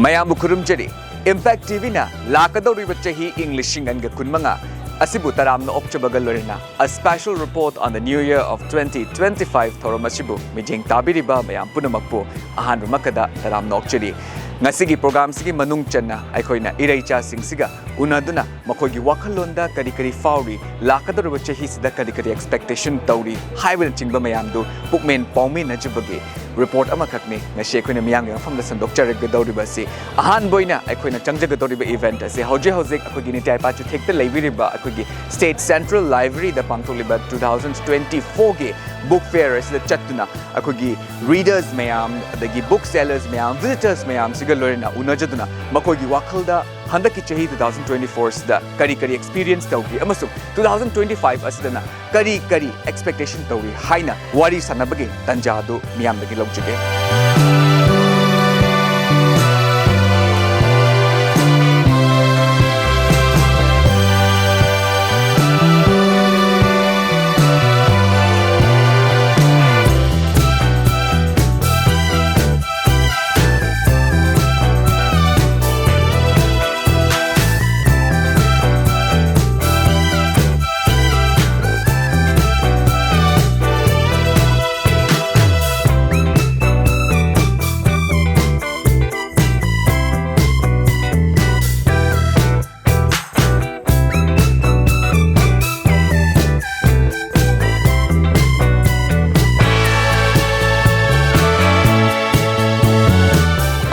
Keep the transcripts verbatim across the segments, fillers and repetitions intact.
ꯃꯌꯥꯝꯕꯨ ꯈꯨꯔꯨꯝꯖꯔꯤ꯫ Impact T ꯚꯤꯅ ꯂꯥꯛꯀꯗꯧꯔꯤꯕ ꯆꯍꯤ ꯏꯪ ꯂꯤꯁꯤꯡ ꯑꯅꯤꯒ ꯀꯨꯟꯃꯉꯥ ꯑꯁꯤꯕꯨ ꯇꯔꯥꯝꯅ ꯑꯣꯛꯆꯕꯒ ꯂꯣꯏꯅꯅ A Special Report on the New Year of twenty twenty-five ꯊꯧꯔꯝ ꯑꯁꯤꯕꯨ ꯃꯤꯠꯌꯦꯡ ꯇꯥꯕꯤꯔꯤꯕ ꯃꯌꯥꯝ ꯄꯨꯝꯅꯃꯛꯄꯨ ꯑꯍꯥꯟꯕꯃꯛꯇꯗ ꯇꯔꯥꯝꯅ ꯑꯣꯛꯆꯔꯤ꯫ ꯉꯁꯤꯒꯤ ꯄ꯭ꯔꯣꯒ꯭ꯔꯥꯝꯁꯤꯒꯤ ꯃꯅꯨꯡ ꯆꯟꯅ ꯑꯩꯈꯣꯏꯅ ꯏꯔꯩꯆꯥꯁꯤꯡꯁꯤꯒ ꯎꯅꯗꯨꯅ ꯃꯈꯣꯏꯒꯤ ꯋꯥꯈꯜꯂꯣꯟꯗ ꯀꯔꯤ ꯀꯔꯤ ꯐꯥꯎꯔꯤ, ꯂꯥꯛꯀꯗꯧꯔꯤꯕ ꯆꯍꯤꯁꯤꯗ ꯀꯔꯤ ꯀꯔꯤ expectation ꯇꯧꯔꯤ ꯍꯥꯏꯕꯅꯆꯤꯡꯕ ꯃꯌꯥꯝꯗꯨ ꯄꯨꯛꯃꯦꯟ ꯄꯥꯎꯃꯤꯟꯅꯖꯕꯒꯤ report ꯑꯃꯈꯛꯅꯤ ꯉꯁꯤ ꯑꯩꯈꯣꯏꯅ ꯃꯤꯌꯥꯝꯒꯤ ꯃꯐꯝꯗ ꯁꯟꯗꯣꯛꯆꯔꯛꯀꯗꯧꯔꯤꯕ ꯑꯁꯤ꯫ ꯑꯍꯥꯟꯕ ꯑꯣꯏꯅ ꯑꯩꯈꯣꯏꯅ ꯆꯪꯖꯒꯗꯧꯔꯤꯕ event ꯑꯁꯤ ꯍꯧꯖꯤꯛ ꯍꯧꯖꯤꯛ ꯑꯩꯈꯣꯏꯒꯤ ꯅꯤꯇ꯭ꯌꯥꯏ ꯄꯥꯆꯨꯊꯦꯛꯇ ꯂꯩꯕꯤꯔꯤꯕ ꯑꯩꯈꯣꯏꯒꯤ State Central Library ꯗ ꯄꯥꯡꯊꯣꯛꯂꯤꯕ two thousand twenty-four ꯒꯤ book fair ꯑꯁꯤꯗ ꯆꯠꯇꯨꯅ ꯑꯩꯈꯣꯏꯒꯤ readers ꯃꯌꯥꯝ, ꯑꯗꯒꯤ book sellers ꯃꯌꯥꯝ, visitors ꯃꯌꯥꯝꯁꯤꯒ ꯂꯣꯏꯅꯅ ꯎꯅꯖꯗꯨꯅ ꯃꯈꯣꯏꯒꯤ ꯋꯥꯈꯜꯗ ꯍꯟꯗꯛꯀꯤ ꯆꯍꯤ two thousand twenty-four ꯁꯤꯗ ꯀꯔꯤ ꯀꯔꯤ experience ꯇꯧꯈꯤ ꯑꯃꯁꯨꯡ two thousand twenty-five ꯑꯁꯤꯗꯅ ꯀꯔꯤ ꯀꯔꯤ expectation ꯇꯧꯔꯤ ꯍꯥꯏꯅ ꯋꯥꯔꯤ ꯁꯥꯟꯅꯕꯒꯤ ꯇꯥꯟꯖꯥ ꯑꯗꯨ ꯃꯤꯌꯥꯝꯗꯒꯤ ꯂꯧꯖꯒꯦ꯫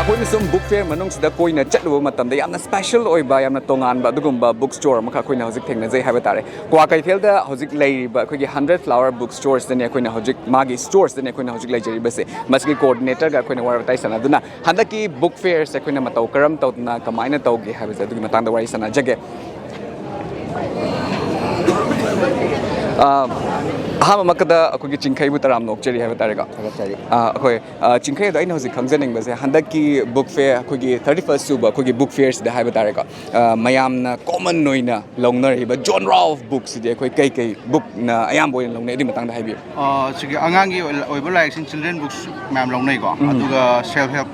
ꯑꯩꯈꯣꯏꯅ ꯁꯨꯝ book fair ꯃꯅꯨꯡꯁꯤꯗ ꯀꯣꯏꯅ ꯆꯠꯂꯨꯕ ꯃꯇꯝꯗ ꯌꯥꯝꯅ special ꯑꯣꯏꯕ, ꯌꯥꯝꯅ ꯇꯣꯉꯥꯟꯕ ꯑꯗꯨꯒꯨꯝꯕ book store ꯑꯃꯈꯛ ꯑꯩꯈꯣꯏꯅ ꯍꯧꯖꯤꯛ ꯊꯦꯡꯅꯖꯩ ꯍꯥꯏꯕ ꯇꯥꯔꯦ꯫ ꯀ꯭ꯋꯥꯀꯩꯊꯦꯜꯗ ꯍꯧꯖꯤꯛ ꯂꯩꯔꯤꯕ ꯑꯩꯈꯣꯏꯒꯤ Hundred Flower Book Store ꯁꯤꯗꯅꯤ ꯑꯩꯈꯣꯏꯅ ꯍꯧꯖꯤꯛ, ꯃꯥꯒꯤ store ꯁꯤꯗꯅꯤ ꯑꯩꯈꯣꯏꯅ ꯍꯧꯖꯤꯛ ꯂꯩꯖꯔꯤꯕꯁꯦ꯫ ꯃꯁꯤꯒꯤ coordinator ꯒ ꯑꯩꯈꯣꯏꯅ ꯋꯥꯔꯤ ꯋꯥꯇꯥꯏ ꯁꯥꯟꯅꯗꯨꯅ ꯍꯟꯗꯛꯀꯤ book fair ꯁꯦ ꯑꯩꯈꯣꯏꯅ ꯃꯇꯧ ꯀꯔꯝ ꯇꯧꯗꯅ ꯀꯃꯥꯏꯅ ꯇꯧꯒꯦ ꯍꯥꯏꯕꯁꯦ ꯑꯗꯨꯒꯤ ꯃꯇꯥꯡꯗ ꯋꯥꯔꯤ ꯁꯥꯟꯅꯖꯒꯦ꯫ ꯑ, ꯑꯍꯥꯟꯕꯃꯛꯇꯗ ꯑꯩꯈꯣꯏꯒꯤ ꯆꯤꯡꯈꯩꯕꯨ ꯇꯔꯥꯝꯅ ꯑꯣꯛꯆꯔꯤ ꯍꯥꯏꯕ ꯇꯥꯔꯦꯀꯣ꯫ ꯊꯥꯒꯠꯆꯔꯤ꯫ ꯑ, ꯑꯩꯈꯣꯏ, ꯑ, ꯆꯤꯡꯈꯩ ꯑꯗꯣ ꯑꯩꯅ ꯍꯧꯖꯤꯛ ꯈꯪꯖꯅꯤꯡꯕꯁꯦ ꯍꯟꯗꯛꯀꯤ book fair, ꯑꯩꯈꯣꯏꯒꯤ thirty first ꯁꯨꯕ ꯑꯩꯈꯣꯏꯒꯤ book fair ꯁꯤꯗ ꯍꯥꯏꯕ ꯇꯥꯔꯦꯀꯣ, ꯑ, ꯃꯌꯥꯝꯅ common ꯑꯣꯏꯅ ꯂꯧꯅꯔꯤꯕ genre of book ꯁꯤꯗꯤ ꯑꯩꯈꯣꯏ ꯀꯩ ꯀꯩ book ꯅ ꯑꯌꯥꯝꯕ ꯑꯣꯏꯅ ꯂꯧꯅꯩ? ꯑꯗꯨꯒꯤ ꯃꯇꯥꯡꯗ ꯍꯥꯏꯕꯤꯌꯨ꯫ ꯑ, ꯁꯤꯒꯤ ꯑꯉꯥꯡꯒꯤ ꯑꯣꯏ-, ꯑꯣꯏꯕ ꯂꯥꯏꯔꯤꯛꯁꯤꯡ, children books ꯃꯌꯥꯝ ꯂꯧꯅꯩꯀꯣ꯫ ꯎꯝ꯫ ꯑꯗꯨꯒ self help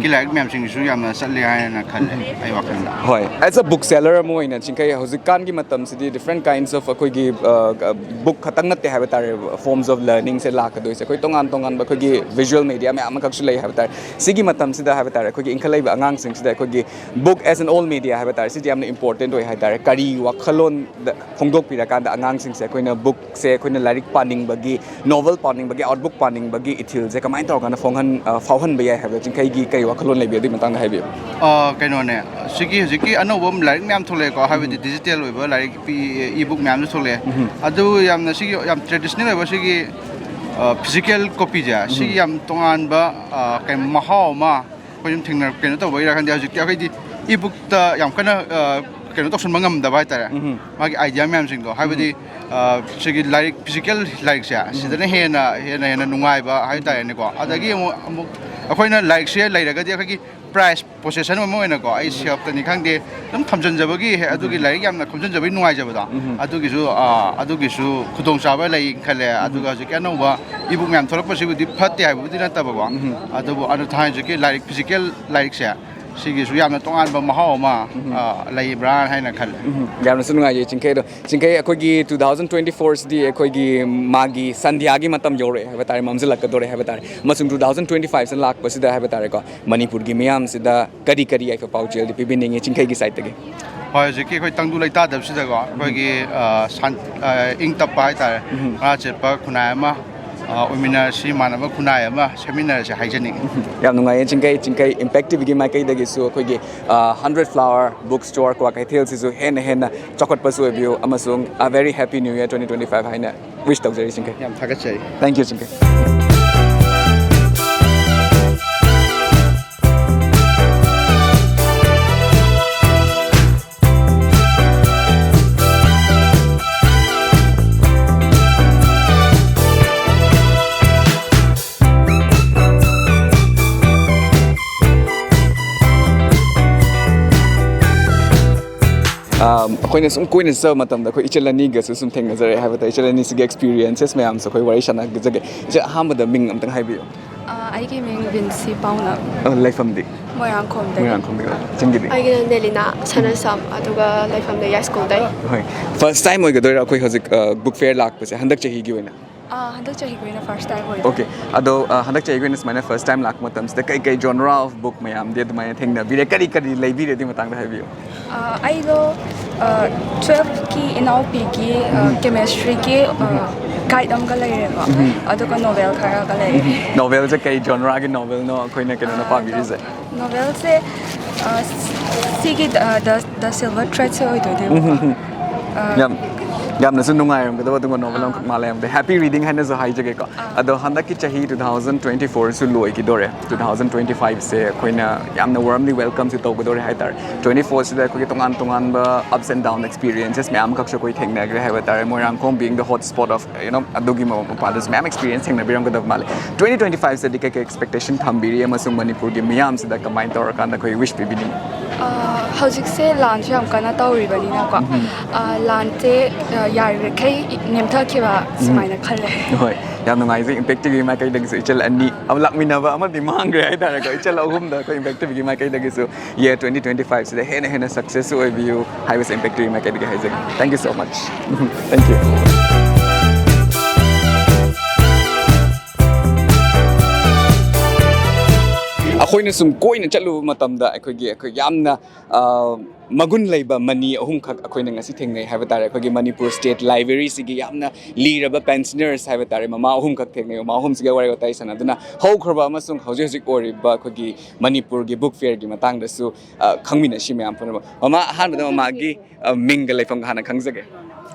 ꯀꯤ ꯂꯥꯏꯔꯤꯛ ꯃꯌꯥꯝꯁꯤꯡꯁꯤꯁꯨ ꯌꯥꯝꯅ ꯆꯠꯂꯦ ꯍꯥꯏꯅ ꯈꯜꯂꯦ ꯑꯩ ꯋꯥꯈꯜꯗ꯫ ꯍꯣꯏ, as a book seller ꯑꯃ ꯑꯣꯏꯅ ꯆꯤꯡꯈꯩ, ꯍꯧꯖꯤꯛꯀꯥꯟꯒꯤ ꯃꯇꯝꯁꯤꯗꯤ different kinds of ꯑꯩꯈꯣꯏꯒꯤ ꯕꯨꯛ ꯈꯛꯇꯪ ꯅꯠꯇꯦ ꯍꯥꯏꯕ ꯇꯥꯔꯦ, forms of learningꯁꯦ ꯂꯥꯛꯀꯗꯣꯏꯁꯦ꯫ ꯑꯩꯈꯣꯏ ꯇꯣꯉꯥꯟ ꯇꯣꯉꯥꯟꯕ ꯑꯩꯈꯣꯏꯒꯤ visual media ꯃꯌꯥꯝ ꯑꯃꯈꯛꯁꯨ ꯂꯩ ꯍꯥꯏꯕ ꯇꯥꯔꯦ꯫ ꯁꯤꯒꯤ ꯃꯇꯝꯁꯤꯗ ꯍꯥꯏꯕ ꯇꯥꯔꯦ, ꯑꯩꯈꯣꯏꯒꯤ ꯏꯟꯈꯠꯂꯛꯏꯕ ꯑꯉꯥꯡꯁꯤꯡꯁꯤꯗ ꯑꯩꯈꯣꯏꯒꯤ book as an all media ꯍꯥꯏꯕ ꯇꯥꯔꯦ, ꯁꯤꯗꯤ ꯌꯥꯝꯅ important ꯑꯣꯏ ꯍꯥꯏ ꯇꯥꯔꯦ꯫ ꯀꯔꯤ ꯋꯥꯈꯜꯂꯣꯟꯗ ꯐꯣꯡꯗꯣꯛꯄꯤꯔꯀꯥꯟꯗ ꯑꯉꯥꯡꯁꯤꯡꯁꯦ ꯑꯩꯈꯣꯏꯅ ꯕꯨꯛꯁꯦ ꯑꯩꯈꯣꯏꯅ ꯂꯥꯏꯔꯤꯛ ꯄꯥꯅꯤꯡꯕꯒꯤ, ꯅꯣꯕꯦꯜ ꯄꯥꯅꯤꯡꯕꯒꯤ, ꯑꯥꯎꯠꯕꯨꯛ ꯄꯥꯅꯤꯡꯕꯒꯤ ꯏꯊꯤꯜꯁꯦ ꯀꯃꯥꯏꯅ ꯇꯧꯔꯀꯥꯟꯗ ꯐꯥꯎꯍꯟ ꯑ, ꯐꯥꯎꯍꯟꯕ ꯌꯥꯏ ꯍꯥꯏꯕꯗꯣ ꯆꯤꯡꯈꯩꯒꯤ ꯀꯔꯤ ꯋꯥꯈꯜꯂꯣꯟ ꯂꯩꯕꯤ, ꯑꯗꯨꯒꯤ ꯃꯇꯥꯡꯗ ꯍꯥꯏꯕꯤꯌꯨ꯫ ꯑ, ꯀꯩꯅꯣꯅꯦ, ꯁꯤꯒꯤ ꯍꯧꯖꯤꯛꯀꯤ ꯑꯅꯧꯕ ꯂꯥꯏꯔꯤꯛ ꯃꯌꯥꯝ ꯊꯣꯛꯂꯛꯑꯦꯀꯣ, ꯍꯥꯏꯕꯗꯤ digital ꯑꯣꯏꯕ ꯂꯥꯏꯔꯤꯛ ꯄꯤ, e-book ꯃꯌꯥꯝꯁꯨ ꯊꯣꯛꯂꯛꯑꯦ꯫ ꯑꯗꯨ ꯌꯥꯝꯅ ꯁꯤꯒꯤ ꯌꯥꯝ traditional ꯑꯣꯏꯕ ꯁꯤꯒꯤ physical copyꯁꯦ, ꯁꯤꯒꯤ ꯌꯥꯝ ꯇꯣꯉꯥꯟꯕ ꯑ, ꯀꯩ ꯃꯍꯥꯎ ꯑꯃ ꯑꯩꯈꯣꯏ ꯁꯨꯝ ꯊꯦꯡꯅ ꯀꯩꯅꯣ ꯇꯧꯕꯒꯤꯔꯥ ꯈꯪꯗꯦ, ꯍꯧꯖꯤꯛꯇꯤ ꯑꯩꯈꯣꯏꯗꯤ e-bookꯇ ꯌꯥꯝ ꯀꯟꯅ ꯑ, ꯀꯩꯅꯣ ꯇꯧꯁꯟꯕ ꯉꯝꯗꯕ ꯍꯥꯏꯇꯥꯔꯦ꯫ ꯃꯥꯒꯤ idea ꯃꯌꯥꯝꯁꯤꯡꯗꯣ, ꯍꯥꯏꯕꯗꯤ ꯑ, ꯁꯤꯒꯤ ꯂꯥꯏꯔꯤꯛ, physical ꯂꯥꯏꯔꯤꯛꯁꯦ ꯁꯤꯗꯅ ꯍꯦꯟꯅ ꯍꯦꯟꯅ ꯍꯦꯟꯅ ꯅꯨꯡꯉꯥꯏꯕ ꯍꯥꯏꯇꯥꯔꯦꯅꯦꯀꯣ꯫ ꯑꯗꯒꯤ ꯑꯃꯨꯛ ꯑꯃꯨꯛ ꯑꯩꯈꯣꯏꯅ ꯂꯥꯏꯔꯤꯛꯁꯦ ꯂꯩꯔꯒꯗꯤ ꯑꯩꯈꯣꯏꯒꯤ prized possession ꯑꯃ ꯑꯣꯏꯅꯀꯣ, ꯑꯩ ꯁꯦꯜꯐꯇꯅꯤ ꯈꯪꯗꯦ, ꯑꯗꯨꯝ ꯊꯝꯖꯤꯟꯖꯕꯒꯤ ꯍꯦ-, ꯑꯗꯨꯒꯤ ꯂꯥꯏꯔꯤꯛ ꯌꯥꯝꯅ ꯈꯣꯝꯖꯤꯟꯖꯕꯒꯤ ꯅꯨꯡꯉꯥꯏꯖꯕꯗꯣ, ꯑꯗꯨꯒꯤꯁꯨ ꯑ, ꯑꯗꯨꯒꯤꯁꯨ ꯈꯨꯗꯣꯡꯆꯥꯕ ꯂꯩ ꯈꯜꯂꯦ꯫ ꯑꯗꯨꯒ ꯍꯧꯖꯤꯛꯀꯤ ꯑꯅꯧꯕ e-book ꯃꯌꯥꯝ ꯊꯣꯛꯂꯛꯄꯁꯤꯕꯨꯗꯤ ꯐꯠꯇꯦ ꯍꯥꯏꯕꯕꯨꯗꯤ ꯅꯠꯇꯕꯀꯣ, ꯑꯗꯨꯕꯨ ꯑꯗꯨ ꯊꯥꯏꯅ ꯍꯧꯖꯤꯛꯀꯤ ꯂꯥꯏꯔꯤꯛ, physical ꯂꯥꯏꯔꯤꯛꯁꯦ ꯁꯤꯒꯤꯁꯨ ꯌꯥꯝꯅ ꯇꯣꯉꯥꯟꯕ ꯃꯍꯥꯎ ꯑꯃ ꯑ, ꯂꯩꯕ꯭ꯔꯥ ꯍꯥꯏꯅ ꯈꯜꯂꯦ꯫ ꯌꯥꯝꯅꯁꯨ ꯅꯨꯡꯉꯥꯏꯖꯩ ꯆꯤꯡꯈꯩ꯫ ꯑꯗꯣ ꯆꯤꯡꯈꯩ, ꯑꯩꯈꯣꯏꯒꯤ two thousand twenty fourꯁꯤꯗꯤ ꯑꯩꯈꯣꯏꯒꯤ ꯃꯥꯒꯤ ꯁꯟꯙ꯭ꯌꯥꯒꯤ ꯃꯇꯝ ꯌꯧꯔꯛꯑꯦ ꯍꯥꯏꯕ ꯇꯥꯔꯦ, ꯃꯝꯁꯤꯜꯂꯛꯀꯗꯧꯔꯦ ꯍꯥꯏꯕ ꯇꯥꯔꯦ, ꯑꯃꯁꯨꯡ two thousand twenty fiveꯁꯤꯗ ꯂꯥꯛꯄꯁꯤꯗ ꯍꯥꯏꯕ ꯇꯥꯔꯦꯀꯣ, ꯃꯅꯤꯄꯨꯔꯒꯤ ꯃꯤꯌꯥꯝꯁꯤꯗ ꯀꯔꯤ ꯀꯔꯤ ꯌꯥꯏꯐ ꯄꯥꯎꯖꯦꯜꯗꯤ ꯄꯤꯕꯤꯅꯤꯡꯉꯤ ꯆꯤꯡꯈꯩꯒꯤ ꯁꯥꯏꯠꯇꯒꯤ? ꯍꯣꯏ, ꯍꯧꯖꯤꯛꯀꯤ ꯑꯩꯈꯣꯏ ꯇꯪꯗꯨ ꯂꯩꯇꯥꯗꯕꯁꯤꯗꯀꯣ, ꯑꯩꯈꯣꯏꯒꯤ ꯑ, ꯁꯥꯟ-, ꯑ, ꯏꯪ ꯇꯞꯄ ꯍꯥꯏꯇꯥꯔꯦ, ꯃꯔꯥ ꯆꯦꯠꯄ ꯈꯨꯟꯅꯥꯏ ꯑꯃ ꯑ, ꯑꯣꯏꯃꯤꯟꯅꯔꯁꯤ, ꯃꯥꯟꯅꯕ ꯈꯨꯟꯅꯥꯏ ꯑꯃ ꯁꯦꯝꯃꯤꯟꯅꯔꯁꯤ ꯍꯥꯏꯖꯅꯤꯡꯉꯤ꯫ ꯌꯥꯝ ꯅꯨꯡꯉꯥꯏꯌꯦ ꯆꯤꯡꯈꯩ꯫ ꯆꯤꯡꯈꯩ Impact TVꯒꯤ ꯃꯥꯏꯀꯩꯗꯒꯤꯁꯨ ꯑꯩꯈꯣꯏꯒꯤ ꯑ, Hundred Flower Book Store ꯀ꯭ꯋꯥꯀꯩꯊꯦꯜꯁꯤꯁꯨ ꯍꯦꯟꯅ ꯍꯦꯟꯅ ꯆꯥꯎꯈꯠꯄꯁꯨ ꯑꯣꯏꯕꯤꯌꯨ ꯑꯃꯁꯨꯡ a very happy new year twenty twenty five ꯍꯥꯏꯅ wish ꯇꯧꯖꯔꯤ ꯆꯤꯡꯈꯩ꯫ ꯌꯥꯝ ꯊꯥꯒꯠꯆꯔꯤ꯫ Thank you ꯆꯤꯡꯈꯩ꯫ ꯑꯩꯈꯣꯏꯅ ꯁꯨꯝ ꯀꯣꯏꯅ ꯆꯠꯆꯕ ꯃꯇꯝꯗ ꯑꯩꯈꯣꯏ ꯏꯆꯜ ꯑꯅꯤꯒꯁꯨ ꯁꯨꯝ ꯊꯦꯡꯅꯖꯔꯦ ꯍꯥꯏꯕ ꯇꯥꯏ꯫ ꯏꯆꯜ ꯑꯅꯤꯁꯤꯒꯤ ꯑꯦꯛꯁꯄꯤꯔꯤꯌꯦꯟꯁꯦꯁ ꯃꯌꯥꯝꯁꯨ ꯑꯩꯈꯣꯏ ꯋꯥꯔꯤ ꯁꯥꯟꯅꯖꯒꯦ꯫ ꯏꯆꯦ, ꯑꯍꯥꯟꯕꯗ ꯃꯤꯡ ꯑꯝꯇꯪ ꯍꯥꯏꯕꯤꯌꯨ꯫ ꯑ, ꯑꯩꯒꯤ ꯃꯤꯡ ꯕꯤꯟꯁꯤ ꯄꯥꯎꯅ꯫ ꯑ, ꯂꯩꯐꯝꯗꯤ? ꯃꯣꯏꯔꯥꯡꯈꯣꯝꯗꯒꯤ꯫ ꯃꯣꯏꯔꯥꯡꯈꯣꯝꯗꯒꯤ꯫ ꯏꯆꯟꯒꯤꯗꯤ? ꯑꯩꯒꯤꯅ ꯅꯦꯂꯤꯅꯥ ꯁꯅꯜꯁꯝ, ꯑꯗꯨꯒ ꯂꯩꯐꯝꯅ ꯌꯥꯏꯁ꯭ꯀꯨꯜꯗꯩ꯫ ꯍꯣꯏ꯫ ꯐꯥꯔꯁ ꯇꯥꯏꯝ ꯑꯣꯏꯒꯗꯣꯏꯔꯥ ꯑꯩꯈꯣꯏ ꯍꯧꯖꯤꯛ ꯕꯨꯛ ꯐꯦꯌꯔ ꯂꯥꯛꯄꯁꯦ ꯍꯟꯗꯛ ꯆꯍꯤꯒꯤ ꯑꯣꯏꯅ? ꯑ, ꯍꯟꯗꯛ ꯆꯍꯤꯒꯤ ꯑꯣꯏꯅ ꯐꯥꯔꯁ ꯇꯥꯏꯝ ꯑꯣꯏ꯫ ꯑꯣꯀꯦ꯫ ꯑꯗꯣ, ꯑ, ꯍꯟꯗꯛ ꯆꯍꯤꯒꯤ ꯑꯣꯏꯅ ꯁꯨꯃꯥꯏꯅ ꯐꯥꯔꯁ ꯇꯥꯏꯝ ꯂꯥꯛꯄ ꯃꯇꯝꯁꯤꯗ ꯀꯩ ꯀꯩ ꯖꯣꯅꯔꯥ ꯑꯣꯐ ꯕꯨꯛ ꯃꯌꯥꯝꯗꯤ ꯑꯗꯨꯃꯥꯏꯅ ꯊꯦꯡꯅꯕꯤꯔꯦ? ꯀꯔꯤ ꯀꯔꯤ ꯂꯩꯕꯤꯔꯦ? ꯑꯗꯨꯒꯤ ꯃꯇꯥꯡꯗ ꯍꯥꯏꯕꯤꯌꯨ꯫ ꯑ, ꯑꯩꯗꯣ, ꯑ, ꯇꯨꯋꯦꯜꯐꯀꯤ ꯏꯅꯥꯎꯄꯤꯒꯤ, ꯑ, ꯀꯦꯃꯦꯁꯇ꯭ꯔꯤꯒꯤ, ꯑ, ꯒꯥꯏꯗ ꯑꯃꯒ ꯂꯩꯔꯦꯀꯣ꯫ ꯑꯗꯨꯒ ꯅꯣꯕꯦꯜ ꯈꯔꯒ ꯂꯩꯔꯦ꯫ ꯅꯣꯕꯦꯜꯁꯦ ꯀꯩ ꯖꯣꯅꯔꯥꯒꯤ ꯅꯣꯕꯦꯜꯅꯣ ꯑꯩꯈꯣꯏꯅ ꯀꯩꯅꯣꯅ ꯄꯥꯕꯤꯔꯤꯁꯦ? ꯅꯣꯕꯦꯜꯁꯦ, ꯑ, ꯁꯤꯒꯤ, ꯑ, ꯗ ꯗ ꯁꯤꯜꯚꯔ ꯊ꯭ꯔꯦꯗꯁꯦ ꯑꯣꯏꯗꯣꯏꯅꯦꯕꯀꯣ꯫ ꯑ, ꯌꯥꯝ ꯌꯥꯝꯅꯁꯨ ꯅꯨꯡꯉꯥꯏꯔꯝꯒꯗꯕ ꯑꯗꯨꯒꯨꯝꯕ ꯅꯣꯕꯦꯜ ꯑꯃꯈꯛ ꯃꯥꯜꯂꯦ꯫ ꯌꯥꯝꯗꯤ ꯍꯦꯄꯤ ꯔꯤꯗꯤꯡ ꯍꯥꯏꯅꯁꯨ ꯍꯥꯏꯖꯒꯦꯀꯣ꯫ ꯑꯗꯣ ꯍꯟꯗꯛꯀꯤ ꯆꯍꯤ ꯇꯨ ꯊꯥꯎꯖꯟ ꯇ꯭ꯋꯦꯟꯇꯤ ꯐꯣꯔꯁꯨ ꯂꯣꯏꯈꯤꯗꯣꯔꯦ꯫ ꯇꯨ ꯊꯥꯎꯖꯟ ꯇ꯭ꯋꯦꯟꯇꯤ ꯐꯥꯏꯚꯁꯦ ꯑꯩꯈꯣꯏꯅ ꯌꯥꯝꯅ ꯋꯥꯔꯝꯂꯤ ꯋꯦꯜꯀꯝꯁꯨ ꯇꯧꯒꯗꯣꯔꯦ ꯍꯥꯏ ꯇꯥꯔꯦ꯫ ꯇ꯭ꯋꯦꯟꯇꯤ ꯐꯣꯔꯁꯤꯗ ꯑꯩꯈꯣꯏꯒꯤ ꯇꯣꯉꯥꯟ ꯇꯣꯉꯥꯟꯕ ups and down experiences ꯃꯌꯥꯝ ꯑꯃꯈꯛꯁꯨ ꯑꯩꯈꯣꯏ ꯊꯦꯡꯅꯈ꯭ꯔꯦ ꯍꯥꯏꯕ ꯇꯥꯔꯦ꯫ Moirangkhom being the hot spot of, you know, ꯑꯗꯨꯒꯤ ꯃ- ꯃꯄꯥꯗꯁꯨ ꯃꯌꯥꯝ ꯑꯦꯛꯁꯄꯤꯔꯤꯌꯦꯟꯁ ꯊꯦꯡꯅꯕꯤꯔꯝꯒꯗꯕ ꯃꯥꯜꯂꯦ꯫ ꯇ꯭ꯋꯦꯟꯇꯤ ꯇ꯭ꯋꯦꯟꯇꯤ ꯐꯥꯏꯚꯁꯤꯗꯗꯤ ꯀꯩ ꯀꯩ ꯑꯦꯛꯁꯄꯦꯛꯇꯦꯁꯟ ꯊꯝꯕꯤꯔꯤ ꯑꯃꯁꯨꯡ ꯃꯅꯤꯄꯨꯔꯒꯤ ꯃꯤꯌꯥꯝꯁꯤꯗ ꯀꯃꯥꯏꯅ ꯇꯧꯔꯀꯥꯟꯗ ꯑꯩꯈꯣꯏ ꯋꯤꯁ ꯄꯤꯕꯤꯅꯤꯡꯉꯤ? ꯑ, ꯍꯧꯖꯤꯛꯁꯦ ꯂꯥꯟꯁꯨ ꯌꯥꯝ ꯀꯟꯅ ꯇꯧꯔꯤꯕꯅꯤꯅꯀꯣ꯫ ꯑ, ꯂꯥꯟꯁꯦ, ꯑ, ꯌꯥꯔꯤꯈꯩ ꯅꯦꯝꯊꯈꯤꯕ ꯁꯨꯃꯥꯏꯅ ꯈꯜꯂꯦ꯫ ꯍꯣꯏ꯫ ꯌꯥꯝ ꯅꯨꯡꯉꯥꯏꯖꯩ꯫ ꯏꯝꯄꯦꯛ ꯇꯤꯚꯤ ꯃꯥꯏꯀꯩꯗꯒꯤꯁꯨ ꯏꯆꯜ ꯑꯅꯤ ꯑꯃ ꯂꯥꯛꯃꯤꯟꯅꯕ ꯑꯃꯗꯤ ꯃꯥꯡꯈ꯭ꯔꯦ ꯍꯥꯏꯇꯥꯔꯦꯀꯣ꯫ ꯏꯆꯜ ꯑꯍꯨꯝꯗ ꯑꯩꯈꯣꯏ impact ꯇꯤꯚꯤꯒꯤ ꯃꯥꯏꯀꯩꯗꯒꯤꯁꯨ year twenty twenty five ꯁꯤꯗ ꯍꯦꯟꯅ ꯍꯦꯟꯅ ꯁꯛꯁꯦꯁꯁꯨ ꯑꯣꯏꯕꯤꯌꯨ ꯍꯥꯏꯕꯁꯦ ꯏꯝꯄꯦꯛ ꯇꯤꯚꯤ ꯃꯥꯏꯀꯩꯗꯒꯤ ꯍꯥꯏꯖꯒꯦ꯫ Thank you so much. Thank you. ꯑꯩꯈꯣꯏꯅ ꯁꯨꯝ ꯀꯣꯏꯅ ꯆꯠꯂꯨꯕ ꯃꯇꯝꯗ ꯑꯩꯈꯣꯏꯒꯤ ꯑꯩꯈꯣꯏ ꯌꯥꯝꯅ, ꯑ, ꯃꯒꯨꯟ ꯂꯩꯕ ꯃꯅꯤ ꯑꯍꯨꯝꯈꯛ ꯑꯩꯈꯣꯏꯅ ꯉꯁꯤ ꯊꯦꯡꯅꯩ ꯍꯥꯏꯕ ꯇꯥꯔꯦ꯫ ꯑꯩꯈꯣꯏꯒꯤ ꯃꯅꯤꯄꯨꯔ ꯁ꯭ꯇꯦꯠ ꯂꯥꯏꯕ꯭ꯔꯦꯔꯤꯁꯤꯒꯤ ꯌꯥꯝꯅ ꯂꯤꯔꯕ ꯄꯦꯟꯁꯅꯔꯁ ꯍꯥꯏꯕ ꯇꯥꯔꯦ, ꯃꯃꯥ ꯑꯍꯨꯝꯈꯛ ꯊꯦꯡꯅꯩ꯫ ꯃꯃꯥ ꯑꯍꯨꯝꯁꯤꯒ ꯋꯥꯔꯤ ꯋꯥꯇꯥꯏ ꯁꯥꯟꯅꯗꯨꯅ ꯍꯧꯈ꯭ꯔꯕ ꯑꯃꯁꯨꯡ ꯍꯧꯖꯤꯛ ꯍꯧꯖꯤꯛ ꯑꯣꯏꯔꯤꯕ ꯑꯩꯈꯣꯏꯒꯤ ꯃꯅꯤꯄꯨꯔꯒꯤ ꯕꯨꯛ ꯐꯤꯌꯔꯒꯤ ꯃꯇꯥꯡꯗꯁꯨ, ꯑ, ꯈꯪꯃꯤꯟꯅꯁꯤ ꯃꯌꯥꯝ ꯄꯨꯝꯅꯃꯛ꯫ ꯃꯃꯥ, ꯑꯍꯥꯟꯕꯗ ꯃꯃꯥꯒꯤ, ꯑ, ꯃꯤꯡꯒ ꯂꯩꯐꯝꯒ ꯍꯥꯟꯅ ꯈꯪꯖꯒꯦ꯫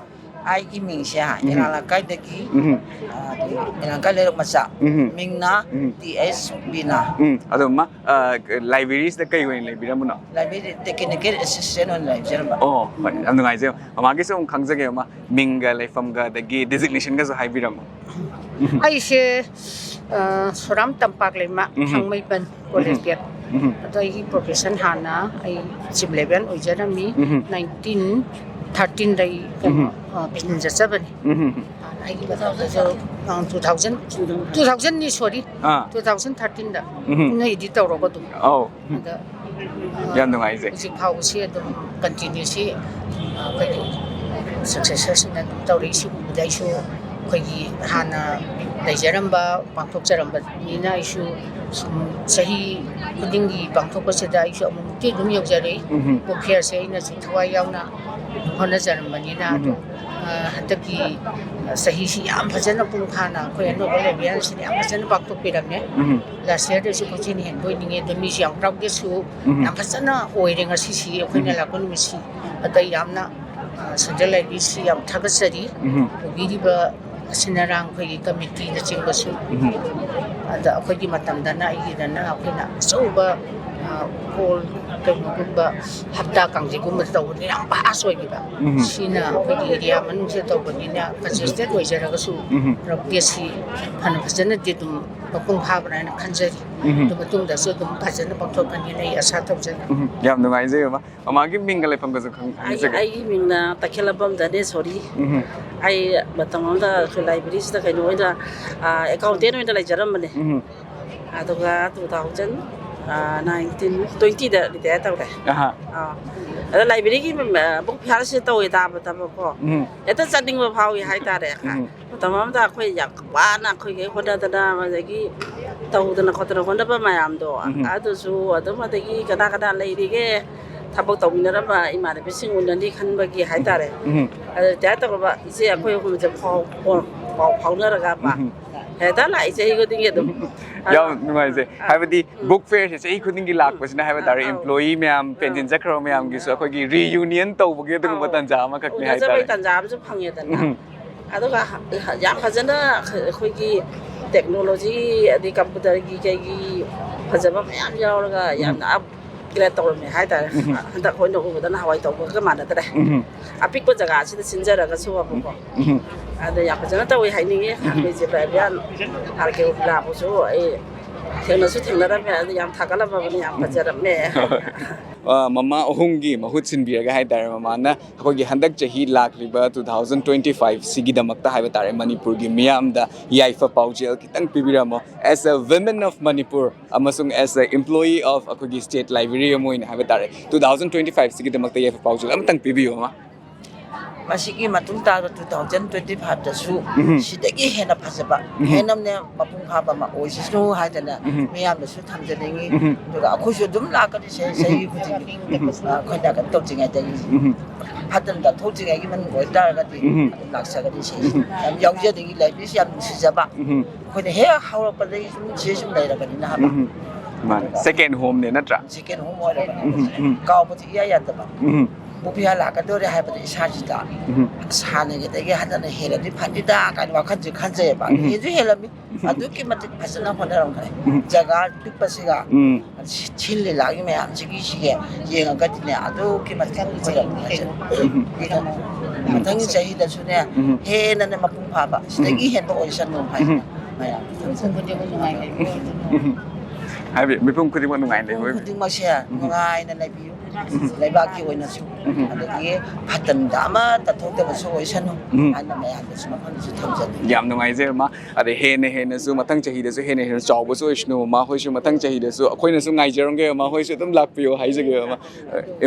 ꯑꯩꯒꯤ ꯃꯤꯡꯁꯦ ꯏꯔꯥꯡ ꯂꯩꯀꯥꯏꯗꯒꯤ, ꯎꯝ꯫ ꯑ, ꯏꯔꯥꯡ ꯂꯩꯀꯥꯏ ꯂꯩꯔꯛ ꯃꯆꯥ, ꯎꯝ꯫ ꯃꯤꯡꯅ ꯎꯝ꯫ ꯇꯤ ꯑꯩꯆ ꯕꯤꯅꯥ꯫ ꯎꯝ, ꯑꯗꯣ ꯃꯥ, ꯑ, ꯂꯥꯏꯕ꯭ꯔꯦꯔꯤꯁꯤꯗ ꯀꯩ ꯑꯣꯏꯅ ꯂꯩꯕꯤꯔꯝꯕꯅꯣ? ꯂꯥꯏꯕ꯭ꯔꯦꯔꯤ ꯇꯦꯛꯅꯤꯀꯦꯜ ꯑꯦꯁꯤꯁꯇꯦꯟ ꯑꯣꯏꯅ ꯂꯩꯖꯔꯝꯕ꯫ ꯑꯣ, ꯍꯣꯏ, ꯌꯥꯝ ꯅꯨꯡꯉꯥꯏꯖꯩ꯫ ꯃꯃꯥꯒꯤꯁꯨ ꯑꯃꯨꯛ ꯈꯪꯖꯒꯦ, ꯃꯃꯥ, ꯃꯤꯡꯒ ꯂꯩꯐꯝꯒ ꯑꯗꯒꯤ ꯗꯤꯖꯤꯒꯅꯦꯁꯟꯒꯁꯨ ꯍꯥꯏꯕꯤꯔꯝꯃꯣ꯫ ꯑꯩꯁꯦ, ꯑ, ꯁꯣꯔꯥꯝ ꯇꯝꯄꯥꯛ ꯂꯩꯃ, ꯎꯝ꯫ ꯊꯥꯡꯃꯩꯕꯟ ꯀꯣꯂꯦꯖ ꯎꯝ꯫ ꯒꯦꯠ꯫ ꯎꯝ꯫ ꯑꯗꯣ ꯑꯩꯒꯤ profession ꯍꯥꯟꯅ ꯑꯩ ꯆꯤꯞ ꯂꯦꯕꯦꯜ ꯑꯣꯏꯖꯔꯝꯃꯤ꯫ ꯎꯝ꯫ ꯅꯥꯏꯟꯇꯤꯟ ꯊꯥꯔꯇꯤꯟꯗ ꯑꯩ ꯎꯝ꯫ ꯑ, pension ꯆꯠꯆꯕꯅꯤ꯫ ꯎꯝ꯫ ꯍꯥꯟꯅ ꯑꯩꯒꯤ ꯃꯇꯝꯗꯁꯨ, ꯑ, two thousand, two thousandꯅꯤ, sorry, ꯑꯥ꯫ Two thousand thirteenꯗ ꯎꯝ꯫ ꯅꯣꯏ edit ꯇꯧꯔꯒ ꯑꯗꯨꯝ꯫ ꯑꯧ꯫ ꯑꯗ, ꯑ, ꯌꯥꯝ ꯅꯨꯡꯉꯥꯏꯖꯩ꯫ ꯍꯧꯖꯤꯛ ꯐꯥꯎꯕꯁꯤ ꯑꯗꯨꯝ continuously, ꯑ, ꯑꯩꯈꯣꯏꯒꯤ successorꯁꯤꯡꯅ ꯑꯗꯨꯝ ꯇꯧꯔꯛꯏ꯫ ꯁꯤꯒꯨꯝꯕꯗ ꯑꯩꯁꯨ ꯑꯩꯈꯣꯏꯒꯤ ꯍꯥꯟꯅ ꯂꯩꯖꯔꯝꯕ, ꯄꯥꯡꯊꯣꯛꯆꯔꯝꯕꯅꯤꯅ ꯑꯩꯁꯨ ꯁꯨꯝ ꯆꯍꯤ ꯈꯨꯗꯤꯡꯒꯤ ꯄꯥꯡꯊꯣꯛꯄꯁꯤꯗ ꯑꯩꯁꯨ ꯑꯃꯨꯛꯃꯨꯛꯇꯤ ꯑꯗꯨꯝ ꯌꯧꯖꯔꯛꯏ꯫ ꯎꯝ꯫ Book fairꯁꯦ ꯑꯩꯅꯁꯨ ꯊꯋꯥꯏ ꯌꯥꯎꯅ ꯑꯗꯨꯝ ꯍꯣꯠꯅꯖꯔꯝꯕꯅꯤꯅ, ꯎꯝ꯫ ꯑꯗꯣ, ꯑ, ꯍꯟꯗꯛꯀꯤ ꯆꯍꯤꯁꯤ ꯌꯥꯝ ꯐꯖꯅ ꯄꯨꯡ ꯐꯥꯅ ꯑꯩꯈꯣꯏ ꯑꯅꯧꯕ ꯂꯩꯕꯤꯌꯥꯟꯁꯤꯅ ꯌꯥꯝ ꯐꯖꯅ ꯄꯥꯡꯊꯣꯛꯄꯤꯔꯝꯃꯦ꯫ ꯎꯝ꯫ Last yearꯗꯩꯁꯨ ꯈꯨꯖꯤꯟ ꯍꯦꯟꯕ ꯑꯣꯏꯅꯤꯡꯉꯦ꯫ ꯑꯗꯣ ꯃꯤꯁꯨ ꯌꯥꯝ crowdedꯁꯨ ꯎꯝ꯫ ꯌꯥꯝ ꯐꯖꯅ ꯑꯣꯏꯔꯦ ꯉꯁꯤꯁꯤ ꯑꯩꯈꯣꯏꯅ ꯎꯝ꯫ ꯂꯥꯛꯄ ꯅꯨꯃꯤꯠꯁꯤ꯫ ꯑꯗ ꯌꯥꯝꯅ, ꯑ, Central Libraryꯁꯤ ꯌꯥꯝ ꯊꯥꯒꯠꯆꯔꯤ꯫ ꯎꯝ꯫ ꯄꯨꯕꯤꯔꯤꯕ ꯑꯁꯤꯟ ꯑꯔꯥꯡ ꯑꯩꯈꯣꯏꯒꯤ committeeꯅꯆꯤꯡꯕꯁꯨ꯫ ꯎꯝ꯫ ꯑꯗ ꯑꯩꯈꯣꯏꯒꯤ ꯃꯇꯝꯗꯅ ꯑꯩꯒꯤꯗꯅ ꯑꯩꯈꯣꯏꯅ ꯑꯆꯧꯕ, ꯑ, hall ꯀꯩꯅꯣꯒꯨꯝꯕ ꯍꯞꯇꯥ ꯀꯥꯡꯖꯩꯒꯨꯝꯕ ꯇꯧꯕꯅꯤꯅ ꯌꯥꯝ vast ꯑꯣꯏꯈꯤꯕ꯫ ꯎꯝ꯫ ꯁꯤꯅ ꯑꯩꯈꯣꯏꯒꯤ area ꯃꯅꯨꯡꯁꯤꯗ ꯇꯧꯕꯅꯤꯅ congested ꯑꯣꯏꯖꯔꯒꯁꯨ ꯎꯝ꯫ Crowdedꯁꯤ ꯐꯅ ꯐꯖꯅꯗꯤ ꯑꯗꯨꯝ ꯃꯄꯨꯡ ꯐꯥꯕ꯭ꯔꯥ ꯍꯥꯏꯅ ꯈꯟꯖꯔꯤ꯫ ꯎꯝ꯫ ꯑꯗꯨ ꯃꯇꯨꯡꯗꯁꯨ ꯑꯗꯨꯝ ꯐꯖꯅ ꯄꯥꯡꯊꯣꯛꯀꯅꯤꯅ ꯑꯩ ꯑꯁꯥ ꯇꯧꯖꯩ꯫ ꯎꯝ꯫ ꯌꯥꯝ ꯅꯨꯡꯉꯥꯏꯖꯩ, ꯃꯃꯥ꯫ ꯃꯃꯥꯒꯤ ꯃꯤꯡꯒ ꯂꯩꯐꯝꯒꯁꯨ ꯈꯪ-, ꯑꯩ, ꯍꯪꯖꯒꯦ꯫ ꯑꯩꯒꯤ ꯃꯤꯡꯅ ꯇꯈꯦꯜꯂꯝꯕꯝ ꯙꯅꯦꯁꯣꯔꯤ꯫ ꯎꯝ꯫ ꯑꯩ ꯃꯇꯝ ꯑꯃꯗ ꯑꯩꯈꯣꯏ libraryꯁꯤꯗ ꯀꯩꯅꯣ ꯑꯣꯏꯅ, ꯑ, accountant ꯑꯣꯏꯅ ꯂꯩꯖꯔꯝꯕꯅꯦ꯫ ꯎꯝ꯫ ꯑꯗꯨꯒ two thousand, ꯑ, nineteen, twentyꯗ retire ꯇꯧꯔꯦ꯫ ꯑꯍꯥ꯫ ꯑꯥ꯫ ꯑꯗ libraryꯒꯤ, ꯑ, book fairꯁꯦ ꯇꯧꯋꯦ ꯇꯥꯕ ꯇꯥꯕꯀꯣ꯫ ꯎꯝ꯫ ꯍꯦꯛꯇ ꯆꯠꯅꯤꯡꯕ ꯐꯥꯎꯏ ꯍꯥꯏꯇꯥꯔꯦ꯫ ꯎꯝ꯫ ꯃꯇꯝ ꯑꯃꯗ ꯑꯩꯈꯣꯏ ꯌꯥꯝ ꯋꯥꯅ ꯑꯩꯈꯣꯏꯒꯤ ꯍꯣꯠꯅꯗꯅ, ꯑꯗꯒꯤ ꯇꯧꯗꯅ ꯈꯣꯠꯇꯅ ꯍꯣꯠꯅꯕ ꯃꯌꯥꯝꯗꯣ, ꯎꯝ꯫ ꯑꯗꯨꯁꯨ ꯑꯗꯨꯝ, ꯑꯗꯒꯤ ꯀꯅꯥ ꯀꯅꯥ ꯂꯩꯔꯤꯒꯦ ꯊꯕꯛ ꯇꯧꯃꯤꯟꯅꯔꯝꯕ ꯏꯃꯥꯟꯅꯕꯤꯁꯤꯡ ꯎꯅꯅꯤ ꯈꯟꯕꯒꯤ ꯍꯥꯏꯇꯥꯔꯦ꯫ ꯎꯝ꯫ ꯑꯗ retire ꯇꯧꯔꯕ ꯏꯆꯦ ꯑꯩꯈꯣꯏ ꯑꯍꯨꯝꯁꯦ ꯄꯥꯎ, ꯄꯥꯎ, ꯄꯥꯎ ꯐꯥꯎꯅꯔꯒ ꯄꯥ-, ꯎꯝ꯫ ꯍꯦꯛꯇ ꯂꯥꯛꯏ ꯆꯍꯤ ꯈꯨꯗꯤꯡꯒꯤ ꯑꯗꯨꯝ꯫ ꯌꯥꯝ ꯅꯨꯡꯉꯥꯏꯖꯩ꯫ ꯑꯥ꯫ ꯍꯥꯏꯕꯗꯤ ꯎꯝ꯫ Book fairꯁꯦ ꯆꯍꯤ ꯈꯨꯗꯤꯡꯒꯤ ꯂꯥꯛꯄꯁꯤꯅ ꯍꯥꯏꯕ ꯇꯥꯔꯦ, ꯑꯥ, ꯑꯧ꯫ Employee ꯃꯌꯥꯝ, ꯑꯥ꯫ Pension ꯆꯠꯈ꯭ꯔꯕ ꯃꯌꯥꯝꯒꯤꯁꯨ ꯑꯩꯈꯣꯏꯒꯤ reunion ꯇꯧꯕꯒꯤ ꯑꯗꯨꯒꯨꯝꯕ ꯑꯧ꯫ ꯇꯥꯟꯖꯥ ꯑꯃꯈꯛꯅꯤ ꯎꯅꯖꯕꯩ ꯍꯥꯏꯇꯥꯔꯦ꯫ ꯇꯥꯟꯖꯥ ꯑꯃꯁꯨ ꯐꯪꯉꯦꯗꯅ꯫ ꯎꯝ꯫ ꯑꯗꯨꯒ ꯍ-, ꯌꯥꯝ ꯐꯖꯅ ꯑꯩꯈꯣꯏꯒꯤ technology ꯑꯗꯩ computerꯒꯤ ꯀꯩꯒꯤ ꯐꯖꯕ ꯃꯌꯥꯝ ꯌꯥꯎꯔꯒ ꯎꯝ꯫ ꯌꯥꯝꯅ upgrade ꯇꯧꯔꯝꯃꯦ ꯍꯥꯏꯇꯥꯔꯦ꯫ ꯎꯝ꯫ ꯍꯟꯗꯛ ꯑꯩꯈꯣꯏꯅ ꯎꯕꯗ ꯅꯍꯥꯟꯋꯥꯏ ꯇꯧꯕꯒ ꯃꯥꯟꯅꯗ꯭ꯔꯦ꯫ ꯎꯝ꯫ ꯑꯄꯤꯛꯄ ꯖꯒꯥꯁꯤꯗ ꯁꯤꯟꯖꯔꯒꯁꯨ ꯕꯀꯣ꯫ ꯎꯝ꯫ ꯑꯗ ꯌꯥꯝ ꯐꯖꯅ ꯇꯧꯋꯤ ꯍꯥꯏꯅꯤꯡꯉꯤ꯫ ꯎꯝ꯫ ꯑꯩꯈꯣꯏ ꯖꯤꯕ꯭ꯔꯥ ꯏꯕꯤꯌꯥꯟ ꯑꯥꯔ ꯀꯦ ꯎꯄꯂꯥꯕꯨꯁꯨ ꯑꯩ ꯊꯦꯡꯅꯁꯨ ꯊꯦꯡꯅꯔꯝꯃꯦ, ꯑꯗꯨ ꯌꯥꯝ ꯊꯥꯒꯠꯂꯝꯃꯕꯅꯤ, ꯌꯥꯝ ꯐꯖꯔꯝꯃꯦ꯫ ꯑ, ꯃꯃꯥ ꯑꯍꯨꯝꯒꯤ ꯃꯍꯨꯠ ꯁꯤꯟꯕꯤꯔꯒ ꯍꯥꯏꯇꯥꯔꯦ, ꯃꯃꯥꯅ ꯑꯩꯈꯣꯏꯒꯤ ꯍꯟꯗꯛ ꯆꯍꯤ ꯂꯥꯛꯂꯤꯕ two thousand twenty five ꯁꯤꯒꯤꯗꯃꯛꯇ ꯍꯥꯏꯕ ꯇꯥꯔꯦ, ꯃꯅꯤꯄꯨꯔꯒꯤ ꯃꯤꯌꯥꯝꯗ ꯌꯥꯏꯐ ꯄꯥꯎꯖꯦꯜ ꯈꯤꯇꯪ ꯄꯤꯕꯤꯔꯝꯃꯣ, as a women of Manipur ꯑꯃꯁꯨꯡ as a employee of ꯑꯩꯈꯣꯏꯒꯤ state library ꯑꯃ ꯑꯣꯏꯅ ꯍꯥꯏꯕ ꯇꯥꯔꯦ, two thousand twenty five ꯁꯤꯒꯤꯗꯃꯛꯇ ꯌꯥꯏꯐ ꯄꯥꯎꯖꯦꯜ ꯑꯃꯇꯪ ꯄꯤꯕꯤꯌꯨ, ꯃꯃꯥ꯫ ꯃꯁꯤꯒꯤ ꯃꯇꯨꯡ ꯇꯥꯕ two thousand twenty five ꯗꯁꯨ ꯎꯝ꯫ ꯁꯤꯗꯒꯤ ꯍꯦꯟꯅ ꯐꯖꯕ, ꯎꯝ꯫ ꯍꯦꯟꯅ ꯃꯄꯨꯡ ꯐꯥꯕ ꯑꯃ ꯑꯣꯏꯁꯅꯨ ꯍꯥꯏꯗꯅ ꯎꯝ꯫ ꯃꯌꯥꯝꯗꯁꯨ ꯊꯝꯖꯅꯤꯡꯉꯤ꯫ ꯎꯝ꯫ ꯑꯗꯨꯒ ꯑꯩꯈꯣꯏꯁꯨ ꯑꯗꯨꯝ ꯂꯥꯛꯀꯅꯤ, ꯆꯍꯤ, ꯆꯍꯤ ꯈꯨꯗꯤꯡꯒꯤ꯫ ꯎꯝ꯫ ꯑꯩꯈꯣꯏꯅ ꯀꯩꯅꯣ ꯇꯧꯗ꯭ꯔꯤꯉꯩꯗꯒꯤ, ꯎꯝ꯫ ꯐꯠꯇꯅ ꯊꯣꯛꯇ꯭ꯔꯤꯉꯩꯒꯤ ꯃꯅꯨꯡ ꯑꯣꯏꯇꯥꯔꯒꯗꯤ ꯎꯝ꯫ ꯑꯗꯨꯝ ꯂꯥꯛꯆꯒꯅꯤ꯫ ꯁꯤꯁꯦ ꯎꯝ꯫ ꯌꯥꯝ ꯌꯥꯎꯖꯅꯤꯡꯉꯤ, ꯂꯥꯏꯕ꯭ꯔꯤꯁꯦ ꯌꯥꯝ ꯅꯨꯡꯁꯤꯖꯕ꯫ ꯎꯝ꯫ ꯑꯩꯈꯣꯏꯅ ꯍꯦꯛ ꯍꯧꯔꯛꯄꯗꯒꯤ ꯁꯨꯝ ꯁꯤ ꯁꯨꯝ ꯂꯩꯔꯕꯅꯤꯅ ꯍꯥꯏꯕ꯫ ꯎꯝ꯫ ꯃꯥꯅꯦ꯫ ꯑꯗꯨꯒ second home ꯅꯦ ꯅꯠꯇ꯭ꯔꯥ? Second home ꯑꯣꯏꯔꯕꯅꯤꯅ ꯎꯝ꯫ ꯎꯝ꯫ ꯀꯥꯎꯕꯗꯤ ꯏꯌꯥ ꯌꯥꯗꯕ꯫ ꯎꯝ꯫ ꯕꯣꯕꯤꯌꯥ ꯂꯥꯛꯀꯗꯧꯔꯦ ꯍꯥꯏꯕꯗ ꯏꯁꯥꯁꯤꯗ ꯎꯝ꯫ ꯍꯥꯟꯅꯒꯤꯗꯒꯤ ꯍꯟꯗꯅ ꯍꯦꯜꯂꯗꯤ ꯐꯅꯤꯗ ꯀꯥꯏꯅ ꯋꯥꯈꯜꯁꯦ ꯈꯟꯖꯩꯌꯦꯕ꯫ ꯎꯝ꯫ ꯍꯦꯟꯁꯨ ꯍꯦꯜꯂꯝꯃꯤ꯫ ꯎꯝ꯫ ꯑꯗꯨꯛꯀꯤ ꯃꯇꯤꯛ ꯐꯖꯅ ꯍꯣꯠꯅꯔꯝꯈ꯭ꯔꯦ꯫ ꯎꯝ꯫ ꯖꯒꯥ ꯄꯤꯛꯄꯁꯤꯒ ꯎꯝ꯫ ꯁꯤ-, ꯁꯤꯜ ꯂꯤꯂꯥꯒꯤ ꯃꯌꯥꯝꯁꯤꯒꯤ ꯁꯤꯒ ꯌꯦꯡꯉꯒꯗꯤꯅꯦ ꯑꯗꯨꯛꯀꯤ ꯃꯇꯤꯛ ꯐꯖꯕ ꯍꯥꯏꯁꯦ꯫ ꯎꯝ꯫ ꯃꯊꯪꯒꯤ ꯆꯍꯤꯗꯁꯨꯅꯦ ꯎꯝ꯫ ꯍꯦꯟꯅꯅꯦ ꯃꯄꯨꯡ ꯐꯥꯕ ꯁꯤꯗꯒꯤ ꯎꯝ꯫ ꯍꯦꯟꯕ ꯑꯣꯏꯁꯅꯨ ꯍꯥꯏꯁꯤꯅ ꯎꯝ꯫ ꯃꯌꯥꯝ ꯊꯝꯖꯅꯤꯡꯉꯤ꯫ ꯎꯝ꯫ ꯍꯥꯏꯕꯗꯤ ꯃꯤꯄꯨꯝ ꯈꯨꯗꯤꯡꯃꯛ ꯅꯨꯡꯉꯥꯏꯅ ꯂꯩꯕ ꯃꯤꯄꯨꯝ ꯑꯣꯏꯕ꯫ ꯈꯨꯗꯤꯡꯃꯛꯁꯦ ꯎꯝ꯫ ꯅꯨꯡꯉꯥꯏꯅ ꯂꯩꯕꯤꯌꯨ꯫ ꯂꯩꯕꯥꯛꯀꯤ ꯑꯣꯏꯅꯁꯨ ꯎꯝ꯫ ꯑꯗꯒꯤ ꯐꯠꯇꯅꯨꯡꯗ ꯑꯃꯠꯇ ꯊꯣꯛꯇꯕꯁꯨ ꯑꯣꯏꯁꯅꯨ ꯎꯝ꯫ ꯍꯥꯏꯅ ꯃꯌꯥꯝꯗꯁꯨ ꯃꯐꯝꯗꯁꯨ ꯊꯝꯖꯅꯤꯡꯉꯤ꯫ ꯌꯥꯝ ꯅꯨꯡꯉꯥꯏꯖꯩ, ꯃꯃꯥ꯫ ꯑꯗꯩ ꯍꯦꯟꯅ ꯍꯦꯟꯅꯁꯨ ꯃꯊꯪ ꯆꯍꯤꯗꯁꯨ ꯍꯦꯟꯅ ꯍꯦꯟꯅ ꯆꯥꯎꯕꯁꯨ ꯑꯣꯏꯁꯅꯨ, ꯃꯃꯥ ꯍꯣꯏꯁꯨ ꯃꯊꯪ ꯆꯍꯤꯗꯁꯨ ꯑꯩꯈꯣꯏꯅꯁꯨ ꯉꯥꯏꯖꯔꯝꯒꯦ, ꯃꯃꯥ ꯍꯣꯏꯁꯨ ꯑꯗꯨꯝ ꯂꯥꯛꯄꯤꯌꯣ ꯍꯥꯏꯖꯒꯦ, ꯃꯃꯥ꯫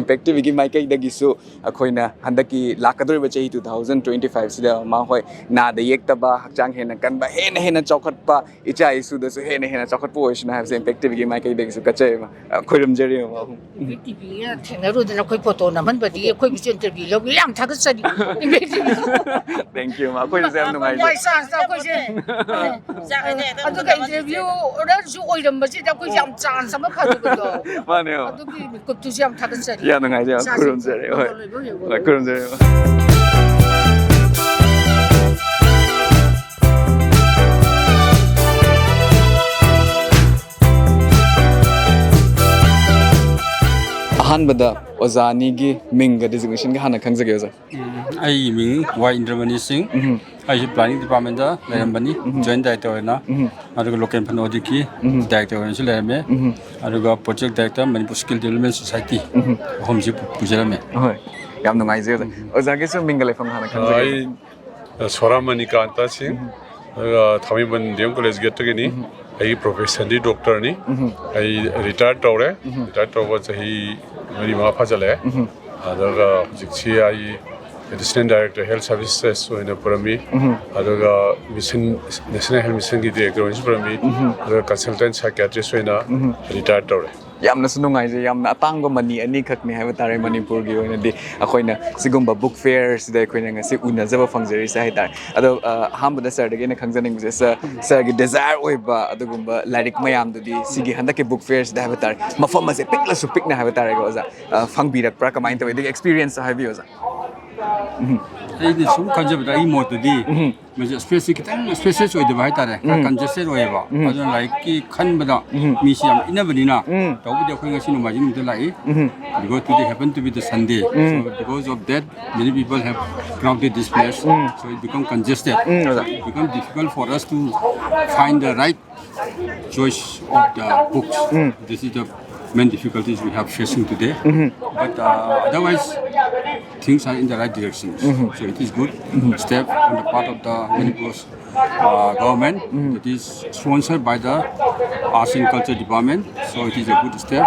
Impact ꯇꯤ ꯚꯤꯒꯤ ꯃꯥꯏꯀꯩꯗꯒꯤꯁꯨ ꯑꯩꯈꯣꯏꯅ ꯍꯟꯗꯛꯀꯤ ꯂꯥꯛꯀꯗꯧꯔꯤꯕ ꯆꯍꯤ two thousand twenty five ꯁꯤꯗ ꯃꯃꯥ ꯍꯣꯏ ꯅꯥꯗ ꯌꯦꯛꯇꯕ, ꯍꯛꯆꯥꯡ ꯍꯦꯟꯅ ꯀꯟꯕ, ꯍꯦꯟꯅ ꯍꯦꯟꯅ ꯆꯥꯎꯈꯠꯄ, ꯏꯆꯥ ꯏꯁꯨꯗꯁꯨ ꯍꯦꯟꯅ ꯍꯦꯟꯅ ꯆꯥꯎꯈꯠꯄ ꯑꯣꯏꯁꯅꯨ ꯍꯥꯏꯕꯁꯦ Impact ꯇꯤ ꯚꯤꯒꯤ ꯃꯥꯏꯀꯩꯗꯒꯤꯁꯨ ꯀꯠꯆꯩ, ꯃꯃꯥ꯫ ꯑ, ꯈꯣꯏꯔꯝꯖꯔꯤ, ꯃꯃꯥ꯫ ꯏꯝꯄꯦꯛ ꯇꯤ ꯚꯤꯒ ꯊꯦꯡꯅꯔꯨꯗꯅ ꯑꯩꯈꯣꯏ ꯐꯣꯇꯣ ꯅꯝꯍꯟꯕꯗꯤ ꯑꯩꯈꯣꯏꯒꯤꯁꯨ interview ꯂꯧꯕꯤ꯫ ꯌꯥꯝ ꯊꯥꯒꯠꯆꯔꯤ꯫ ꯏꯝꯄꯦꯛ ꯇꯤ ꯚꯤꯁꯨ꯫ Thank you, ꯃꯃꯥ꯫ ꯑꯩꯈꯣꯏꯅꯁꯨ ꯌꯥꯝ ꯅꯨꯡꯉꯥꯏꯖꯩ꯫ By chance ꯇ ꯑꯩꯈꯣꯏꯁꯦ꯫ ꯑꯗꯨꯒ interview ꯔꯁꯨ ꯑꯣꯏꯔꯝꯕꯁꯤꯗ ꯑꯩꯈꯣꯏꯁꯦ ꯌꯥꯝ chance ꯑꯃ ꯐꯪꯕꯗꯣ꯫ ꯃꯥꯅꯦ, ꯃꯃꯥ꯫ ꯑꯗꯨꯒꯤ ꯃꯤꯀꯨꯞꯇꯨꯁꯨ ꯌꯥꯝ ꯊꯥꯒꯠꯆꯔꯤ꯫ ꯌꯥꯝ ꯅꯨꯡꯉꯥꯏꯖꯩ, ꯃꯃꯥ꯫ ꯏꯆꯥꯁꯤꯡꯁꯦ ꯈꯨꯔꯨꯝꯖꯔꯤ꯫ ꯍꯣꯏ꯫ ꯂꯣꯏꯕ ꯌꯦꯡꯉꯣ꯫ ꯍꯣꯏ, ꯈꯨꯔꯨꯝꯖꯔꯤ, ꯃꯃꯥ꯫ ꯑꯍꯥꯟꯕꯗ ꯑꯣꯖꯥ ꯑꯅꯤꯒꯤ ꯃꯤꯡꯒ designation ꯒ ꯍꯥꯟꯅ ꯈꯪꯖꯒꯦ, ꯑꯣꯖꯥ꯫ ꯎꯝ, ꯑꯩꯒꯤ ꯃꯤꯡ ꯋꯥꯏ ꯏꯟꯗ꯭ꯔꯃꯅꯤ ꯁꯤꯡ꯫ ꯎꯝ꯫ ꯑꯩꯁꯨ planning departmentꯇ ꯂꯩꯔꯝꯕꯅꯤ, joint director ꯑꯣꯏꯅ, ꯑꯗꯨꯒ local fund auditꯀꯤ director ꯑꯣꯏꯅꯁꯨ ꯂꯩꯔꯝꯃꯦ, ꯑꯗꯨꯒ project director Manipur Skill Development Society, ꯑꯍꯨꯝꯁꯤ ꯄꯨ- ꯄꯨꯖꯔꯝꯃꯦ꯫ ꯍꯣꯏ, ꯌꯥꯝ ꯅꯨꯡꯉꯥꯏꯖꯩ ꯑꯣꯖꯥ꯫ ꯑꯣꯖꯥꯒꯤꯁꯨ ꯃꯤꯡꯒ ꯂꯩꯐꯝ ꯍꯥꯟꯅ ꯈꯪꯖꯒꯦ꯫ ꯑꯩ ꯁꯣꯔꯥ ꯃꯅꯤꯀꯥꯟꯇ ꯁꯤꯡ, ꯑꯗꯨꯒ ꯊꯥꯡꯃꯩꯕꯟ D M College gateꯇꯒꯤꯅꯤ꯫ ꯑꯩꯒꯤ professionꯗꯤ doctorꯅꯤ꯫ ꯑꯩ retire ꯇꯧꯔꯦ꯫ Retire ꯇꯧꯕ ꯆꯍꯤ ꯃꯔꯤ ꯃꯉꯥ ꯐꯥꯖꯤꯜꯂꯛꯑꯦ꯫ ꯑꯗꯨꯒ ꯍꯧꯖꯤꯛꯁꯤ ꯑꯩ Additional Director Health Services ꯑꯣꯏꯅ ꯄꯨꯔꯝꯃꯤ꯫ ꯑꯗꯨꯒ mission, National Health Missionꯒꯤ director ꯑꯣꯏꯅꯁꯨ ꯄꯨꯔꯝꯃꯤ꯫ ꯑꯗꯨꯒ consultant psychiatrist ꯑꯣꯏꯅ retire ꯇꯧꯔꯦ꯫ ꯌꯥꯝꯅꯁꯨ ꯅꯨꯡꯉꯥꯏꯖꯩ꯫ ꯌꯥꯝꯅ ꯑꯇꯥꯡꯕ ꯃꯅꯤ ꯑꯅꯤꯈꯛꯅꯤ ꯍꯥꯏꯕ ꯇꯥꯔꯦ ꯃꯅꯤꯄꯨꯔꯒꯤ ꯑꯣꯏꯅꯗꯤ ꯑꯩꯈꯣꯏꯅ ꯁꯤꯒꯨꯝꯕ book fairꯁꯤꯗ ꯑꯩꯈꯣꯏꯅ ꯉꯁꯤ ꯎꯅꯖꯕ ꯐꯪꯖꯔꯤꯁꯦ ꯍꯥꯏ ꯇꯥꯔꯦ꯫ ꯑꯗꯣ ꯑ, ꯑꯍꯥꯟꯕꯗ sirꯗꯒꯤ ꯑꯩꯅ ꯈꯪꯖꯅꯤꯡꯕꯁꯦ, sir, sirꯒꯤ desire ꯑꯣꯏꯕ ꯑꯗꯨꯒꯨꯝꯕ ꯂꯥꯏꯔꯤꯛ ꯃꯌꯥꯝꯗꯨꯗꯤ ꯁꯤꯒꯤ ꯍꯟꯗꯛꯀꯤ book fairꯁꯤꯗ ꯍꯥꯏꯕ ꯇꯥꯔꯦ, ꯃꯐꯝ ꯑꯁꯦ ꯄꯤꯛꯂꯁꯨ ꯄꯤꯛꯅ ꯍꯥꯏꯕ ꯇꯥꯔꯦꯀꯣ ꯑꯣꯖꯥ, ꯑ, ꯐꯪꯕꯤꯔꯛꯄ꯭ꯔꯥ, ꯀꯃꯥꯏꯅ ꯇꯧꯋꯤ? ꯑꯗꯒꯤ experience ꯍꯥꯏꯕꯤꯌꯨ ꯑꯣꯖꯥ꯫ ꯑꯩꯅ ꯁꯨꯝ ꯈꯟꯖꯕꯗ, ꯑꯩꯒꯤ ꯃꯣꯠꯇꯗꯤ ꯃꯁꯤ spaceꯁꯤ ꯈꯤꯇꯪ spacious ꯑꯣꯏꯗꯕ ꯍꯥꯏꯇꯥꯔꯦ, ꯈꯔ congested ꯑꯣꯏꯌꯦꯕ꯫ ꯑꯗꯨꯅ ꯂꯥꯏꯔꯤꯛꯀꯤ ꯈꯟꯕꯗ ꯃꯤꯁꯤ ꯌꯥꯝ ꯏꯟꯅꯕꯅꯤꯅ, ꯇꯧꯕꯗꯤ ꯑꯩꯈꯣꯏ ꯉꯁꯤ ꯅꯣꯡꯃꯥꯏꯖꯤꯡ ꯅꯨꯃꯤꯠꯇ ꯂꯥꯛꯏ, because today happen to be the Sunday. So because of that, many people have crowded this place, so it become congested. So it become difficult for us to find the right choice of the books. This is the main difficulties we have facing today. But uh, otherwise, things are in the right direction. So it is good step on the part of the Manipur uh, government. It is sponsored by the Arts and Culture Department. So it is a good step.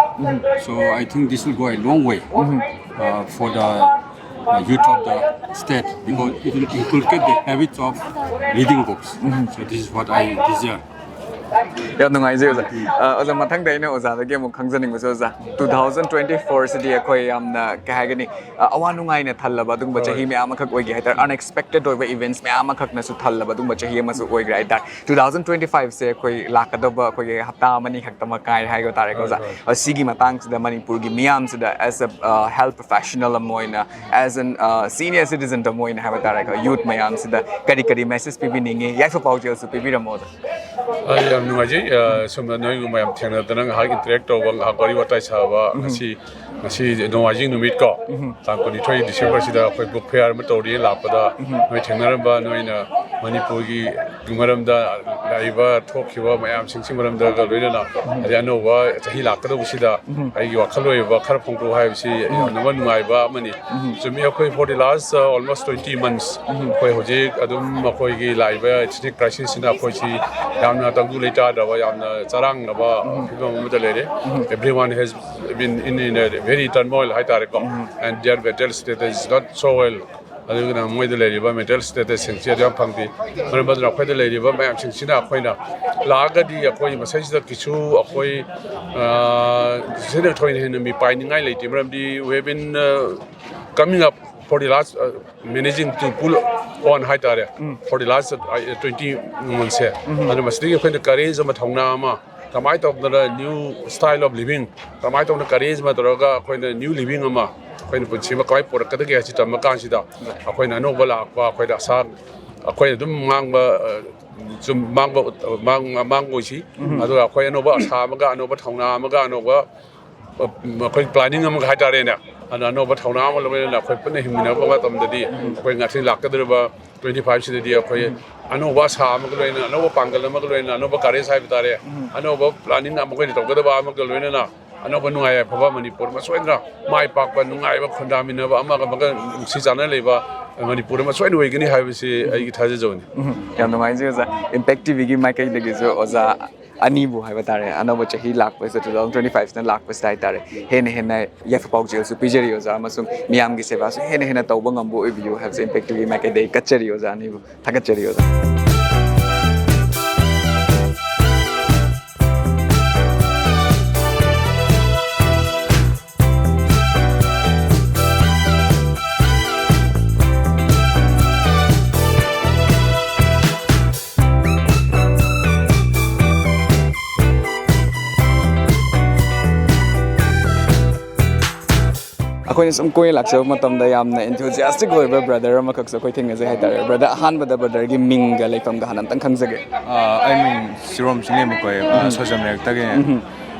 So I think this will go a long way uh, for the uh, youth of the state, because it will inculcate the habits of reading books. So this is what I desire. ꯌꯥꯝ ꯅꯨꯡꯉꯥꯏꯖꯩ ꯑꯣꯖꯥ꯫ ꯑ, ꯑꯣꯖꯥ, ꯃꯊꯪꯗ ꯑꯩꯅ ꯑꯣꯖꯥꯗꯒꯤ ꯑꯃꯨꯛ ꯈꯪꯖꯅꯤꯡꯕꯁꯦ, ꯑꯣꯖꯥ, two thousand twenty four ꯁꯤꯗꯤ ꯑꯩꯈꯣꯏ ꯌꯥꯝꯅ, ꯀꯩ ꯍꯥꯏꯒꯅꯤ, ꯑ, ꯑꯋꯥ ꯅꯨꯡꯉꯥꯏꯅ ꯊꯜꯂꯕ ꯑꯗꯨꯒꯨꯝꯕ ꯆꯍꯤ ꯃꯌꯥꯝ ꯑꯃꯈꯛ ꯑꯣꯏꯒꯦ ꯍꯥꯏꯇꯥꯔꯦ, unexpected ꯑꯣꯏꯕ events ꯃꯌꯥꯝ ꯑꯃꯈꯛꯅꯁꯨ ꯊꯜꯂꯕ ꯑꯗꯨꯒꯨꯝꯕ ꯆꯍꯤ ꯑꯃꯁꯨ ꯑꯣꯏꯈ꯭ꯔꯦ ꯍꯥꯏꯇꯥꯔꯦ꯫ Two thousand twenty five ꯁꯦ ꯑꯩꯈꯣꯏ ꯂꯥꯛꯀꯗꯕ ꯑꯩꯈꯣꯏꯒꯤ ꯍꯞꯇꯥ ꯑꯃꯅꯤ ꯈꯛꯇꯃꯛ ꯉꯥꯏꯔꯦ ꯍꯥꯏꯕ ꯇꯥꯔꯦꯀꯣ ꯑꯣꯖꯥ꯫ ꯑ, ꯁꯤꯒꯤ ꯃꯇꯥꯡꯁꯤꯗ ꯃꯅꯤꯄꯨꯔꯒꯤ ꯃꯤꯌꯥꯝꯁꯤꯗ, as a, uh, health professional ꯑꯃ ꯑꯣꯏꯅ, as an, uh, senior citizen ꯑꯃ ꯑꯣꯏꯅ ꯍꯥꯏꯕ ꯇꯥꯔꯦꯀꯣ, youth ꯃꯌꯥꯝꯁꯤꯗ ꯀꯔꯤ ꯀꯔꯤ message ꯄꯤꯕꯤꯅꯤꯡꯉꯤ? ꯌꯥꯏꯐ ꯄꯥꯎꯖꯦꯜꯁꯨ ꯄꯤꯕꯤꯔꯝꯃꯣ ꯑꯣꯖꯥ꯫ ꯑꯩ ꯌꯥꯝ ꯅꯨꯡꯉꯥꯏꯖꯩ꯫ ꯑ, ꯁꯨꯝꯅ ꯅꯣꯏꯒꯨꯝꯕ ꯌꯥꯝ ꯊꯦꯡꯅꯗꯅ ꯉꯥꯏꯍꯥꯛ interact ꯇꯧꯕ, ꯉꯥꯏꯍꯥꯛ ꯋꯥꯔꯤ ꯋꯥꯇꯥꯏ ꯁꯥꯕ, ꯉꯁꯤ ꯉꯁꯤ ꯅꯣꯡꯃꯥꯏꯖꯤꯡ ꯅꯨꯃꯤꯠ ꯀꯣ, ꯇꯥꯡ ꯀꯨꯟꯅꯤꯊꯣꯏ ꯗꯤꯁꯦꯝꯕꯔꯁꯤꯗ ꯑꯩꯈꯣꯏ ꯕꯨꯛ ꯐꯤꯌꯥꯔ ꯑꯃ ꯇꯧꯔꯤ꯫ ꯂꯥꯛꯄꯗ ꯅꯣꯏ ꯊꯦꯡꯅꯔꯝꯕ, ꯅꯣꯏꯅ ꯃꯅꯤꯄꯨꯔꯒꯤ ꯃꯔꯝꯗ ꯂꯥꯛꯏꯕ ꯊꯣꯛꯈꯤꯕ ꯃꯌꯥꯝꯁꯤꯡꯁꯤ ꯃꯔꯝꯗꯒ ꯂꯣꯏꯅꯅ, ꯑꯗꯩ ꯑꯅꯧꯕ ꯆꯍꯤ ꯂꯥꯛꯀꯗꯧꯕꯁꯤꯗ ꯑꯩꯒꯤ ꯋꯥꯈꯜ ꯑꯣꯏꯕ ꯈꯔ ꯐꯣꯡꯗꯣꯛꯎ ꯍꯥꯏꯕꯁꯤ ꯌꯥꯝꯅ ꯅꯨꯡꯉꯥꯏꯕ ꯑꯃꯅꯤ꯫ ꯆꯨꯝꯃꯤ, ꯑꯩꯈꯣꯏ for the last almost twenty months, ꯑꯩꯈꯣꯏ ꯍꯧꯖꯤꯛ ꯑꯗꯨꯝ ꯑꯩꯈꯣꯏꯒꯤ ꯂꯥꯛꯏꯕ ꯏꯊꯅꯤꯛ ꯀ꯭ꯔꯥꯏꯁꯤꯁꯁꯤꯅ ꯑꯩꯈꯣꯏꯁꯤ ꯌꯥꯝꯅ ꯇꯪꯗꯨ ꯂꯩꯇꯥꯗꯕ, ꯌꯥꯝꯅ ꯆꯔꯥꯡꯅꯕ ꯐꯤꯕꯝ ꯑꯃꯗ ꯂꯩꯔꯦ꯫ Everyone has been in, in a very turmoil ꯍꯥꯏꯇꯥꯔꯦꯀꯣ, and their mental status is not so well. ꯑꯗꯨꯅ ꯃꯣꯏꯗ ꯂꯩꯔꯤꯕ ꯃꯦꯟꯇꯦꯜ ꯁ꯭ꯇꯦꯇꯁꯁꯤꯡꯁꯤ ꯑꯗꯨ ꯌꯥꯝ ꯐꯪꯗꯦ꯫ ꯃꯔꯝ ꯑꯗꯨꯅ ꯑꯩꯈꯣꯏꯗ ꯂꯩꯔꯤꯕ ꯃꯌꯥꯝꯁꯤꯡꯁꯤꯅ ꯑꯩꯈꯣꯏꯅ ꯂꯥꯛꯑꯒꯗꯤ ꯑꯩꯈꯣꯏ ꯃꯁꯤꯗꯩꯁꯤꯗ ꯀꯩꯁꯨ ꯑꯩꯈꯣꯏ ꯁꯤꯗ ꯊꯣꯏꯅ ꯍꯦꯟꯅ ꯃꯤꯄꯥꯏꯅꯤꯡꯉꯥꯏ ꯂꯩꯇꯦ꯫ ꯃꯔꯝꯗꯤ we have been coming up for the last, managing to pull on ꯍꯥꯏꯇꯥꯔꯦ, for the last twenty months ꯁꯦ꯫ ꯑꯗꯨꯅ ꯃꯁꯤꯗꯒꯤ ꯑꯩꯈꯣꯏꯅ ꯀꯔꯦꯖ ꯑꯃ, ꯊꯧꯅꯥ ꯑꯃ, ꯀꯃꯥꯏꯅ ꯇꯧꯗꯅ new style of living, ꯀꯃꯥꯏꯅ ꯇꯧꯗꯅ ꯀꯔꯦꯖ ꯑꯃ ꯇꯧꯔꯒ ꯑꯩꯈꯣꯏꯅ new living ꯑꯃ, ꯑꯩꯈꯣꯏꯅ ꯄꯨꯟꯁꯤ ꯑꯃ ꯀꯃꯥꯏꯅ ꯄꯨꯔꯛꯀꯗꯒꯦ ꯍꯥꯏꯁꯤ ꯇꯝꯕ ꯀꯥꯟꯁꯤꯗ, ꯑꯩꯈꯣꯏꯅ ꯑꯅꯧꯕ ꯂꯥꯛꯄ, ꯑꯩꯈꯣꯏꯗ ꯑꯁꯥ, ꯑꯩꯈꯣꯏꯅ ꯑꯗꯨꯝ ꯃꯥꯡꯕ, ꯑ, ꯆꯨꯝ-, ꯃꯥꯡꯕ, ꯃꯥꯡ-, ꯃꯥꯡꯕ ꯑꯣꯏꯁꯤ꯫ ꯑꯗꯨꯒ ꯑꯩꯈꯣꯏ ꯑꯅꯧꯕ ꯑꯁꯥ ꯑꯃꯒ, ꯑꯅꯧꯕ ꯊꯧꯅꯥ ꯑꯃꯒ, ꯑꯅꯧꯕ, ꯑ, ꯑꯩꯈꯣꯏ planning ꯑꯃꯒ ꯍꯥꯏꯇꯥꯔꯦꯅꯦ, ꯑꯗꯨꯅ ꯑꯅꯧꯕ ꯊꯧꯅꯥ ꯑꯃ ꯂꯣꯏꯅꯅ ꯑꯩꯈꯣꯏ ꯄꯨꯟꯅ ꯍꯤꯡꯃꯤꯟꯅꯔꯛꯄ ꯃꯇꯝꯗꯗꯤ, ꯑꯩꯈꯣꯏ ꯉꯁꯤ ꯂꯥꯛꯀꯗꯧꯔꯤꯕ twenty five ꯁꯤꯗꯗꯤ ꯑꯩꯈꯣꯏ ꯑꯅꯧꯕ ꯑꯁꯥ ꯑꯃꯒ ꯂꯣꯏꯅꯅ, ꯑꯅꯧꯕ ꯄꯥꯡꯒꯜ ꯑꯃꯒ ꯂꯣꯏꯅꯅ, ꯑꯅꯧꯕ ꯀꯔꯦꯖ ꯍꯥꯏꯕ ꯇꯥꯔꯦ, ꯑꯅꯧꯕ planning ꯑꯃ ꯑꯩꯈꯣꯏꯅ ꯇꯧꯒꯗꯕ ꯑꯃꯒ ꯂꯣꯏꯅꯅ, ꯑꯅꯧꯕ ꯅꯨꯡꯉꯥꯏ ꯌꯥꯏꯐꯕ ꯃꯅꯤꯄꯨꯔ ꯑꯃ ꯁꯣꯏꯗꯅ ꯃꯥꯏ ꯄꯥꯛꯄ, ꯅꯨꯡꯉꯥꯏꯕ, ꯈꯨꯟꯗꯥꯃꯤꯟꯅꯕ, ꯑꯃꯒ ꯑꯃꯒ ꯅꯨꯡꯁꯤ ꯆꯥꯟꯅ ꯂꯩꯕ ꯃꯅꯤꯄꯨꯔ ꯑꯃ ꯁꯣꯏꯗꯅ ꯑꯣꯏꯒꯅꯤ ꯍꯥꯏꯕꯁꯤ ꯑꯩꯒꯤ ꯊꯥꯖꯖꯕꯅꯤ꯫ ꯎꯝ, ꯌꯥꯝ ꯅꯨꯡꯉꯥꯏꯖꯩ ꯑꯣꯖꯥ꯫ ꯏꯝꯄꯦꯛ ꯇꯤꯚꯤꯒꯤ ꯃꯥꯏꯀꯩꯗꯒꯤꯁꯨ ꯑꯣꯖꯥ ꯑꯅꯤꯕꯨ ꯍꯥꯏꯕ ꯇꯥꯔꯦ, ꯑꯅꯧꯕ ꯆꯍꯤ ꯂꯥꯛꯄꯁꯤꯗ, two thousand twenty five ꯁꯤꯅ ꯂꯥꯛꯄꯁꯤꯗ ꯍꯥꯏꯇꯥꯔꯦ, ꯍꯦꯟꯅ ꯍꯦꯟꯅ ꯌꯥꯏꯐ ꯄꯥꯎꯖꯦꯜꯁꯨ ꯄꯤꯖꯔꯤ ꯑꯣꯖꯥ, ꯑꯃꯁꯨꯡ ꯃꯤꯌꯥꯝꯒꯤ ꯁꯦꯕꯥꯁꯨ ꯍꯦꯟꯅ ꯍꯦꯟꯅ ꯇꯧꯕ ꯉꯝꯕ ꯑꯣꯏꯕꯤꯌꯨ ꯍꯥꯏꯕꯁꯦ ꯏꯝꯄꯦꯛ ꯇꯤꯚꯤꯒꯤ ꯃꯥꯏꯀꯩꯗꯒꯤ ꯀꯠꯆꯔꯤ ꯑꯣꯖꯥ ꯑꯅꯤꯕꯨ꯫ ꯊꯥꯒꯠꯆꯔꯤ ꯑꯣꯖꯥ꯫ ꯑꯩꯈꯣꯏꯅ ꯁꯨꯝ ꯀꯣꯏ ꯂꯥꯛꯆꯕ ꯃꯇꯝꯗ ꯌꯥꯝꯅ enthusiastic ꯑꯣꯏꯕ ꯕ꯭ꯔꯗꯔ ꯑꯃꯈꯛꯁꯨ ꯑꯩꯈꯣꯏ ꯊꯦꯡꯅꯖꯩ ꯍꯥꯏꯇꯥꯔꯦ꯫ ꯕ꯭ꯔꯗꯔ, ꯑꯍꯥꯟꯕꯗ ꯕ꯭ꯔꯗꯔꯒꯤ ꯃꯤꯡꯒ ꯂꯩꯐꯝꯒ ꯍꯥꯟꯅ ꯑꯝꯇꯪ ꯈꯪꯖꯒꯦ꯫ ꯑꯥ, ꯑꯩ ꯃꯤꯡ ꯁꯤꯔꯣꯝ ꯆꯤꯡꯂꯦꯝꯕꯀꯣ, ꯑꯥ, ꯎꯝ꯫ ꯁꯣꯖꯝ ꯂꯩꯔꯛꯇꯒꯤ꯫ ꯎꯝ꯫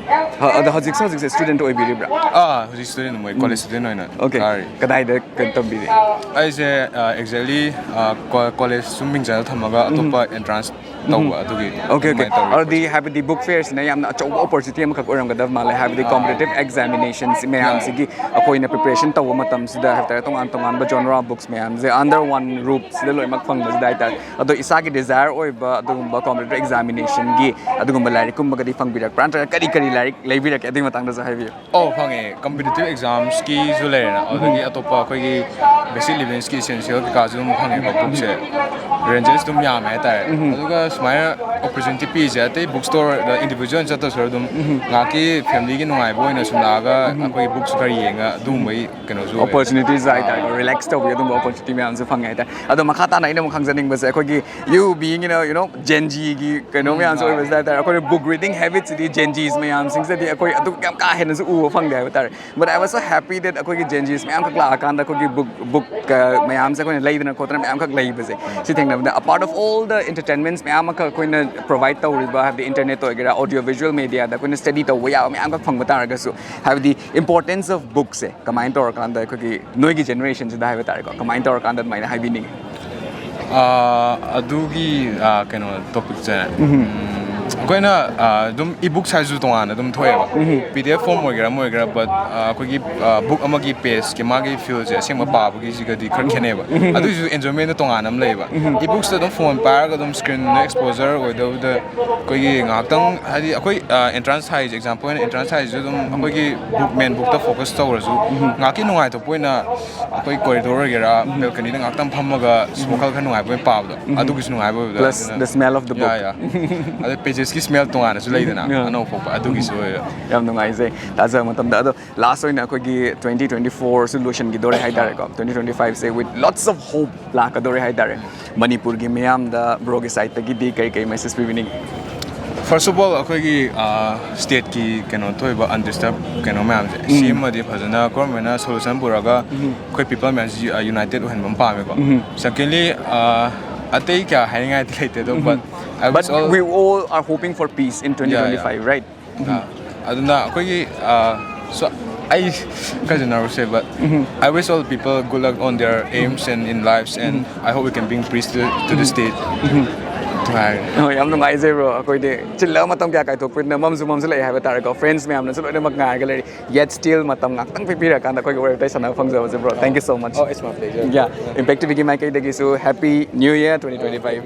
ꯍ- ꯑꯗꯣ ꯍꯧꯖꯤꯛꯁꯨ ꯍꯧꯖꯤꯛꯁꯦ ꯁ꯭ꯇꯨꯗꯦꯟꯠ ꯑꯣꯏꯕꯤꯔꯤꯕ꯭ꯔꯥ? ꯑꯥ ꯍꯧꯖꯤꯛ ꯁ꯭ꯇꯨꯗꯦꯟꯠ ꯑꯣꯏ, ꯀꯣꯂꯦꯖ ꯁ꯭ꯇꯨꯗꯦꯟꯠ ꯑꯣꯏꯅ ꯑꯣꯀꯦ, ꯀꯥꯔꯤ꯫ ꯀꯗꯥꯏꯗ ꯀꯩꯅꯣ ꯇꯝꯕꯤꯔꯤ? ꯑꯩꯁꯦ ꯑꯦꯛꯖꯦꯛꯂꯤ ꯀꯣꯂꯦꯖ ꯁꯨꯝ ꯃꯤꯡ ꯆꯟꯁꯤꯜꯂ ꯊꯝꯃꯒ ꯑꯇꯣꯞꯄ ꯑꯦꯟꯇ꯭ꯔꯥꯟꯁ ꯇꯧꯕ ꯑꯗꯨꯒꯤ ꯑꯣꯀꯦ ꯑꯣꯀꯦ, ꯑꯗꯨꯃꯥꯏꯅ ꯇꯧꯔꯤ꯫ ꯑꯗꯨꯗꯤ ꯍꯥꯏꯕꯗꯤ ꯕꯨꯛ ꯐꯤꯌꯔꯁꯤꯅ ꯌꯥꯝꯅ ꯑꯆꯧꯕ ꯑꯣꯄꯣꯔꯆꯨꯅꯤꯇꯤ ꯑꯃꯈꯛ ꯑꯣꯏꯔꯝꯒꯗꯕ ꯃꯥꯜꯂꯦ, ꯍꯥꯏꯕꯗꯤ ꯀꯣꯝꯄꯤꯇꯤꯇꯤꯞ ꯑꯦꯛꯖꯥꯃꯤꯅꯦꯁꯟꯁ ꯃꯌꯥꯝꯁꯤꯒꯤ ꯑꯩꯈꯣꯏꯅ ꯄ꯭ꯔꯤꯄꯦꯔꯦꯁꯟ ꯇꯧꯕ ꯃꯇꯝꯁꯤꯗ ꯍꯥꯏꯇꯥꯔꯦ, ꯇꯣꯉꯥꯟ ꯇꯣꯉꯥꯟꯕ ꯖꯣꯅꯔꯥ ꯕꯨꯛꯁ ꯃꯌꯥꯝꯁꯦ under one roof ꯁꯤꯗ ꯂꯣꯏꯅꯃꯛ ꯐꯪꯕꯁꯤꯗ ꯍꯥꯏꯇꯥꯔꯦ꯫ ꯑꯗꯣ ꯏꯁꯥꯒꯤ ꯗꯤꯖꯥꯌꯔ ꯑꯣꯏꯕ ꯑꯗꯨꯒꯨꯝꯕ ꯀꯣꯝꯄꯤꯇꯤꯇꯤꯞ ꯑꯦꯛꯖꯥꯃꯤꯅꯦꯁꯟꯒꯤ ꯑꯗꯨꯒꯨꯝꯕ ꯂꯥꯏꯔꯤꯛꯀꯨꯝꯕꯒꯗꯤ ꯐꯪꯕꯤꯔꯛꯄ꯭ꯔꯥ, ꯅꯠꯇ꯭ꯔꯒ ꯀꯔꯤ ꯀꯔꯤ ꯂꯥꯏꯔꯤꯛ ꯂꯩꯕꯤꯔꯛꯀꯦ, ꯑꯗꯨꯒꯤ ꯃꯇꯥꯡꯗꯁꯨ ꯍꯥꯏꯕꯤꯌꯨ꯫ ꯑꯣ ꯐꯪꯉꯦ, ꯀꯝꯄꯤꯇꯤꯇꯤꯞ ꯑꯦꯛꯖꯥꯝꯁꯀꯤꯁꯨ ꯂꯩꯔꯦꯅ, ꯑꯗꯨꯗꯒꯤ ꯑꯇꯣꯞꯄ ꯑꯩꯈꯣꯏꯒꯤ ꯕꯦꯁꯤꯛ ꯂꯤꯕꯤꯡꯁꯀꯤ ꯏꯁꯦꯟꯁꯤꯌꯦꯜ ꯀꯩꯀꯥꯁꯨ ꯑꯗꯨꯝ ꯐꯪꯉꯦꯕ꯫ ꯕꯨꯛꯁꯦ ꯔꯦꯟꯖꯦꯁ ꯑꯗꯨꯝ ꯌꯥꯝꯃꯦ ꯍꯥꯏꯇꯥꯔꯦ꯫ ꯑꯗꯨꯒ ꯁꯨꯃꯥꯏꯅ ꯑꯣꯄꯣꯔꯆꯨꯅꯤꯇꯤ ꯄꯤꯔꯤꯁꯦ ꯑꯇꯩ ꯕꯨꯛ ꯁ꯭ꯇꯣꯔꯗ ꯏꯟꯗꯤꯕꯤꯖꯨꯋꯦꯜ ꯆꯠꯇ꯭ꯔꯁꯨ ꯑꯗꯨꯝ ꯉꯥꯏꯍꯥꯛꯀꯤ ꯐꯦꯃꯤꯂꯤꯒꯤ ꯅꯨꯡꯉꯥꯏꯕ ꯑꯣꯏꯅ ꯁꯨꯝ ꯂꯥꯛꯑꯒ ꯑꯩꯈꯣꯏꯒꯤ ꯕꯨꯛꯁꯨ ꯈꯔ ꯌꯦꯡꯉ ꯑꯗꯨꯒꯨꯝꯕꯒꯤ ꯀꯩꯅꯣꯁꯨ ꯑꯣꯏ꯫ ꯑꯣꯄꯣꯔꯆꯨꯅꯤꯇꯤꯁ ꯍꯥꯏꯇꯥꯔꯦꯀꯣ, ꯔꯤꯂꯦꯛꯁ ꯇꯧꯕꯒꯤ ꯑꯗꯨꯝꯕ ꯑꯣꯄꯣꯔꯆꯨꯅꯤꯇꯤ ꯃꯌꯥꯝꯁꯨ ꯐꯪꯉꯦ ꯍꯥꯏꯇꯥꯔꯦ꯫ ꯑꯗꯣ ꯃꯈꯥ ꯇꯥꯅ ꯑꯩꯅ ꯑꯃꯨꯛ ꯈꯪꯖꯅꯤꯡꯕꯁꯦ, ꯑꯩꯈꯣꯏꯒꯤ you being in a, you know, Gen Zꯒꯤ ꯀꯩꯅꯣ ꯃꯌꯥꯝꯁꯨ ꯑꯣꯏꯕꯁꯤꯗ ꯍꯥꯏꯇꯥꯔꯦ, ꯑꯩꯈꯣꯏꯅ ꯕꯨꯛ ꯔꯤꯗꯤꯡ ꯍꯦꯕꯤꯠꯁꯤꯗꯤ Gen Zs ꯃꯌꯥꯝꯁꯤꯡꯁꯤꯗꯗꯤ ꯑꯩꯈꯣꯏ ꯑꯗꯨ ꯌꯥꯝ ꯀꯥ ꯍꯦꯟꯅꯁꯨ ꯎꯕ ꯐꯪꯗꯦ ꯍꯥꯏꯕ ꯇꯥꯔꯦ꯫ But I was so happy that ꯑꯩꯈꯣꯏꯒꯤ Gen Zs ꯃꯌꯥꯝꯈꯛ ꯂꯥꯛꯑꯀꯥꯟꯗ ꯑꯩꯈꯣꯏꯒꯤ ꯕꯨꯛ ꯕꯨꯛ ꯃꯌꯥꯝꯁꯦ ꯑꯩꯈꯣꯏꯅ ꯂꯩꯗꯅ ꯈꯣꯠꯇꯅ ꯃꯌꯥꯝꯈꯛ ꯂꯩꯕꯁꯦ, ꯁꯤ ꯊꯦꯡꯅꯕꯗ, apart of all the entertainments ꯃꯌꯥꯝ ꯑꯃꯈꯛ ꯑꯩꯈꯣꯏꯅ ꯄ꯭ꯔꯣꯚꯥꯏꯗ ꯇꯧꯔꯤꯕ, ꯍꯥꯏꯕꯗꯤ ꯏꯟꯇꯔꯅꯦꯠꯇ ꯑꯣꯏꯒꯦꯔꯥ, ꯑꯣꯗꯤꯑꯣ ꯚꯤꯖꯨꯋꯦꯜ ꯃꯦꯗꯤꯌꯥꯗ ꯑꯩꯈꯣꯏꯅ ꯁ꯭ꯇꯗꯤ ꯇꯧꯕ ꯌꯥꯕ ꯃꯌꯥꯝꯈꯛ ꯐꯪꯕ ꯇꯥꯔꯒꯁꯨ, ꯍꯥꯏꯕꯗꯤ importance of bookꯁꯦ ꯀꯃꯥꯏꯅ ꯇꯧꯔꯀꯥꯟꯗ ꯑꯩꯈꯣꯏꯒꯤ ꯅꯣꯏꯒꯤ ꯖꯦꯅꯦꯔꯦꯁꯟꯁꯤꯗ ꯍꯥꯏꯕ ꯇꯥꯔꯦꯀꯣ, ꯀꯃꯥꯏꯅ ꯇꯧꯔꯀꯥꯟꯗ ꯑꯗꯨꯃꯥꯏꯅ ꯍꯥꯏꯕꯤꯅꯤꯡꯉꯤ? ꯑꯥ, ꯑꯗꯨꯒꯤ ꯑꯥ, ꯀꯩꯅꯣ ꯇꯣꯄꯤꯛꯁꯦ, ꯎꯝ, ꯑꯩꯈꯣꯏꯅ ꯑꯥ, ꯑꯗꯨꯝ ꯏ ꯕꯨꯛꯁ ꯍꯥꯏꯁꯨ ꯇꯣꯉꯥꯟꯅ ꯑꯗꯨꯝ ꯊꯣꯛꯑꯦꯕ꯫ ꯄꯤ ꯗꯤ ꯑꯦꯐ ꯐꯣꯔꯝ ꯑꯣꯏꯒꯦꯔꯥ ꯑꯃ ꯑꯣꯏꯒꯦꯔꯥ, ꯕꯠ ꯑꯩꯈꯣꯏꯒꯤ ꯕꯨꯛ ꯑꯃꯒꯤ ꯄꯦꯖꯀꯤ ꯃꯥꯒꯤ ꯐꯤꯜꯁꯦ ꯑꯁꯦꯡꯕ ꯄꯥꯕꯒꯤꯁꯤꯒꯗꯤ ꯈꯔ ꯈꯦꯠꯅꯩꯕ꯫ ꯑꯗꯨꯒꯤꯁꯨ ꯑꯦꯟꯖꯣꯏꯃꯦꯟꯗꯣ ꯇꯣꯉꯥꯟꯅ ꯑꯃ ꯂꯩꯌꯦꯕ꯫ ꯏ ꯕꯨꯛꯁꯇ ꯑꯗꯨꯝ ꯐꯣꯟ ꯄꯥꯏꯔꯒ ꯑꯗꯨꯝ ꯁ꯭ꯀ꯭ꯔꯤꯟꯗ ꯑꯦꯛꯁꯄꯣꯖꯔ ꯑꯣꯏꯗꯕꯗ ꯑꯩꯈꯣꯏꯒꯤ ꯉꯥꯏꯍꯥꯛꯇꯪ, ꯍꯥꯏꯗꯤ ꯑꯩꯈꯣꯏ ꯑꯦꯟꯇ꯭ꯔꯥꯟꯁ ꯊꯥꯏꯁꯦ, ꯑꯦꯛꯖꯥꯝꯄꯜ ꯑꯣꯏꯅ ꯑꯦꯟꯇ꯭ꯔꯥꯟꯁ ꯊꯥꯏꯁꯤꯁꯨ ꯑꯗꯨꯝ ꯑꯩꯈꯣꯏꯒꯤ ꯕꯨꯛ, ꯃꯦꯟ ꯕꯨꯛꯇ ꯐꯣꯀꯁ ꯇꯧꯔꯁꯨ ꯉꯥꯏꯍꯥꯛꯀꯤ ꯅꯨꯡꯉꯥꯏꯊꯣꯛꯄ ꯑꯣꯏꯅ ꯑꯩꯈꯣꯏ ꯀꯣꯔꯤꯗꯣꯔ ꯑꯣꯏꯒꯦꯔꯥ, ꯕꯦꯜꯀꯅꯤꯗ ꯉꯥꯏꯍꯥꯛꯇꯪ ꯐꯝꯃꯒ ꯋꯥꯈꯜ ꯈꯔ ꯅꯨꯡꯉꯥꯏꯕ ꯑꯣꯏꯅ ꯄꯥꯕꯗꯣ, ꯑꯗꯨꯒꯤꯁꯨ ꯅꯨꯡꯉꯥꯏꯕ ꯑꯣꯏꯕꯗꯣ꯫ Plus the smell of the book. ꯑꯗ ꯄꯦꯖꯦꯁꯀꯤ ꯁ꯭ꯃꯦꯜ ꯇꯣꯉꯥꯟꯅꯁꯨ ꯂꯩꯗꯅ, ꯑꯅꯧꯕ ꯄꯣꯛꯄ ꯑꯗꯨꯒꯤꯁꯨ ꯑꯣꯏꯕ꯫ ꯌꯥꯝ ꯅꯨꯡꯉꯥꯏꯖꯩ ꯇꯥꯖꯕ ꯃꯇꯝꯗ꯫ ꯑꯗꯣ ꯂꯥꯁ ꯑꯣꯏꯅ ꯑꯩꯈꯣꯏꯒꯤ twenty twenty fourꯁꯨ ꯂꯣꯏꯁꯤꯟꯈꯤꯗꯣꯔꯦ ꯍꯥꯏꯇꯥꯔꯦꯀꯣ, twenty twenty fiveꯁꯦ with lots of hope ꯂꯥꯛꯀꯗꯣꯔꯦ ꯍꯥꯏꯇꯥꯔꯦ꯫ ꯃꯅꯤꯄꯨꯔꯒꯤ ꯃꯤꯌꯥꯝꯗ ꯕ꯭ꯔꯣꯒꯤ ꯁꯥꯏꯠꯇꯒꯤꯗꯤ ꯀꯔꯤ ꯀꯔꯤ ꯃꯦꯁꯦꯖ ꯄꯤꯕꯤꯅꯤꯡꯉꯤ? First of all, ꯑꯩꯈꯣꯏꯒꯤ ꯁ꯭ꯇꯦꯠꯀꯤ ꯀꯩꯅꯣ ꯊꯣꯛꯏꯕ ꯑꯟꯗꯤꯁꯇꯔꯕ ꯀꯩꯅꯣ ꯃꯌꯥꯝꯁꯦ, ꯁꯤꯃꯗꯤ ꯐꯖꯅ ꯒꯣꯔꯃꯦꯟꯅ ꯁꯣꯂꯨꯁꯟ ꯄꯨꯔꯒ ꯑꯩꯈꯣꯏ ꯄꯤꯄꯜ ꯃꯌꯥꯝꯁꯤ ꯌꯨꯅꯥꯏꯇꯦꯠ ꯑꯣꯏꯍꯟꯕ ꯑꯃ ꯄꯥꯝꯃꯦꯀꯣ꯫ Secondly, ꯑꯇꯩ ꯀꯌꯥ ꯍꯥꯏꯅꯤꯡꯉꯥꯏꯗꯤ ꯂꯩꯇꯦ ꯑꯗꯣ, but I But wish all we all are hoping for peace in twenty twenty five, right? ꯑꯥ, ꯑꯗꯨꯅ ꯑꯩꯈꯣꯏꯒꯤ, ꯑ, so, ꯑꯩ ꯀꯩꯁꯨ nervous ꯑꯣꯏ, but I wish all people good luck on their aims and in lives, and I hope we can bring peace to, to the state. ꯍꯥꯏꯔꯦ꯫ ꯍꯣꯏ, ꯌꯥꯝ ꯅꯨꯡꯉꯥꯏꯖꯩ bro꯫ ꯑꯩꯈꯣꯏꯗꯤ ꯆꯤꯜꯂꯒ ꯃꯇꯝ ꯀꯌꯥ ꯀꯥꯏꯊꯣꯛꯄꯅꯤꯅ ꯃꯝꯁꯨ ꯃꯝꯁꯤꯜꯂꯛꯑꯦ ꯍꯥꯏꯕ ꯇꯥꯔꯦꯀꯣ꯫ Friends ꯃꯌꯥꯝꯅꯁꯨ ꯂꯣꯏꯅꯃꯛ ꯉꯥꯏꯔꯒ ꯂꯩꯔꯤ꯫ Yet still ꯃꯇꯝ ꯉꯥꯛꯇꯪ ꯄꯤꯕꯤꯔꯀꯥꯟꯗ ꯑꯩꯈꯣꯏꯒ ꯋꯥꯔꯤ ꯋꯥꯇꯥꯏ ꯁꯥꯟꯅꯕ ꯐꯪꯖꯕꯁꯦ bro, thank you so much. Oh, it's my pleasure. Yeah, Impact TVꯒꯤ ꯃꯥꯏꯀꯩꯗꯒꯤꯁꯨ Happy New Year twenty twenty-five.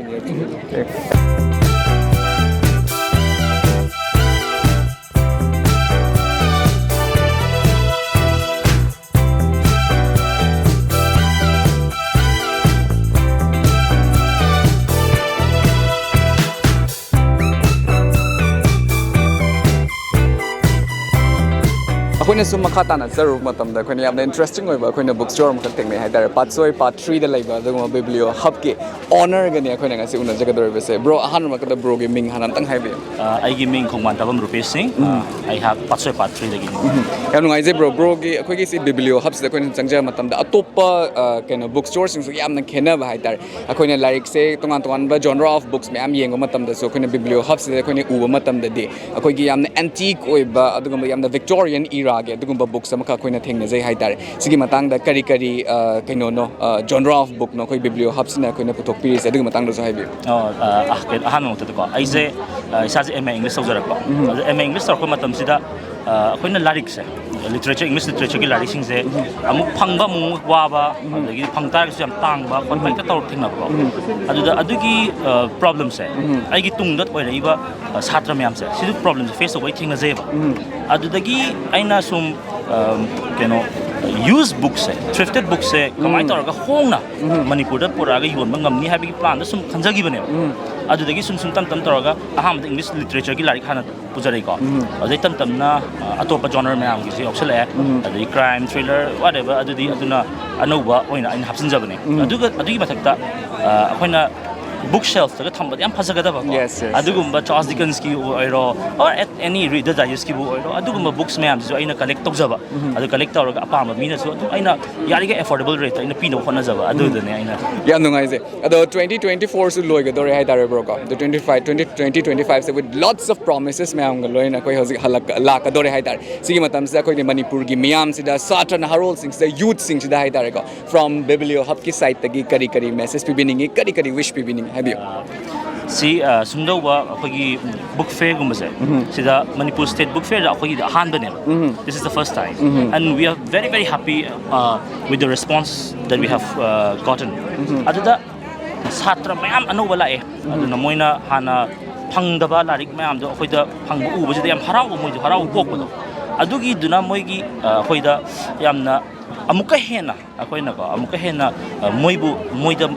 ꯑꯩꯈꯣꯏꯅ ꯁꯨꯝ ꯃꯈꯥ ꯇꯥꯅ ꯆꯠꯂꯨꯕ ꯃꯇꯝꯗ ꯑꯩꯈꯣꯏꯅ ꯌꯥꯝꯅ interesting ꯑꯣꯏꯕ ꯑꯩꯈꯣꯏꯅ book store ꯑꯃꯈꯛ ꯊꯦꯡꯅꯩ ꯍꯥꯏꯇꯥꯔꯦ꯫ ꯄꯥꯠꯁꯣꯏ ꯄꯥꯠ ꯊ꯭ꯔꯤꯗ ꯂꯩꯕ ꯑꯗꯨꯒꯨꯝꯕ Biblio Hubꯀꯤ ownerꯒꯅꯤ ꯑꯩꯈꯣꯏꯅ ꯉꯁꯤ ꯎꯅꯖꯒꯗꯧꯔꯤꯕꯁꯦ꯫ Bro, ꯑꯍꯥꯟꯕꯃꯛꯇꯗ broꯒꯤ ꯃꯤꯡ ꯍꯥꯟꯅ ꯑꯝꯇꯪ ꯍꯥꯏꯕꯤꯌꯨ꯫ ꯑ, ꯑꯩꯒꯤ ꯃꯤꯡ ꯈꯣꯡꯕꯥꯟ ꯊꯥꯕꯝ ꯔꯨꯄꯦꯁ ꯁꯤꯡ꯫ ꯑ, ꯑꯩꯍꯥꯛ ꯄꯥꯠꯁꯣꯏ ꯄꯥꯠ ꯊ꯭ꯔꯤꯗꯒꯤꯅꯤ꯫ ꯌꯥꯝ ꯅꯨꯡꯉꯥꯏꯖꯩ bro꯫ Broꯒꯤ ꯑꯩꯈꯣꯏꯒꯤ ꯁꯤ Biblio Hubꯁꯤꯗ ꯑꯩꯈꯣꯏꯅ ꯆꯪꯖꯕ ꯃꯇꯝꯗ ꯑꯇꯣꯞꯄ, ꯑ, ꯀꯩꯅꯣ, book storeꯁꯤꯡꯁꯨ ꯌꯥꯝꯅ ꯈꯦꯠꯅꯕ ꯍꯥꯏꯇꯥꯔꯦ꯫ ꯑꯩꯈꯣꯏꯅ ꯂꯥꯏꯔꯤꯛꯁꯦ ꯇꯣꯉꯥꯟ ꯇꯣꯉꯥꯟꯕ genre of books ꯃꯌꯥꯝ ꯌꯦꯡꯕ ꯃꯇꯝꯗꯁꯨ ꯑꯩꯈꯣꯏꯅ Biblio Hubꯁꯤꯗ ꯑꯩꯈꯣꯏꯅ ꯎꯕ ꯃꯇꯝꯗꯗꯤ ꯑꯩꯈꯣꯏꯒꯤ ꯌꯥꯝꯅ antique ꯑꯣꯏꯕ ꯑꯗꯨꯒꯨꯝꯕ ꯌꯥꯝꯅ Victorian eraꯒꯤ ꯑꯗꯨꯒꯨꯝꯕ books ꯑꯃꯈꯛ ꯑꯩꯈꯣꯏꯅ ꯊꯦꯡꯅꯖꯩ ꯍꯥꯏꯇꯥꯔꯦ꯫ ꯁꯤꯒꯤ ꯃꯇꯥꯡꯗ ꯀꯔꯤ ꯀꯔꯤ, ꯑ, ꯀꯩꯅꯣꯅꯣ, ꯑ, genre of bookꯅꯣ ꯑꯩꯈꯣꯏ Biblio Hubꯁꯤꯅ ꯑꯩꯈꯣꯏꯅ ꯄꯨꯊꯣꯛꯄꯤꯔꯤꯁꯦ, ꯑꯗꯨꯒꯤ ꯃꯇꯥꯡꯗꯁꯨ ꯍꯥꯏꯕꯤꯌꯨ꯫ ꯑꯣ, ꯑ, ꯑ, ꯀꯩꯅꯣ, ꯑꯍꯥꯟꯕ ꯃꯛꯇꯗꯀꯣ, ꯑꯩꯁꯦ, ꯑ, ꯏꯁꯥꯁꯦ M A English ꯇꯧꯖꯔꯛꯄ꯫ ꯑꯗ M A English ꯇꯧꯔꯛꯄ ꯃꯇꯝꯁꯤꯗ, ꯑ, ꯑꯩꯈꯣꯏꯅ ꯂꯥꯏꯔꯤꯛꯁꯦ, literature, English literatureꯒꯤ ꯂꯥꯏꯔꯤꯛꯁꯤꯡꯁꯦ ꯑꯃꯨꯛ ꯐꯪꯕ ꯑꯃꯨꯛ ꯋꯥꯕ, ꯑꯗꯒꯤ ꯐꯪ ꯇꯥꯔꯒꯁꯨ ꯌꯥꯝ ꯇꯥꯡꯕ ꯈꯣꯠꯄ ꯍꯦꯛꯇ ꯇꯧꯔꯛ ꯊꯦꯡꯅꯕꯀꯣ꯫ ꯑꯗꯨꯗ ꯑꯗꯨꯒꯤ, ꯑ, problemꯁꯦ ꯑꯩꯒꯤ ꯇꯨꯡꯗ ꯑꯣꯏꯔꯛꯏꯕ, ꯑ, ꯁꯥꯇ꯭ꯔ ꯃꯌꯥꯝꯁꯦ ꯁꯤꯁꯨ problemꯁꯦ face ꯇꯧꯕ ꯑꯩ ꯊꯦꯡꯅꯖꯩꯌꯦꯕ꯫ ꯑꯗꯨꯗꯒꯤ ꯑꯩꯅ ꯁꯨꯝ, ꯑ, ꯀꯩꯅꯣ, used bookꯁꯦ, thrifted bookꯁꯦ ꯀꯃꯥꯏꯅ ꯇꯧꯔꯒ ꯍꯣꯡꯅ ꯃꯅꯤꯄꯨꯔꯗ ꯄꯨꯔꯛꯑꯒ ꯌꯣꯟꯕ ꯉꯝꯅꯤ ꯍꯥꯏꯕꯒꯤ planꯗ ꯁꯨꯝ ꯈꯟꯖꯈꯤꯕꯅꯦꯕ꯫ ꯑꯗꯨꯗꯒꯤ ꯁꯨꯝ ꯁꯨꯝ ꯇꯞ ꯇꯞ ꯇꯧꯔꯒ ꯑꯍꯥꯟꯕꯗ English literature ꯒꯤ ꯂꯥꯏꯔꯤꯛ ꯍꯥꯟꯅ ꯄꯨꯖꯔꯛꯏꯀꯣ꯫ ꯑꯗꯩ ꯇꯞ ꯇꯞꯅ, ꯑ, ꯑꯇꯣꯞꯄ genre ꯃꯌꯥꯝꯒꯤꯁꯨ ꯌꯥꯎꯁꯜꯂꯛꯑꯦ꯫ ꯑꯗꯩ crime, thriller, whatever, ꯑꯗꯨꯗꯤ ꯑꯗꯨꯅ ꯑꯅꯧꯕ ꯑꯣꯏꯅ ꯑꯩꯅ ꯍꯥꯞꯆꯤꯟꯖꯕꯅꯦ꯫ ꯑꯗꯨꯒ ꯑꯗꯨꯒꯤ ꯃꯊꯛꯇ, ꯑ, ꯑꯩꯈꯣꯏꯅ ꯕꯨꯛ ꯁꯦꯜꯐꯇꯒ ꯊꯝꯕꯗ ꯌꯥꯝ ꯐꯖꯒꯗꯕꯀꯣ꯫ Yes, yes, ꯑꯗꯨꯒꯨꯝꯕ ꯆꯥꯔꯜꯁ ꯗꯤꯀꯟꯁꯀꯤ ꯑꯣꯏꯔꯣ, or at any Reader Digestꯀꯤꯕꯨ ꯑꯣꯏꯔꯣ, ꯑꯗꯨꯒꯨꯝꯕ ꯕꯨꯛꯁ ꯃꯌꯥꯝꯁꯤꯁꯨ ꯑꯩꯅ ꯀꯂꯦꯛ ꯇꯧꯖꯕ꯫ ꯑꯗꯨ ꯀꯂꯦꯛ ꯇꯧꯔꯒ ꯑꯄꯥꯝꯕ ꯃꯤꯅꯁꯨ ꯑꯗꯨꯝ ꯑꯩꯅ ꯌꯥꯔꯤꯈꯩ affordable rateꯇ ꯑꯩꯅ ꯄꯤꯅꯕ ꯍꯣꯠꯅꯖꯕ꯫ ꯑꯗꯨꯗꯨꯅꯦ ꯑꯩꯅ ꯌꯥꯝ ꯅꯨꯡꯉꯥꯏꯖꯩ꯫ ꯑꯗꯣ twenty twenty fourꯁꯨ ꯂꯣꯏꯒꯗꯧꯔꯦ ꯍꯥꯏꯇꯥꯔꯦ, bro, ꯀꯣ꯫ The twenty five, twenty twenty twenty fiveꯁꯦ with lots of promises ꯃꯌꯥꯝꯒ ꯂꯣꯏꯅ ꯑꯩꯈꯣꯏ ꯍꯧꯖꯤꯛ ꯍꯜꯂꯛ ꯂꯥꯛꯀꯗꯧꯔꯦ ꯍꯥꯏꯇꯥꯔꯦ꯫ ꯁꯤꯒꯤ ꯃꯇꯝꯁꯤꯗ ꯑꯩꯈꯣꯏꯒꯤ ꯃꯅꯤꯄꯨꯔꯒꯤ ꯃꯤꯌꯥꯝꯁꯤꯗ, ꯁꯥꯇ꯭ꯔ ꯅꯍꯥꯔꯣꯜꯁꯤꯡꯁꯤꯗ, ꯌꯨꯠꯁꯤꯡꯁꯤꯗ ꯍꯥꯏꯇꯥꯔꯦꯀꯣ, from Biblio Hubꯀꯤ sideꯇꯒꯤ ꯀꯔꯤ ꯀꯔꯤ message ꯄꯤꯕꯤꯅꯤꯡꯉꯤ, ꯀꯔꯤ ꯀꯔꯤ wish ꯄꯤꯕꯤꯅꯤꯡꯉꯤ, ꯍꯥꯏꯕꯤꯌꯨ꯫ ꯁꯤ ꯑ, ꯁꯨꯝꯗꯧꯕ ꯑꯩꯈꯣꯏꯒꯤ ꯕꯨꯛ ꯐꯦꯌꯔꯒꯨꯝꯕꯁꯦ ꯁꯤꯗ ꯃꯅꯤꯄꯨꯔ ꯁ꯭ꯇꯦꯠ ꯕꯨꯛ ꯐꯦꯌꯔꯗ ꯑꯩꯈꯣꯏꯒꯤꯗꯤ ꯑꯍꯥꯟꯕꯅꯦꯕ꯫ This is the first time and we are very very happy uh, with the response that we have uh, gotten. ꯑꯗꯨꯗ ꯁꯥꯇ꯭ꯔ ꯃꯌꯥꯝ ꯑꯅꯧꯕ ꯂꯥꯛꯑꯦ꯫ ꯑꯗꯨꯅ ꯃꯣꯏꯅ ꯍꯥꯟꯅ ꯐꯪꯗꯕ ꯂꯥꯏꯔꯤꯛ ꯃꯌꯥꯝꯗꯣ ꯑꯩꯈꯣꯏꯗ ꯐꯪꯕ ꯎꯕꯁꯤꯗ ꯌꯥꯝ ꯍꯔꯥꯎꯕ, ꯃꯣꯏꯁꯨ ꯍꯔꯥꯎꯕ ꯄꯣꯛꯄꯗꯣ꯫ ꯑꯗꯨꯒꯤꯗꯨꯅ ꯃꯣꯏꯒꯤ ꯑ, ꯑꯩꯈꯣꯏꯗ ꯌꯥꯝꯅ ꯑꯃꯨꯛꯀ ꯍꯦꯟꯅ ꯑꯩꯈꯣꯏꯅꯀꯣ, ꯑꯃꯨꯛꯀ ꯍꯦꯟꯅ ꯑ, ꯃꯣꯏꯕꯨ ꯃꯣꯏꯗ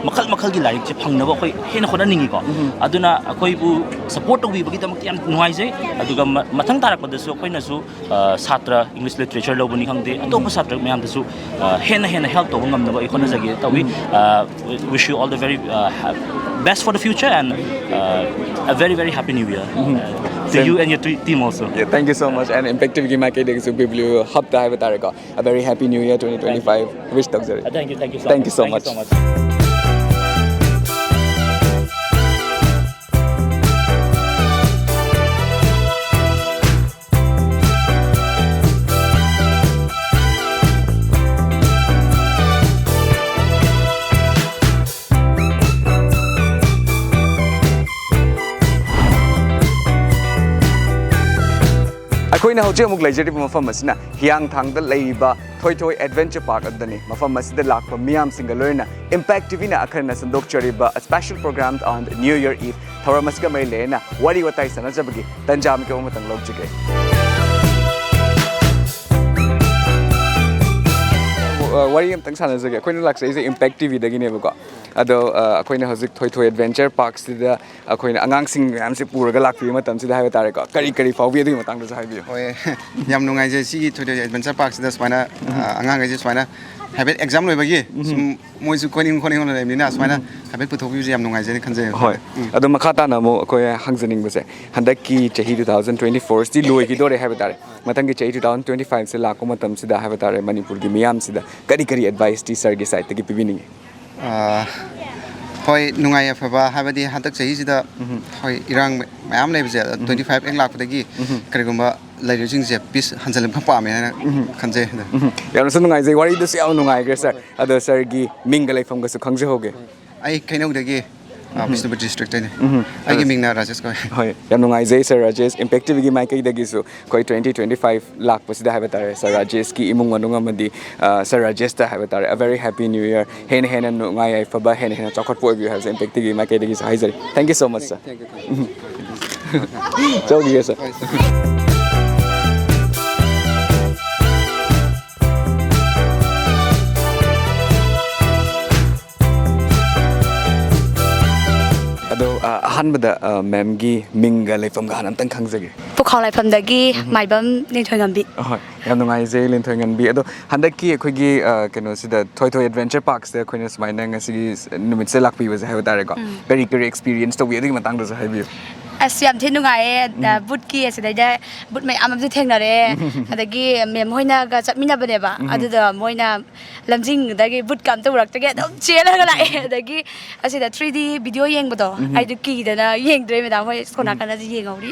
ꯃꯈꯜ ꯃꯈꯜꯒꯤ ꯂꯥꯏꯔꯤꯛꯁꯦ ꯐꯪꯅꯕ ꯑꯩꯈꯣꯏ ꯍꯦꯟꯅ ꯍꯣꯠꯅꯅꯤꯡꯉꯤꯀꯣ꯫ ꯑꯗꯨꯅ ꯑꯩꯈꯣꯏꯕꯨ ꯁꯞꯄꯣꯔꯠ ꯇꯧꯕꯤꯕꯒꯤꯗꯃꯛꯇ ꯌꯥꯝ ꯅꯨꯡꯉꯥꯏꯖꯩ꯫ ꯑꯗꯨꯒ ꯃ- ꯃꯊꯪ ꯇꯥꯔꯛꯄꯗꯁꯨ ꯑꯩꯈꯣꯏꯅꯁꯨ ꯑ, ꯁꯥꯇ꯭ꯔ English literature ꯂꯧꯕꯅꯤ ꯈꯪꯗꯦ, ꯑꯇꯣꯞꯄ ꯁꯥꯇ꯭ꯔ ꯃꯌꯥꯝꯗꯁꯨ ꯑ, ꯍꯦꯟꯅ ꯍꯦꯟꯅ help ꯇꯧꯕ ꯉꯝꯅꯕ ꯑꯩ ꯍꯣꯠꯅꯖꯒꯦ ꯇꯧꯏ꯫ Uh, wish you all the very uh, ha- best for the future and uh, a very very happy new year to you and your te- team also. Yeah, thank you so much. And Impactiveꯒꯤ ꯃꯥꯏꯀꯩꯗꯒꯤꯁꯨ Biblio Hubꯇ ꯍꯥꯏꯕ ꯇꯥꯔꯦꯀꯣ, a very happy new year twenty twenty five wish ꯇꯧꯖꯔꯤ꯫ Thank you, thank you so Thank much. you so Thank you much. So much. ꯑꯩꯈꯣꯏꯅ ꯍꯧꯖꯤꯛ ꯑꯃꯨꯛ ꯂꯩꯖꯔꯤꯕ ꯃꯐꯝ ꯑꯁꯤꯅ ꯍꯤꯌꯥꯡꯊꯥꯡꯗ ꯂꯩꯔꯤꯕ ꯊꯣꯏꯊꯣꯏ Adventure Park ꯑꯗꯨꯗꯅꯤ꯫ ꯃꯐꯝ ꯑꯁꯤꯗ ꯂꯥꯛꯄ ꯃꯤꯌꯥꯝꯁꯤꯡꯒ ꯂꯣꯏꯅꯅ Impactiveꯅ ꯑꯈꯟꯅꯅ ꯁꯟꯗꯣꯛꯆꯔꯤꯕ special program on New Year Eve ꯊꯧꯔꯝ ꯑꯁꯤꯒ ꯃꯔꯤ ꯂꯩꯅꯅ ꯋꯥꯔꯤ ꯋꯥꯇꯥꯏ ꯁꯥꯟꯅꯖꯕꯒꯤ ꯇꯟꯖꯥ ꯃꯤꯀꯨꯞ ꯑꯃꯇꯪ ꯂꯧꯖꯒꯦ꯫ ꯋꯥꯔꯤ ꯑꯃꯇꯪ ꯁꯥꯟꯅꯖꯒꯦ꯫ ꯑꯩꯈꯣꯏꯅ ꯂꯥꯛꯆꯔꯤꯁꯦ Impactiveꯗꯒꯤꯅꯦꯕꯀꯣ꯫ ꯑꯗꯣ ꯑ, ꯑꯩꯈꯣꯏꯅ ꯍꯧꯖꯤꯛ ꯊꯣꯏꯊꯣꯏ Adventure Parkꯁꯤꯗ ꯑꯩꯈꯣꯏꯅ ꯑꯉꯥꯡꯁꯤꯡ ꯃꯌꯥꯝꯁꯦ ꯄꯨꯔꯒ ꯂꯥꯛꯄꯤꯕ ꯃꯇꯝꯁꯤꯗ ꯍꯥꯏꯕ ꯇꯥꯔꯦꯀꯣ, ꯀꯔꯤ ꯀꯔꯤ ꯐꯥꯎꯕꯤ, ꯑꯗꯨꯒꯤ ꯃꯇꯥꯡꯗꯁꯨ ꯍꯥꯏꯕꯤꯌꯨ꯫ ꯍꯣꯏ꯫ ꯌꯥꯝ ꯅꯨꯡꯉꯥꯏꯖꯩ ꯁꯤꯒꯤ ꯊꯣꯏꯊꯣꯏ Adventure Parkꯁꯤꯗ ꯁꯨꯃꯥꯏꯅ ꯑ, ꯑꯉꯥꯡꯈꯩꯁꯦ ꯁꯨꯃꯥꯏꯅ ꯍꯥꯏꯐꯦꯠ ꯑꯦꯛꯖꯥꯝ ꯂꯣꯏꯕꯒꯤ ꯁꯨꯝ ꯃꯣꯏꯁꯨ ꯀꯣꯏꯅꯤꯡ ꯈꯣꯠꯅꯤꯡ ꯂꯩꯕꯅꯤꯅ ꯁꯨꯃꯥꯏꯅ ꯍꯥꯏꯐꯦꯠ ꯄꯨꯊꯣꯛꯄꯤꯕꯁꯦ ꯌꯥꯝ ꯅꯨꯡꯉꯥꯏꯖꯩꯅ ꯈꯟꯖꯩ꯫ ꯍꯣꯏ꯫ ꯑꯗꯣ ꯃꯈꯥ ꯇꯥꯅ ꯑꯃꯨꯛ ꯑꯩꯈꯣꯏ ꯍꯪꯖꯅꯤꯡꯕꯁꯦ, ꯍꯟꯗꯛꯀꯤ ꯆꯍꯤ two thousand twenty four ꯁꯤ ꯂꯣꯏꯈꯤꯗꯣꯔꯦ ꯍꯥꯏꯕ ꯇꯥꯔꯦ꯫ ꯃꯊꯪꯒꯤ ꯆꯍꯤ two thousand twenty five ꯁꯤ ꯂꯥꯛꯄ ꯃꯇꯝꯁꯤꯗ ꯍꯥꯏꯕ ꯇꯥꯔꯦ, ꯃꯅꯤꯄꯨꯔꯒꯤ ꯃꯤꯌꯥꯝꯁꯤꯗ ꯀꯔꯤ ꯀꯔꯤ ꯑꯦꯗꯚꯥꯏꯁꯇꯤ ꯁꯥꯔꯒꯤ ꯁꯥꯏꯠꯇꯒꯤ ꯄꯤꯕꯤꯅꯤꯡꯉꯤ? ꯑꯥ, ꯍꯣꯏ, ꯅꯨꯡꯉꯥꯏ ꯌꯥꯏꯐꯕ ꯍꯥꯏꯕꯗꯤ ꯍꯟꯗꯛ ꯆꯍꯤꯁꯤꯗ ꯍꯣꯏ ꯏꯔꯥꯡ ꯃꯌꯥꯝ ꯂꯩꯕꯁꯦ, twenty five ꯍꯦꯛ ꯂꯥꯛꯄꯗꯒꯤ ꯀꯔꯤꯒꯨꯝꯕ ꯂꯩꯔꯤꯕꯁꯤꯡꯁꯦ ꯄꯤꯁ ꯍꯟꯖꯤꯜꯂꯛꯄ ꯄꯥꯝꯃꯦ ꯍꯥꯏꯅ ꯈꯟꯖꯩ꯫ ꯌꯥꯝꯅꯁꯨ ꯅꯨꯡꯉꯥꯏꯖꯩ, ꯋꯥꯔꯤꯗꯨꯁꯨ ꯌꯥꯝ ꯅꯨꯡꯉꯥꯏꯈ꯭ꯔꯦ ꯁꯥꯔ꯫ ꯑꯗꯣ ꯁꯥꯔꯒꯤ ꯃꯤꯡꯒ ꯂꯩꯐꯝꯒꯁꯨ ꯈꯪꯖꯍꯧꯒꯦ꯫ ꯑꯩ ꯀꯩꯅꯧꯗꯒꯤ, ꯑꯥ, ꯕꯤꯁꯅꯨꯄꯨꯔ ꯗꯤꯁꯇ꯭ꯔꯤꯛꯇꯩꯅꯤ꯫ ꯑꯩꯒꯤ ꯃꯤꯡꯅ ꯔꯥꯖꯦꯁ ꯀꯧꯏ꯫ ꯍꯣꯏ, ꯌꯥꯝ ꯅꯨꯡꯉꯥꯏꯖꯩ ꯁꯥꯔ ꯔꯥꯖꯦꯁ, ꯏꯝꯄꯦꯛ ꯇꯤꯚꯤꯒꯤ ꯃꯥꯏꯀꯩꯗꯒꯤꯁꯨ ꯑꯩꯈꯣꯏ twenty twenty five ꯂꯥꯛꯄꯁꯤꯗ ꯍꯥꯏꯕ ꯇꯥꯔꯦ, ꯁꯥꯔ ꯔꯥꯖꯦꯁꯀꯤ ꯏꯃꯨꯡ ꯃꯅꯨꯡ ꯑꯃꯗꯤ, ꯑ, ꯁꯥꯔ ꯔꯥꯖꯦꯁꯇ ꯍꯥꯏꯕ ꯇꯥꯔꯦ, a very happy new year, ꯍꯦꯟꯅ ꯍꯦꯟꯅ ꯅꯨꯡꯉꯥꯏ ꯌꯥꯏꯐꯕ, ꯍꯦꯟꯅ ꯍꯦꯟꯅ ꯆꯥꯎꯈꯠꯄ ꯑꯣꯏꯕꯤꯌꯨ ꯍꯥꯏꯕꯁꯦ ꯏꯝꯄꯦꯛ ꯇꯤꯚꯤꯒꯤ ꯃꯥꯏꯀꯩꯗꯒꯤꯁꯨ ꯍꯥꯏꯖꯔꯤ꯫ Thank you so much, sir. ꯆꯧꯈꯤꯒꯦ, sir꯫ ꯑꯗꯣ, ꯑ, ꯑꯍꯥꯟꯕꯗ, ꯑ, ꯃꯦꯝꯒꯤ ꯃꯤꯡꯒ ꯂꯩꯐꯝꯒ ꯍꯥꯟꯅ ꯑꯝꯇꯪ ꯈꯪꯖꯒꯦ꯫ ꯄꯨꯈꯥꯎ ꯂꯥꯏꯐꯝꯗꯒꯤ ꯃꯥꯏꯕꯝ ꯅꯤꯡꯊꯣꯏꯉꯝꯕꯤ꯫ ꯑꯍꯣꯏ, ꯌꯥꯝ ꯅꯨꯡꯉꯥꯏꯖꯩ ꯂꯤꯟꯊꯣꯏꯉꯝꯕꯤ꯫ ꯑꯗꯣ ꯍꯟꯗꯛꯀꯤ ꯑꯩꯈꯣꯏꯒꯤ, ꯑ, ꯀꯩꯅꯣꯁꯤꯗ, ꯊꯣꯏꯊꯣꯏ ꯑꯦꯗꯚꯦꯟꯆꯔ ꯄꯥꯔꯛꯁꯤꯗ ꯑꯩꯈꯣꯏꯅ ꯁꯨꯃꯥꯏꯅ ꯉꯁꯤꯒꯤ ꯅꯨꯃꯤꯠꯁꯦ ꯂꯥꯛꯄꯤꯕꯁꯦ ꯍꯥꯏꯕ ꯇꯥꯔꯦꯀꯣ, ꯀꯔꯤ ꯀꯔꯤ ꯑꯦꯛꯁꯄꯤꯔꯤꯌꯦꯟꯁ ꯇꯧꯕꯤ, ꯑꯗꯨꯒꯤ ꯃꯇꯥꯡꯗꯁꯨ ꯍꯥꯏꯕꯤꯌꯨ꯫ ꯑꯁ, ꯌꯥꯝ ꯊꯤ ꯅꯨꯡꯉꯥꯏꯌꯦ꯫ ꯕꯨꯠꯀꯤ ꯑꯁꯤꯗꯩꯗ ꯕꯨꯠ ꯃꯌꯥꯝ ꯑꯃꯁꯨ ꯊꯦꯡꯅꯔꯦ꯫ ꯑꯗꯒꯤ ꯃꯦꯝ ꯍꯣꯏꯅꯒ ꯆꯠꯃꯤꯟꯅꯕꯅꯦꯕ, ꯑꯗꯨꯗ ꯃꯣꯏꯅ ꯂꯝꯖꯤꯡꯗꯒꯤ ꯕꯨꯠꯀ ꯑꯝꯇ ꯎꯔꯛꯇꯒꯤ ꯑꯗꯨꯝ ꯆꯦꯜꯂꯒ ꯂꯥꯛꯑꯦ꯫ ꯑꯗꯒꯤ ꯑꯁꯤꯗ three D video ꯌꯦꯡꯕꯗꯣ ꯑꯩꯗꯣ ꯀꯤꯗꯅ ꯌꯦꯡꯗ꯭ꯔꯦ ꯃꯦꯗꯥꯝ ꯍꯣꯏ ꯁꯣꯝ ꯅꯥꯀꯟꯗꯁꯨ ꯌꯦꯡꯍꯧꯔꯤ꯫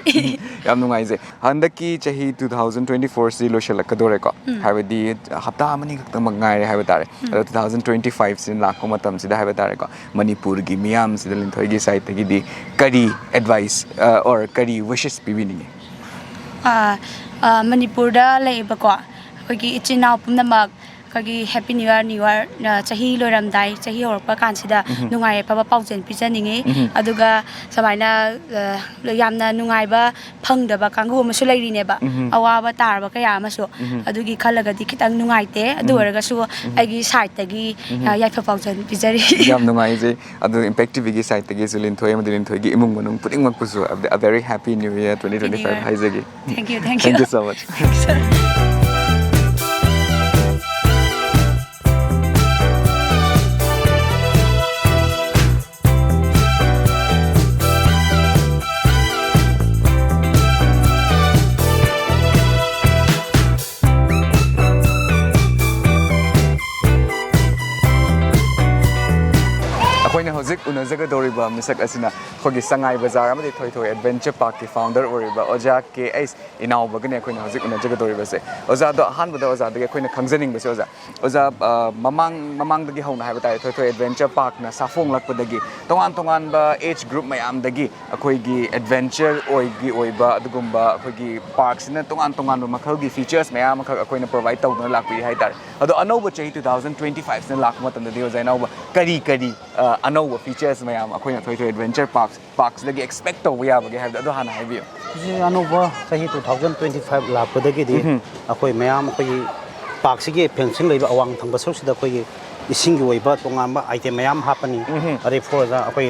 ꯌꯥꯝ ꯅꯨꯡꯉꯥꯏꯖꯩ꯫ ꯍꯟꯗꯛꯀꯤ ꯆꯍꯤ two thousand twenty four ꯁꯤ ꯂꯣꯏꯁꯤꯜꯂꯛꯀꯗꯣꯔꯦꯀꯣ, ꯍꯥꯏꯕꯗꯤ ꯍꯞꯇꯥ ꯑꯃꯅꯤ ꯈꯛꯇꯃꯛ ꯉꯥꯏꯔꯦ ꯍꯥꯏꯕ ꯇꯥꯔꯦ꯫ ꯑꯗꯣ two thousand twenty five ꯁꯤ ꯂꯥꯛꯄ ꯃꯇꯝꯁꯤꯗ ꯍꯥꯏꯕ ꯇꯥꯔꯦꯀꯣ, ꯃꯅꯤꯄꯨꯔꯒꯤ ꯃꯤꯌꯥꯝꯁꯤꯗ ꯂꯤꯟꯊꯣꯏꯒꯤ ꯁꯥꯏꯠꯇꯒꯤꯗꯤ ꯀꯔꯤ ꯑꯦꯗꯚꯥꯏꯁ, ꯑ, or ꯀꯔꯤ ꯋꯤꯁꯦꯁ ꯄꯤꯕꯤꯅꯤꯡꯉꯤ? ꯑꯥ, ꯑꯥ, ꯃꯅꯤꯄꯨꯔꯗ ꯂꯩꯔꯤꯕꯀꯣ ꯑꯩꯈꯣꯏꯒꯤ ꯏꯆꯤꯟ ꯏꯅꯥꯎ ꯄꯨꯝꯅꯃꯛ ꯑꯩꯈꯣꯏꯒꯤ Happy New Year, New Year, ꯑ, ꯆꯍꯤ ꯂꯣꯏꯔꯝꯗꯥꯏ, ꯆꯍꯤ ꯍꯧꯔꯛꯄ ꯀꯥꯟꯁꯤꯗ ꯅꯨꯡꯉꯥꯏ ꯌꯥꯏꯐꯕ ꯄꯥꯎꯖꯦꯜ ꯄꯤꯖꯅꯤꯡꯉꯤ꯫ ꯑꯗꯨꯒ ꯁꯨꯃꯥꯏꯅ, ꯑ, ꯌꯥꯝꯅ ꯅꯨꯡꯉꯥꯏꯕ ꯐꯪꯗꯕ ꯀꯥꯡꯕꯨ ꯑꯃꯁꯨ ꯂꯩꯔꯤꯅꯦꯕ, ꯑꯋꯥꯕ ꯇꯥꯔꯕ ꯀꯌꯥ ꯑꯃꯁꯨ꯫ ꯑꯗꯨꯒꯤ ꯈꯜꯂꯒꯗꯤ ꯈꯤꯇꯪ ꯅꯨꯡꯉꯥꯏꯇꯦ꯫ ꯑꯗꯨ ꯑꯣꯏꯔꯒꯁꯨ ꯑꯩꯒꯤ ꯁꯥꯏꯠꯇꯒꯤ, ꯑ, ꯌꯥꯏꯐ ꯄꯥꯎꯖꯦꯜ ꯄꯤꯖꯔꯤ꯫ ꯌꯥꯝ ꯅꯨꯡꯉꯥꯏꯖꯩ꯫ ꯑꯗꯨ ꯏꯝꯄꯦꯛ ꯇꯤꯚꯤꯒꯤ ꯁꯥꯏꯠꯇꯒꯤꯁꯨ ꯂꯤꯟꯊꯣꯏ ꯑꯃꯗꯤ ꯂꯤꯟꯊꯣꯏꯒꯤ ꯏꯃꯨꯡ ꯃꯅꯨꯡ ꯈꯨꯗꯤꯡꯃꯛꯄꯨꯁꯨ a very happy new year twenty twenty five ꯍꯥꯏꯖꯒꯦ꯫ Thank you, thank Thank you. you so much. ꯍꯧꯖꯤꯛ ꯎꯅꯖꯒꯗꯧꯔꯤꯕ ꯃꯤꯁꯛ ꯑꯁꯤꯅ ꯑꯩꯈꯣꯏꯒꯤ ꯁꯉꯥꯏ ꯕꯖꯥꯔ ꯑꯃꯗꯤ ꯊꯣꯏꯊꯣꯏ ꯑꯦꯗꯚꯦꯟꯆꯔ ꯄꯥꯔꯛꯀꯤ ꯐꯥꯎꯟꯗꯔ ꯑꯣꯏꯔꯤꯕ ꯑꯣꯖꯥ ꯀꯦ ꯑꯩꯁ ꯏꯅꯥꯎꯕꯒꯅꯤ ꯑꯩꯈꯣꯏꯅ ꯍꯧꯖꯤꯛ ꯎꯅꯖꯒꯗꯧꯔꯤꯕꯁꯦ꯫ ꯑꯣꯖꯥꯗꯣ ꯑꯍꯥꯟꯕꯗ ꯑꯣꯖꯥꯗꯒꯤ ꯑꯩꯈꯣꯏꯅ ꯈꯪꯖꯅꯤꯡꯕꯁꯦ ꯑꯣꯖꯥ, ꯑꯣꯖꯥ, ꯑ, ꯃꯃꯥꯡ ꯃꯃꯥꯡꯗꯒꯤ ꯍꯧꯅ ꯍꯥꯏꯕ ꯇꯥꯔꯦ, ꯊꯣꯏꯊꯣꯏ ꯑꯦꯗꯚꯦꯟꯆꯔ ꯄꯥꯔꯛꯅ ꯁꯥꯐꯣꯡꯂꯛꯄꯗꯒꯤ ꯇꯣꯉꯥꯟ ꯇꯣꯉꯥꯟꯕ ꯑꯦꯖ ꯒ꯭ꯔꯨꯞ ꯃꯌꯥꯝꯗꯒꯤ ꯑꯩꯈꯣꯏꯒꯤ ꯑꯦꯗꯚꯦꯟꯆꯔ ꯑꯣꯏꯒꯤ ꯑꯣꯏꯕ ꯑꯗꯨꯒꯨꯝꯕ ꯑꯩꯈꯣꯏꯒꯤ ꯄꯥꯔꯛꯁꯤꯅ ꯇꯣꯉꯥꯟ ꯇꯣꯉꯥꯟꯕ ꯃꯈꯜꯒꯤ ꯐꯤꯆꯔꯁ ꯃꯌꯥꯝ ꯑꯃꯈꯛ ꯑꯩꯈꯣꯏꯅ ꯄ꯭ꯔꯣꯚꯥꯏꯗ ꯇꯧꯗꯨꯅ ꯂꯥꯛꯄꯤ ꯍꯥꯏꯇꯥꯔꯦ꯫ ꯑꯗꯣ ꯑꯅꯧꯕ ꯆꯍꯤ ꯇꯨ ꯊꯥꯎꯖꯟ ꯇ꯭ꯋꯦꯟꯇꯤ ꯐꯥꯏꯚꯁꯤꯅ ꯂꯥꯛꯄ ꯃꯇꯝꯗꯗꯤ ꯑꯣꯖꯥ ꯏꯅꯥꯎꯕ ꯀꯔꯤ ꯀꯔꯤ, ꯑ, ꯑꯅꯧꯕ ꯐꯤꯆꯔꯁ ꯃꯌꯥꯝ ꯑꯩꯈꯣꯏꯅ ꯊꯣꯏꯊꯣꯏ ꯑꯦꯗꯚꯦꯟꯆꯔ ꯄꯥꯔꯛ ꯄꯥꯔꯛꯁꯤꯗꯒꯤ ꯑꯦꯛꯁꯄꯦꯛ ꯇꯧꯕ ꯌꯥꯕꯒꯦ ꯍꯥꯏꯕꯗꯣ ꯑꯗꯨ ꯍꯥꯟꯅ ꯍꯥꯏꯕꯤꯌꯨ꯫ ꯁꯤ ꯑꯅꯧꯕ ꯆꯍꯤ ꯇꯨ ꯊꯥꯎꯖꯟ ꯇ꯭ꯋꯦꯟꯇꯤ ꯐꯥꯏꯚ ꯂꯥꯛꯄꯗꯒꯤꯗꯤ ꯑꯩꯈꯣꯏ ꯃꯌꯥꯝ ꯑꯩꯈꯣꯏꯒꯤ ꯄꯥꯔꯛꯁꯤꯒꯤ ꯐꯦꯟꯁꯤꯡ ꯂꯩꯕ ꯑꯋꯥꯡ ꯊꯪꯕ ꯁꯔꯨꯛꯁꯤꯗ ꯑꯩꯈꯣꯏꯒꯤ ꯏꯁꯤꯡꯒꯤ ꯑꯣꯏꯕ ꯇꯣꯉꯥꯟꯕ ꯑꯥꯏꯇꯦꯝ ꯃꯌꯥꯝ ꯍꯥꯞꯄꯅꯤ꯫ ꯑꯗꯩ ꯐꯣꯔꯗ ꯑꯩꯈꯣꯏ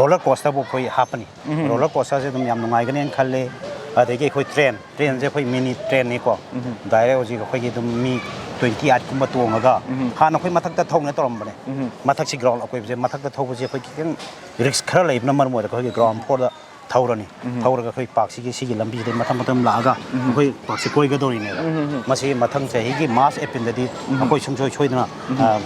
ꯔꯣꯂꯔ ꯀꯣꯁꯇꯔꯕꯨ ꯑꯩꯈꯣꯏ ꯍꯥꯞꯄꯅꯤ꯫ ꯔꯣꯂꯔ ꯀꯣꯁꯇꯔꯁꯦ ꯑꯗꯨꯝ ꯌꯥꯝ ꯅꯨꯡꯉꯥꯏꯒꯅꯦꯅ ꯈꯜꯂꯦ꯫ ꯑꯗꯒꯤ ꯑꯩꯈꯣꯏ ꯇ꯭ꯔꯦꯟ ꯇ꯭ꯔꯦꯟꯁꯦ ꯑꯩꯈꯣꯏ ꯃꯤꯅꯤ ꯇ꯭ꯔꯦꯟꯅꯤꯀꯣ꯫ ꯗꯥꯏꯔꯦꯛ ꯍꯧꯖꯤꯛ ꯑꯩꯈꯣꯏꯒꯤ ꯑꯗꯨꯝ ꯃꯤ ꯇ꯭ꯋꯦꯟꯇꯤ ꯑꯥꯏꯠ ꯀꯨꯝꯕ ꯇꯣꯡꯉꯒ ꯍꯥꯟꯅ ꯑꯩꯈꯣꯏ ꯃꯊꯛꯇ ꯊꯧꯅ ꯇꯧꯔꯝꯕꯅꯦ꯫ ꯃꯊꯛꯁꯤ ꯒ꯭ꯔꯥꯎꯟ ꯑꯀꯣꯏꯕꯁꯦ ꯃꯊꯛꯇ ꯊꯧꯕꯁꯦ ꯑꯩꯈꯣꯏ ꯈꯤꯇꯪ ꯔꯤꯛꯁ ꯈꯔ ꯂꯩꯕꯅ ꯃꯔꯝ ꯑꯣꯏꯔꯒ ꯑꯩꯈꯣꯏꯒꯤ ꯒ꯭ꯔꯥꯎꯟ ꯐ꯭ꯂꯣꯔꯗ ꯊꯧꯔꯅꯤ꯫ ꯊꯧꯔꯒ ꯑꯩꯈꯣꯏ ꯄꯥꯔꯛꯁꯤꯒꯤ ꯁꯤꯒꯤ ꯂꯝꯕꯤꯁꯤꯗ ꯃꯊꯪ ꯃꯊꯪ ꯂꯥꯛꯑꯒ ꯑꯩꯈꯣꯏ ꯄꯥꯔꯛꯁꯤ ꯀꯣꯏꯒꯗꯧꯔꯤꯅꯦꯕ꯫ ꯃꯁꯤ ꯃꯊꯪ ꯆꯍꯤꯒꯤ ꯃꯥꯔꯆ ꯑꯦꯄ꯭ꯔꯤꯜꯗꯗꯤ ꯑꯩꯈꯣꯏ ꯁꯨꯡꯁꯣꯏ ꯁꯣꯏꯗꯅ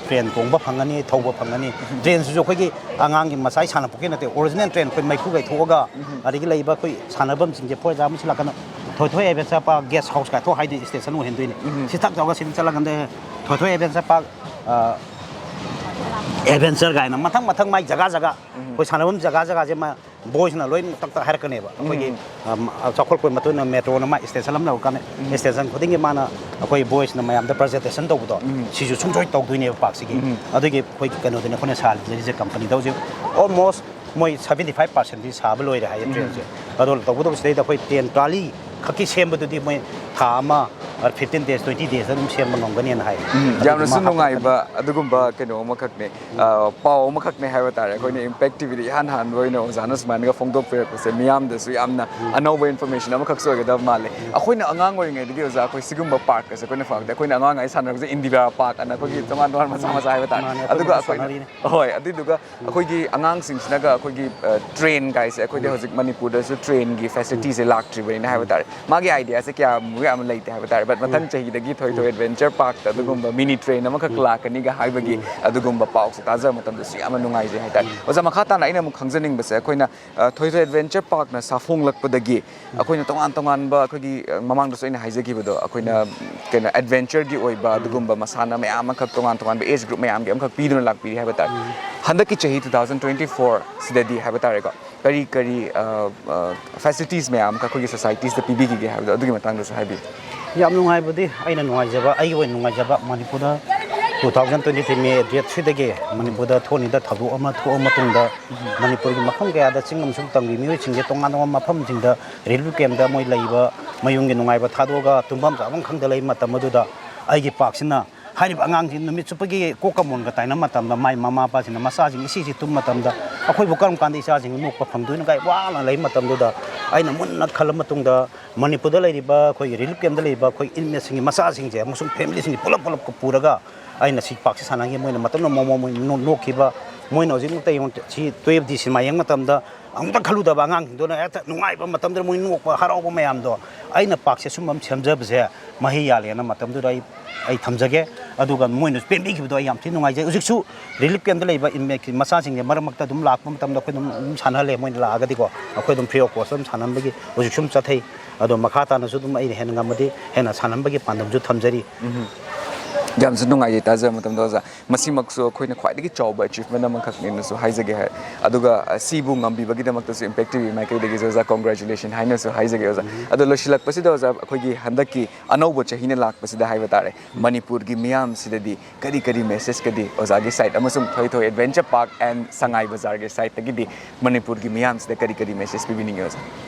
ꯇ꯭ꯔꯦꯟ ꯇꯣꯡꯕ ꯐꯪꯒꯅꯤ, ꯊꯧꯕ ꯐꯪꯒꯅꯤ꯫ ꯇ꯭ꯔꯦꯟꯁꯤꯁꯨ ꯑꯩꯈꯣꯏꯒꯤ ꯑꯉꯥꯡꯒꯤ ꯃꯆꯥꯒꯤ ꯁꯥꯟꯅꯄꯣꯠꯀꯤ ꯅꯠꯇꯦ, ꯑꯣꯔꯤꯖꯤꯅꯦꯜ ꯇ꯭ꯔꯦꯟ ꯑꯩꯈꯣꯏ ꯃꯩꯈꯨ ꯀꯥꯏꯊꯣꯛꯑꯒ ꯑꯗꯒꯤ ꯂꯩꯕ ꯑꯩꯈꯣꯏ ꯁꯥꯟꯅꯐꯝꯁꯤꯡꯁꯦ, ꯐꯣꯔ ꯑꯦꯛꯖꯥꯝꯄꯜ ꯁꯤ ꯂꯥꯛꯀꯅ ꯊꯣꯏꯊꯣꯏ ꯑꯦꯗꯚꯦꯟꯆꯔ ꯄꯥꯔꯛ ꯒꯦꯁ ꯍꯥꯎꯁ ꯀꯥꯏꯊꯣꯛ ꯍꯥꯏꯗꯤ ꯁ꯭ꯇꯦꯁꯟ ꯑꯣꯏꯍꯟꯗꯣꯏꯅꯦ꯫ ꯁꯤ ꯊꯛ ꯇꯧꯔꯒ ꯁꯤꯗ ꯆꯠꯂꯀꯥꯟꯗ ꯊꯣꯏꯊꯣꯏ ꯑꯦꯗꯚꯦꯟꯆꯔ ꯄꯥꯔꯛ ꯑꯦꯗꯚꯦꯟꯆꯔ ꯀꯥꯏꯅ ꯃꯊꯪ ꯃꯊꯪ ꯃꯥꯏ ꯖꯒꯥ ꯖꯒꯥ ꯑꯩꯈꯣꯏ ꯁꯥꯟꯅꯐꯝ ꯖꯒꯥ ꯖꯒꯥꯁꯦ ꯃꯥ ꯕꯣꯏꯁꯅ ꯂꯣꯏꯅ ꯇꯛ ꯇꯛ ꯍꯥꯏꯔꯛꯀꯅꯦꯕ꯫ ꯑꯩꯈꯣꯏꯒꯤ ꯆꯥꯎꯈꯠꯂꯛꯄꯒꯤ ꯃꯇꯨꯡ ꯏꯟꯅ ꯃꯦꯇ꯭ꯔꯣꯅ ꯃꯥ ꯁ꯭ꯇꯦꯁꯟ ꯑꯃ ꯂꯧꯔꯀꯥꯟꯗ ꯁ꯭ꯇꯦꯁꯟ ꯈꯨꯗꯤꯡꯒꯤ ꯃꯥꯅ ꯑꯩꯈꯣꯏ ꯕꯣꯏꯁꯅ ꯃꯌꯥꯝꯗ ꯄ꯭ꯔꯖꯦꯟꯇꯦꯁꯟ ꯇꯧꯕꯗꯣ ꯁꯤꯁꯨ ꯁꯨꯡꯁꯣꯏ ꯇꯧꯗꯣꯏꯅꯦꯕ ꯄꯥꯔꯛꯁꯤꯒꯤ꯫ ꯑꯗꯨꯒꯤ ꯑꯩꯈꯣꯏ ꯀꯩꯅꯣꯗꯅꯤ ꯑꯩꯈꯣꯏꯅ ꯁꯥꯍꯟꯖꯔꯤꯁꯦ ꯀꯝꯄꯅꯤꯗ ꯍꯧꯖꯤꯛ ꯑꯣꯜꯃꯣꯁ ꯃꯣꯏ ꯁꯕꯦꯟꯇꯤ ꯐꯥꯏꯚ ꯄꯥꯔꯁꯦꯟꯗꯤ ꯁꯥꯕ ꯂꯣꯏꯔꯦ ꯍꯥꯏꯌꯦ ꯇ꯭ꯔꯦꯟꯁꯦ꯫ ꯑꯗꯣ ꯇꯧꯕꯇꯕꯨ ꯁꯤꯗꯩꯗ ꯑꯩꯈꯣꯏ ꯇ꯭ꯔꯦꯟ ꯇ꯭ꯔꯥꯂꯤ ꯈꯛꯀꯤ ꯁꯦꯝꯕꯗꯨꯗꯤ ꯃꯣꯏ ꯊꯥ ꯑꯃ ꯐꯤꯐꯇꯤꯟ ꯗꯦꯖ ꯇ꯭ꯋꯦꯟꯇꯤ ꯗꯦꯖꯇ ꯑꯗꯨꯝ ꯁꯦꯝꯕ ꯉꯝꯒꯅꯦꯅ ꯍꯥꯏ꯫ ꯌꯥꯝꯅꯁꯨ ꯅꯨꯡꯉꯥꯏꯕ ꯑꯗꯨꯒꯨꯝꯕ ꯀꯩꯅꯣ ꯑꯃꯈꯛꯅꯦ, ꯑ, ꯄꯥꯎ ꯑꯃꯈꯛꯅꯦ ꯍꯥꯏꯕ ꯇꯥꯔꯦ꯫ ꯑꯩꯈꯣꯏꯅ ꯏꯝꯄꯦꯛ ꯇꯤꯚꯤꯗ ꯏꯍꯥꯟ ꯍꯥꯟꯕ ꯑꯣꯏꯅ ꯑꯣꯖꯥꯅ ꯁꯨꯃꯥꯏꯅꯒ ꯐꯣꯡꯗꯣꯛꯄꯤꯔꯛꯄꯁꯦ ꯃꯤꯌꯥꯝꯗꯁꯨ ꯌꯥꯝꯅ ꯑꯅꯧꯕ ꯏꯟꯐꯣꯔꯃꯦꯁꯟ ꯑꯃꯈꯛꯁꯨ ꯑꯣꯏꯒꯗꯕ ꯃꯥꯜꯂꯦ꯫ ꯑꯩꯈꯣꯏꯅ ꯑꯉꯥꯡ ꯑꯣꯏꯔꯤꯉꯩꯗꯗꯤ ꯑꯣꯖꯥ ꯑꯩꯈꯣꯏ ꯁꯤꯒꯨꯝꯕ ꯄꯥꯔꯛꯀꯁꯦ ꯑꯩꯈꯣꯏꯅ ꯐꯪꯉꯛꯇꯦ꯫ ꯑꯩꯈꯣꯏꯅ ꯑꯉꯥꯡ ꯑꯩ ꯁꯥꯟꯅꯔꯛꯄꯁꯦ ꯏꯟꯗꯤꯔꯥ ꯄꯥꯔꯛ ꯑꯅ ꯑꯩꯈꯣꯏꯒꯤ ꯇꯣꯉꯥꯟ ꯇꯣꯉꯥꯟ ꯃꯆꯥ ꯃꯆꯥ ꯍꯥꯏꯕ ꯇꯥꯔꯦ꯫ ꯃꯥꯅꯦ, ꯑꯗꯨꯒ ꯑꯩꯈꯣꯏꯅ ꯑꯩꯈꯣꯏꯅ ꯁꯥꯟꯅꯔꯤꯅꯦ꯫ ꯍꯣꯏ, ꯑꯗꯨꯏꯗꯨꯒ ꯑꯩꯈꯣꯏꯒꯤ ꯑꯉꯥꯡꯁꯤꯡꯁꯤꯅꯒ ꯑꯩꯈꯣꯏꯒꯤ, ꯑ, ꯇ꯭ꯔꯦꯟ ꯀꯥꯏꯁꯦ ꯑꯩꯈꯣꯏꯗꯤ ꯍꯧꯖꯤꯛ ꯃꯅꯤꯄꯨꯔꯗꯁꯨ ꯇ꯭ꯔꯦꯟꯒꯤ ꯐꯦꯁꯤꯂꯤꯇꯤꯁꯦ ꯂꯥꯛꯇ꯭ꯔꯤꯕꯅꯤꯅ ꯍꯥꯏꯕ ꯇꯥꯔꯦ꯫ ꯃꯥꯒꯤ ꯑꯥꯏꯗꯤꯌꯥꯁꯦ ꯀꯌꯥꯃꯨꯛ ꯌꯥꯝꯅ ꯂꯩꯇꯦ ꯍꯥꯏꯕ ꯇꯥꯔꯦ, ꯕꯠ ꯃꯊꯪ ꯆꯍꯤꯗꯒꯤ ꯊꯣꯏ ꯊꯣꯏ ꯑꯦꯗꯚꯦꯟꯆꯔ ꯄꯥꯔꯛꯇ ꯑꯗꯨꯒꯨꯝꯕ ꯃꯤꯅꯤ ꯇ꯭ꯔꯦꯟ ꯑꯃꯈꯛ ꯂꯥꯛꯀꯅꯤꯒ ꯍꯥꯏꯕꯒꯤ ꯑꯗꯨꯒꯨꯝꯕ ꯄꯥꯎꯁꯦ ꯇꯥꯖꯕ ꯃꯇꯝꯗꯁꯨ ꯌꯥꯝꯅ ꯅꯨꯡꯉꯥꯏꯖꯩ ꯍꯥꯏꯇꯥꯔꯦ꯫ ꯑꯣꯖꯥ, ꯃꯈꯥ ꯇꯥꯅ ꯑꯩꯅ ꯑꯃꯨꯛ ꯈꯪꯖꯅꯤꯡꯕꯁꯦ, ꯑꯩꯈꯣꯏꯅ ꯑ, ꯊꯣꯏ ꯊꯣꯏ ꯑꯦꯗꯚꯦꯟꯆꯔ ꯄꯥꯔꯛꯅ ꯁꯥꯐꯣꯡꯂꯛꯄꯗꯒꯤ ꯑꯩꯈꯣꯏꯅ ꯇꯣꯉꯥꯟ ꯇꯣꯉꯥꯟꯕ ꯑꯩꯈꯣꯏꯒꯤ, ꯑ, ꯃꯃꯥꯡꯗꯁꯨ ꯑꯩꯅ ꯍꯥꯏꯖꯈꯤꯕꯗꯣ, ꯑꯩꯈꯣꯏꯅ ꯀꯩꯅꯣ ꯑꯦꯗꯚꯦꯟꯆꯔꯒꯤ ꯑꯣꯏꯕ ꯑꯗꯨꯒꯨꯝꯕ ꯃꯁꯥꯟꯅ ꯃꯌꯥꯝ ꯑꯃꯈꯛ, ꯇꯣꯉꯥꯟ ꯇꯣꯉꯥꯟꯕ ꯑꯦꯖ ꯒ꯭ꯔꯨꯞ ꯃꯌꯥꯝꯒꯤ ꯑꯃꯈꯛ ꯄꯤꯗꯨꯅ ꯂꯥꯛꯄꯤꯔꯤ ꯍꯥꯏꯕ ꯇꯥꯔꯦ꯫ ꯍꯟꯗꯛꯀꯤ ꯆꯍꯤ ꯇꯨ ꯊꯥꯎꯖꯟ ꯇ꯭ꯋꯦꯟꯇꯤ ꯐꯣꯔ ꯁꯤꯗꯗꯤ ꯍꯥꯏꯕ ꯇꯥꯔꯦꯀꯣ, ꯀꯔꯤ ꯀꯔꯤ, ꯑ, ꯑ, ꯐꯦꯁꯤꯂꯤꯇꯤꯁ ꯃꯌꯥꯝ ꯑꯃꯈꯛ ꯑꯩꯈꯣꯏꯒꯤ ꯁꯣꯁꯥꯏꯇꯤꯁꯇ ꯄꯤꯕꯤꯈꯤꯒꯦ ꯍꯥꯏꯕꯗꯣ, ꯑꯗꯨꯒꯤ ꯃꯇꯥꯡꯗꯁꯨ ꯍꯥꯏꯕꯤꯌꯨ꯫ ꯌꯥꯝ ꯅꯨꯡꯉꯥꯏꯕꯗꯤ, ꯑꯩꯅ ꯅꯨꯡꯉꯥꯏꯖꯕ, ꯑꯩꯒꯤ ꯑꯣꯏꯅ ꯅꯨꯡꯉꯥꯏꯖꯕ, ꯃꯅꯤꯄꯨꯔꯗ two thousand twenty three May date ꯊ꯭ꯔꯤꯗꯒꯤ ꯃꯅꯤꯄꯨꯔꯗ ꯊꯣꯛꯅꯤꯗ ꯊꯧꯗꯣꯛ ꯑꯃ ꯊꯣꯛꯑ ꯃꯇꯨꯡꯗ, ꯃꯅꯤꯄꯨꯔꯒꯤ ꯃꯐꯝ ꯀꯌꯥꯗ ꯆꯤꯡ ꯑꯃꯁꯨꯡ ꯇꯝꯒꯤ ꯃꯤꯑꯣꯏꯁꯤꯡꯁꯦ ꯇꯣꯉꯥꯟ ꯇꯣꯉꯥꯟꯕ ꯃꯐꯝꯁꯤꯡꯗ ꯔꯤꯂꯤꯐ ꯀꯦꯝꯗ ꯃꯣꯏ ꯂꯩꯕ, ꯃꯌꯨꯝꯒꯤ ꯅꯨꯡꯉꯥꯏꯕ ꯊꯥꯗꯣꯛꯑꯒ ꯇꯨꯝꯐꯝ ꯆꯥꯐꯝ ꯈꯪꯗ ꯂꯩꯕ ꯃꯇꯝ ꯑꯗꯨꯗ, ꯑꯩꯒꯤ ꯄꯥꯔꯛꯁꯤꯅ ꯍꯥꯏꯔꯤꯕ ꯑꯉꯥꯡꯁꯤꯡ ꯅꯨꯃꯤꯠ ꯆꯨꯞꯄꯒꯤ ꯀꯣꯛꯀ ꯃꯣꯟꯒ ꯇꯥꯏꯅꯕ ꯃꯇꯝꯗ, ꯃꯥꯏ ꯃꯃꯥ ꯃꯄꯥꯁꯤꯡꯅ ꯃꯆꯥꯁꯤꯡ ꯏꯁꯤꯁꯤ ꯇꯨꯝꯕ ꯃꯇꯝꯗ, ꯑꯩꯈꯣꯏꯕꯨ ꯀꯔꯝ ꯀꯥꯟꯗ ꯏꯆꯥꯁꯤꯡ ꯅꯣꯛꯄ ꯐꯪꯗꯣꯏꯅꯣ ꯀꯥꯏ ꯋꯥꯅ ꯂꯩꯕ ꯃꯇꯝꯗꯨꯗ, ꯑꯩꯅ ꯃꯨꯟꯅ ꯈꯜꯂ ꯃꯇꯨꯡꯗ, ꯃꯅꯤꯄꯨꯔꯗ ꯂꯩꯔꯤꯕ ꯑꯩꯈꯣꯏꯒꯤ ꯔꯤꯂꯤꯐ ꯀꯦꯝꯗ ꯂꯩꯔꯤꯕ ꯑꯩꯈꯣꯏ ꯏꯟꯃꯦꯠꯁꯤꯡꯒꯤ ꯃꯆꯥꯁꯤꯡꯁꯦ ꯑꯃꯁꯨꯡ ꯐꯦꯃꯤꯂꯤꯁꯤꯡꯁꯦ ꯄꯨꯂꯞ ꯄꯨꯂꯞ ꯄꯨꯔꯒ ꯑꯩꯅ ꯁꯤ ꯄꯥꯔꯛꯁꯤ ꯁꯥꯟꯅꯈꯤ꯫ ꯃꯣꯏꯅ ꯃꯇꯝꯗ ꯃꯣꯃꯣ ꯃꯣꯏ ꯅꯣ-, ꯅꯣꯛꯈꯤꯕ, ꯃꯣꯏꯅ ꯍꯧꯖꯤꯛꯃꯛꯇ ꯌꯦꯡꯉꯣ, ꯁꯤ ꯇꯨꯌꯦꯜꯐ ꯗꯤ ꯁꯤꯅꯦꯃꯥ ꯌꯦꯡꯕ ꯃꯇꯝꯗ ꯑꯃꯨꯛꯇ ꯈꯜꯂꯨꯗꯕ ꯑꯉꯥꯡꯁꯤꯡꯗꯨꯅ ꯍꯦꯛꯇ ꯅꯨꯡꯉꯥꯏꯕ ꯃꯇꯝꯗꯨꯗ ꯃꯣꯏ ꯅꯣꯛꯄ, ꯍꯔꯥꯎꯕ ꯃꯌꯥꯝꯗꯣ, ꯑꯩꯅ ꯄꯥꯔꯛꯁꯦ ꯁꯨꯝꯕ ꯑꯃ ꯁꯦꯝꯖꯕꯁꯦ ꯃꯍꯩ ꯌꯥꯜꯂꯦꯅ ꯃꯇꯝꯗꯨꯗ ꯑꯩ, ꯑꯩ ꯊꯝꯖꯒꯦ꯫ ꯑꯗꯨꯒ ꯃꯣꯏꯅꯁꯨ ꯄꯦꯟꯕꯤꯈꯤꯕꯗꯣ ꯑꯩ ꯌꯥꯝ ꯊꯤꯅ ꯅꯨꯡꯉꯥꯏꯖꯩ꯫ ꯍꯧꯖꯤꯛꯁꯨ ꯔꯤꯂꯤꯐ ꯀꯦꯝꯗ ꯂꯩꯕ ꯏꯟꯃꯦꯠꯀꯤ ꯃꯆꯥꯁꯤꯡꯁꯦ ꯃꯔꯛ ꯃꯔꯛꯇ ꯑꯗꯨꯝ ꯂꯥꯛꯄ ꯃꯇꯝꯗ ꯑꯩꯈꯣꯏ ꯑꯗꯨꯝ, ꯑꯗꯨꯝ ꯁꯥꯟꯅꯍꯜꯂꯦ꯫ ꯃꯣꯏꯅ ꯂꯥꯛꯑꯒꯗꯤꯀꯣ, ꯑꯩꯈꯣꯏ ꯑꯗꯨꯝ ꯐ꯭ꯔꯤ ꯑꯣꯐ ꯀꯣꯁꯇ ꯑꯗꯨꯝ ꯁꯥꯟꯅꯍꯟꯕꯒꯤ ꯍꯧꯖꯤꯛꯁꯨ ꯑꯗꯨꯝ ꯆꯠꯊꯩ꯫ ꯑꯗꯣ ꯃꯈꯥ ꯇꯥꯅꯁꯨ ꯑꯗꯨꯝ ꯑꯩꯅ ꯍꯦꯟꯅ ꯉꯝꯃꯗꯤ ꯍꯦꯟꯅ ꯁꯥꯟꯅꯍꯟꯕꯒꯤ ꯄꯥꯟꯗꯝꯁꯨ ꯊꯝꯖꯔꯤ꯫ ꯎꯝ꯫ ꯌꯥꯝꯁꯨ ꯅꯨꯡꯉꯥꯏꯖꯩ ꯇꯥꯖꯕ ꯃꯇꯝꯗ, ꯑꯣꯖꯥ꯫ ꯃꯁꯤꯃꯛꯁꯨ ꯑꯩꯈꯣꯏꯅ ꯈ꯭ꯋꯥꯏꯗꯒꯤ ꯆꯥꯎꯕ ꯑꯦꯆꯤꯚꯃꯦꯟ ꯑꯃꯈꯛꯅꯦꯅꯁꯨ ꯍꯥꯏꯖꯒꯦ ꯍꯥꯏ꯫ ꯑꯗꯨꯒ, ꯑ, ꯁꯤꯕꯨ ꯉꯝꯕꯤꯕꯒꯤꯗꯃꯛꯇꯁꯨ ꯏꯝꯄꯦꯛ ꯇꯤ ꯚꯤ ꯃꯥꯏꯀꯩꯗꯒꯤꯁꯨ, ꯑꯣꯖꯥ, ꯀꯣꯡꯒ꯭ꯔꯦꯆꯨꯂꯦꯁꯟ ꯍꯥꯏꯅꯁꯨ ꯍꯥꯏꯖꯒꯦ, ꯑꯣꯖꯥ꯫ ꯎꯝ꯫ ꯑꯗꯣ ꯂꯣꯏꯁꯤꯜꯂꯛꯄꯁꯤꯗ, ꯑꯣꯖꯥ, ꯑꯩꯈꯣꯏꯒꯤ ꯍꯟꯗꯛꯀꯤ ꯑꯅꯧꯕ ꯆꯍꯤꯅ ꯂꯥꯛꯄꯁꯤꯗ ꯍꯥꯏꯕ ꯇꯥꯔꯦ, ꯃꯅꯤꯄꯨꯔꯒꯤ ꯃꯤꯌꯥꯝꯁꯤꯗꯗꯤ ꯀꯔꯤ ꯀꯔꯤ ꯃꯦꯁꯦꯖꯀꯗꯤ ꯑꯣꯖꯥꯒꯤ ꯁꯥꯏꯠ ꯑꯃꯁꯨꯡ ꯊꯣꯏ ꯊꯣꯏ ꯑꯦꯗꯚꯦꯟꯆꯔ ꯄꯥꯔꯛ ꯑꯦꯟ ꯁꯉꯥꯏ ꯕꯖꯥꯔꯒꯤ ꯁꯥꯏꯠꯇꯒꯤꯗꯤ ꯃꯅꯤꯄꯨꯔꯒꯤ ꯃꯤꯌꯥꯝꯁꯤꯗ ꯀꯔꯤ ꯀꯔꯤ ꯃꯦꯁꯦꯖ ꯄꯤꯕꯤꯅꯤꯡꯉꯤ, ꯑꯣꯖꯥ?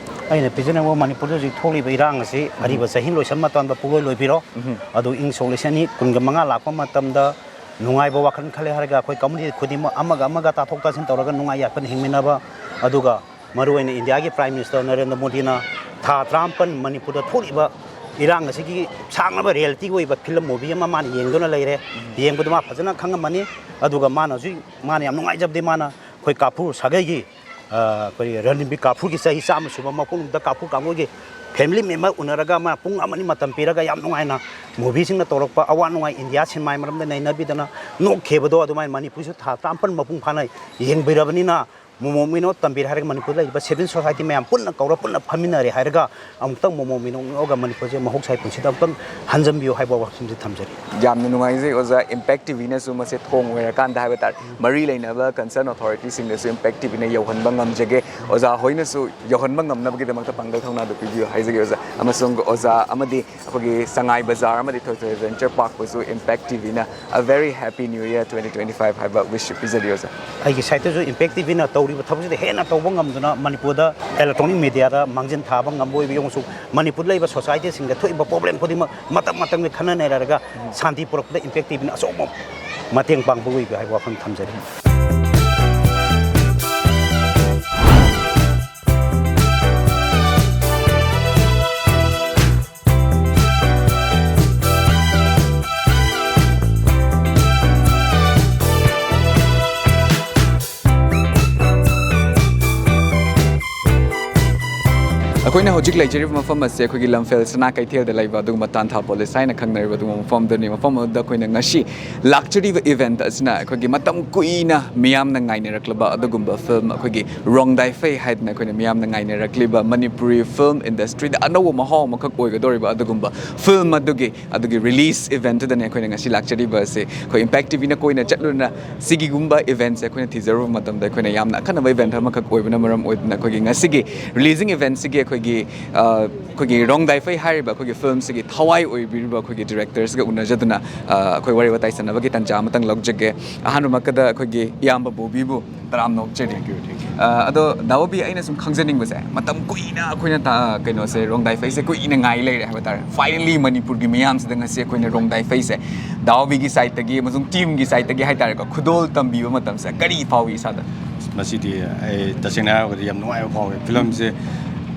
ꯑꯩꯅ ꯄꯤꯖꯅꯤꯡꯕ, ꯃꯅꯤꯄꯨꯔꯗ ꯍꯧꯖꯤꯛ ꯊꯣꯛꯂꯤꯕ ꯏꯔꯥꯡ ꯑꯁꯤ ꯎꯝ꯫ ꯑꯔꯤꯕ ꯆꯍꯤ ꯂꯣꯏꯁꯤꯟꯕ ꯃꯇꯝꯗ ꯄꯨꯡꯂꯣꯏ ꯂꯣꯏꯕꯤꯔꯣ꯫ ꯎꯝ꯫ ꯑꯗꯨ ꯏꯪ ꯁꯣꯛ ꯂꯤꯁꯤꯡ ꯑꯅꯤ ꯀꯨꯟꯒ ꯃꯉꯥ ꯂꯥꯛꯄ ꯃꯇꯝꯗ ꯅꯨꯡꯉꯥꯏꯕ ꯋꯥꯈꯜ ꯈꯜꯂꯦ ꯍꯥꯏꯔꯒ ꯑꯩꯈꯣꯏ ꯀꯝꯃꯨꯅꯤꯇꯤ ꯈꯨꯗꯤꯡꯃꯛ ꯑꯃꯒ ꯑꯃꯒ ꯇꯥꯊꯣꯛ ꯇꯥꯁꯤꯟ ꯇꯧꯔꯒ ꯅꯨꯡꯉꯥꯏ ꯌꯥꯏꯐꯅ ꯍꯤꯡꯃꯤꯟꯅꯕ, ꯑꯗꯨꯒ ꯃꯔꯨꯑꯣꯏꯅ ꯏꯟꯗꯤꯌꯥꯒꯤ ꯄ꯭ꯔꯥꯏꯝ ꯃꯤꯅꯤꯁꯇꯔ ꯅꯔꯦꯟꯗ꯭ꯔ ꯃꯣꯗꯤꯅ ꯊꯥ ꯇꯔꯥꯃꯥꯄꯟ ꯃꯅꯤꯄꯨꯔꯗ ꯊꯣꯛꯂꯤꯕ ꯏꯔꯥꯡ ꯑꯁꯤꯒꯤ ꯁꯥꯡꯂꯕ ꯔꯤꯌꯦꯂꯤꯇꯤꯒꯤ ꯑꯣꯏꯕ ꯐꯤꯂꯝ ꯃꯨꯚꯤ ꯑꯃ ꯃꯥꯅ ꯌꯦꯡꯗꯨꯅ ꯂꯩꯔꯦ꯫ ꯎꯝ꯫ ꯌꯦꯡꯕꯗ ꯃꯥ ꯐꯖꯅ ꯈꯪꯉꯝꯃꯅꯤ꯫ ꯑꯗꯨꯒ ꯃꯥꯅ ꯍꯧꯖꯤꯛ, ꯃꯥꯅ ꯌꯥꯝ ꯅꯨꯡꯉꯥꯏꯖꯕꯗꯤ, ꯃꯥꯅ ꯑꯩꯈꯣꯏ ꯀꯥꯐꯨꯔ ꯁꯥꯒꯩꯒꯤ, ꯑ, ꯑꯩꯈꯣꯏ ꯔꯟꯕꯤꯔ ꯀꯥꯐꯨꯔꯒꯤ ꯆꯍꯤ ꯆꯥꯝꯃ ꯁꯨꯕ ꯃꯄꯣꯛ ꯅꯨꯃꯤꯠꯇ ꯀꯥꯐꯨꯔ ꯀꯥꯡꯕꯨꯒꯤ family member ꯎꯅꯔꯒ ꯑꯃ ꯄꯨꯡ ꯑꯃꯅꯤ ꯃꯇꯝ ꯄꯤꯔꯒ ꯌꯥꯝ ꯅꯨꯡꯉꯥꯏꯅ movieꯁꯤꯡꯅ ꯇꯧꯔꯛꯄ ꯑꯋꯥ ꯅꯨꯡꯉꯥꯏ, ꯏꯟꯗꯤꯌꯥ ꯁꯤꯅꯦꯃꯥꯒꯤ ꯃꯔꯝꯗ ꯅꯩꯅꯕꯤꯗꯅ ꯅꯣꯛꯈꯤꯕꯗꯣ, ꯑꯗꯨꯃꯥꯏꯅ ꯃꯅꯤꯄꯨꯔꯁꯨ ꯊꯥ ꯇꯔꯥꯃꯥꯄꯜ ꯃꯄꯨꯡ ꯐꯥꯅ ꯌꯦꯡꯕꯤꯔꯕꯅꯤꯅ, ꯃꯣꯃꯣ ꯃꯤꯅꯣ ꯇꯝꯕꯤꯔꯦ ꯍꯥꯏꯔꯒ ꯃꯅꯤꯄꯨꯔꯗ ꯂꯩꯔꯤꯕ civil society ꯃꯌꯥꯝ ꯄꯨꯟꯅ ꯀꯧꯔ ꯄꯨꯟꯅ ꯐꯝꯃꯤꯟꯅꯔꯦ ꯍꯥꯏꯔꯒ ꯑꯃꯨꯛꯇꯪ ꯃꯣꯃꯣ ꯃꯤꯅꯣ ꯅꯣꯛꯑꯒ ꯃꯅꯤꯄꯨꯔꯁꯦ ꯃꯍꯧꯁꯥꯒꯤ ꯄꯨꯟꯁꯤꯗ ꯑꯃꯨꯛꯇꯪ ꯍꯟꯖꯟꯕꯤꯌꯨ ꯍꯥꯏꯕ ꯋꯥꯐꯝꯁꯦ ꯊꯝꯖꯔꯤ꯫ ꯌꯥꯝꯅ ꯅꯨꯡꯉꯥꯏꯖꯩ ꯑꯣꯖꯥ, ꯏꯝꯄꯦꯛ ꯇꯤꯚꯤꯅꯁꯨ ꯃꯁꯦ ꯊꯣꯡ ꯑꯣꯏꯔꯀꯥꯟꯗ ꯍꯥꯏꯕ ꯇꯥꯔꯦ, ꯃꯔꯤ ꯂꯩꯅꯕ concern authorityꯁꯤꯡꯗꯁꯨ ꯏꯝꯄꯦꯛ ꯇꯤꯚꯤꯅ ꯌꯧꯍꯟꯕ ꯉꯝꯖꯒꯦ꯫ ꯑꯣꯖꯥ ꯍꯣꯏꯅꯁꯨ ꯌꯧꯍꯟꯕ ꯉꯝꯅꯕꯒꯤꯗꯃꯛꯇ ꯄꯥꯡꯒꯜ ꯊꯧꯅꯥꯗꯨ ꯄꯤꯕꯤꯌꯨ ꯍꯥꯏꯖꯒꯦ ꯑꯣꯖꯥ꯫ ꯑꯃꯁꯨꯡ ꯑꯣꯖꯥ ꯑꯃꯗꯤ ꯑꯩꯈꯣꯏꯒꯤ ꯁꯉꯥꯏ ꯕꯖꯥꯔ ꯑꯃꯗꯤ ꯊꯣꯏꯊꯣꯏ ꯚꯦꯟꯆꯔ ꯄꯥꯔꯛꯄꯨꯁꯨ ꯏꯝꯄꯦꯛ ꯇꯤꯚꯤꯅ a very happy new year twenty twenty five ꯍꯥꯏꯕ wish ꯄꯤꯖꯔꯤ ꯑꯣꯖꯥ꯫ ꯑꯩꯒꯤ ꯁꯥꯏꯠꯇꯁꯨ ꯏꯝꯄꯦꯛ ꯇꯤꯚꯤꯅ ꯇꯧꯔꯤꯕ ꯊꯕꯛꯁꯤꯗ ꯍꯦꯟꯅ ꯇꯧꯕ ꯉꯝꯗꯨꯅ ꯃꯅꯤꯄꯨꯔꯗ electronic mediaꯗ ꯃꯥꯡꯖꯤꯟ ꯊꯥꯕ ꯉꯝꯕ ꯑꯣꯏꯕ ꯑꯃꯁꯨꯡ ꯃꯅꯤꯄꯨꯔꯗ ꯂꯩꯕ societyꯁꯤꯡꯗ ꯊꯣꯛꯏꯕ problem ꯈꯨꯗꯤꯡꯃꯛ ꯃꯇꯝ ꯃꯇꯝꯒꯤ ꯈꯟꯅ ꯅꯩꯅꯔꯒ ꯁꯥꯟꯇꯤ ꯄꯨꯔꯛꯄꯗ ꯏꯝꯄꯦꯛ ꯇꯤꯚꯤꯅ ꯑꯆꯧꯕ ꯃꯇꯦꯡ ꯄꯥꯡꯕ ꯑꯣꯏꯕ ꯍꯥꯏꯕ ꯋꯥꯐꯝ ꯊꯝꯖꯔꯤ꯫ ꯑꯩꯈꯣꯏꯅ ꯍꯧꯖꯤꯛ ꯂꯩꯖꯔꯤꯕ ꯃꯐꯝ ꯑꯁꯤ ꯑꯩꯈꯣꯏꯒꯤ ꯂꯝꯐꯦꯜ ꯁꯅꯥ ꯀꯩꯊꯦꯜꯗ ꯂꯩꯕ ꯑꯗꯨꯒꯨꯝꯕ ꯇꯥꯟꯊꯥ ꯄꯣꯂꯤꯁ ꯍꯥꯏꯅ ꯈꯪꯅꯔꯤꯕ ꯑꯗꯨꯒꯨꯝꯕ ꯃꯐꯝꯗꯨꯅꯤ꯫ ꯃꯐꯝ ꯑꯗꯨꯗ ꯑꯩꯈꯣꯏꯅ ꯉꯁꯤ ꯂꯥꯛꯆꯔꯤꯕ event ꯑꯁꯤꯅ ꯑꯩꯈꯣꯏꯒꯤ ꯃꯇꯝ ꯀꯨꯏꯅ ꯃꯤꯌꯥꯝꯅ ꯉꯥꯏꯅꯔꯛꯂꯕ ꯑꯗꯨꯒꯨꯝꯕ film, ꯑꯩꯈꯣꯏꯒꯤ ꯔꯣꯡꯗꯥꯏ ꯐꯩ ꯍꯥꯏꯗꯅ ꯑꯩꯈꯣꯏꯅ ꯃꯤꯌꯥꯝꯅ ꯉꯥꯏꯅꯔꯛꯂꯤꯕ ꯃꯅꯤꯄꯨꯔꯤ film industryꯗ ꯑꯅꯧꯕ ꯃꯍꯥꯎ ꯑꯃꯈꯛ ꯑꯣꯏꯒꯗꯧꯔꯤꯕ ꯑꯗꯨꯒꯨꯝꯕ film ꯑꯗꯨꯒꯤ, ꯑꯗꯨꯒꯤ release eventꯇꯨꯗꯅꯦ ꯑꯩꯈꯣꯏꯅ ꯉꯁꯤ ꯂꯥꯛꯆꯔꯤꯕ ꯑꯁꯦ꯫ ꯑꯩꯈꯣꯏ ꯏꯝꯄꯦꯛ ꯇꯤꯚꯤꯅ ꯀꯣꯏꯅ ꯆꯠꯂꯨꯅ ꯁꯤꯒꯤꯒꯨꯝꯕ eventꯁꯦ ꯑꯩꯈꯣꯏꯅ ꯊꯤꯖꯔꯨꯕ ꯃꯇꯝꯗ ꯑꯩꯈꯣꯏꯅ ꯌꯥꯝꯅ ꯑꯈꯟꯅꯕ event ꯑꯃꯈꯛ ꯑꯣꯏꯕꯅ ꯃꯔꯝ ꯑꯣꯏꯗꯨꯅ ꯑꯩꯈꯣꯏꯒꯤ ꯉꯁꯤꯒꯤ releasing eventꯁꯤꯒꯤ ꯑꯩꯈꯣꯏꯒꯤ, ꯑ, ꯑꯩꯈꯣꯏꯒꯤ ꯔꯣꯡꯗꯥꯏ ꯐꯩ ꯍꯥꯏꯔꯤꯕ ꯑꯩꯈꯣꯏꯒꯤ filmꯁꯤꯒꯤ ꯊꯋꯥꯏ ꯑꯣꯏꯕꯤꯔꯤꯕ ꯑꯩꯈꯣꯏꯒꯤ directorꯁꯒ ꯎꯅꯖꯗꯨꯅ, ꯑ, ꯑꯩꯈꯣꯏ ꯋꯥꯔꯤ ꯋꯥꯇꯥꯏ ꯁꯥꯟꯅꯕꯒꯤ ꯇꯥꯟꯖꯥ ꯑꯃꯇꯪ ꯂꯧꯖꯒꯦ꯫ ꯑꯍꯥꯟꯕꯃꯛꯇꯗ ꯑꯩꯈꯣꯏꯒꯤ ꯏꯌꯥꯝꯕ ꯕꯣꯕꯤꯕꯨ ꯇꯔꯥꯝꯅ ꯑꯣꯛꯆꯔꯤ꯫ Thank you, thank you. ꯑ, ꯑꯗꯣ ꯗꯥ ꯕꯣꯕꯤ, ꯑꯩꯅ ꯁꯨꯝ ꯈꯪꯖꯅꯤꯡꯕꯁꯦ, ꯃꯇꯝ ꯀꯨꯏꯅ ꯑꯩꯈꯣꯏꯅ ꯇ-, ꯀꯩꯅꯣꯁꯦ, ꯔꯣꯡꯗꯥꯏ ꯐꯩꯁꯦ ꯀꯨꯏꯅ ꯉꯥꯏ ꯂꯩꯔꯦ ꯍꯥꯏꯕ ꯇꯥꯔꯦ꯫ Finally ꯃꯅꯤꯄꯨꯔꯒꯤ ꯃꯤꯌꯥꯝꯁꯤꯗ ꯉꯁꯤ ꯑꯩꯈꯣꯏꯅ ꯔꯣꯡꯗꯥꯏ ꯐꯩꯁꯦ ꯗꯥ ꯕꯣꯕꯤꯒꯤ sideꯇꯒꯤ ꯑꯃꯁꯨꯡ teamꯒꯤ sideꯇꯒꯤ ꯍꯥꯏ ꯇꯥꯔꯦꯀꯣ, ꯈꯨꯗꯣꯜ ꯇꯝꯕꯤꯕ ꯃꯇꯝꯁꯦ ꯀꯔꯤ ꯐꯥꯎꯏ ꯏꯁꯥꯗ? ꯑꯁ, ꯃꯁꯤꯗꯤ ꯑꯩ ꯇꯁꯦꯡꯅ ꯍꯥꯏꯔꯕꯗꯤ ꯌꯥꯝ ꯅꯨꯡꯉꯥꯏꯕ ꯐꯥꯎꯋꯦ꯫ Filmꯁꯦ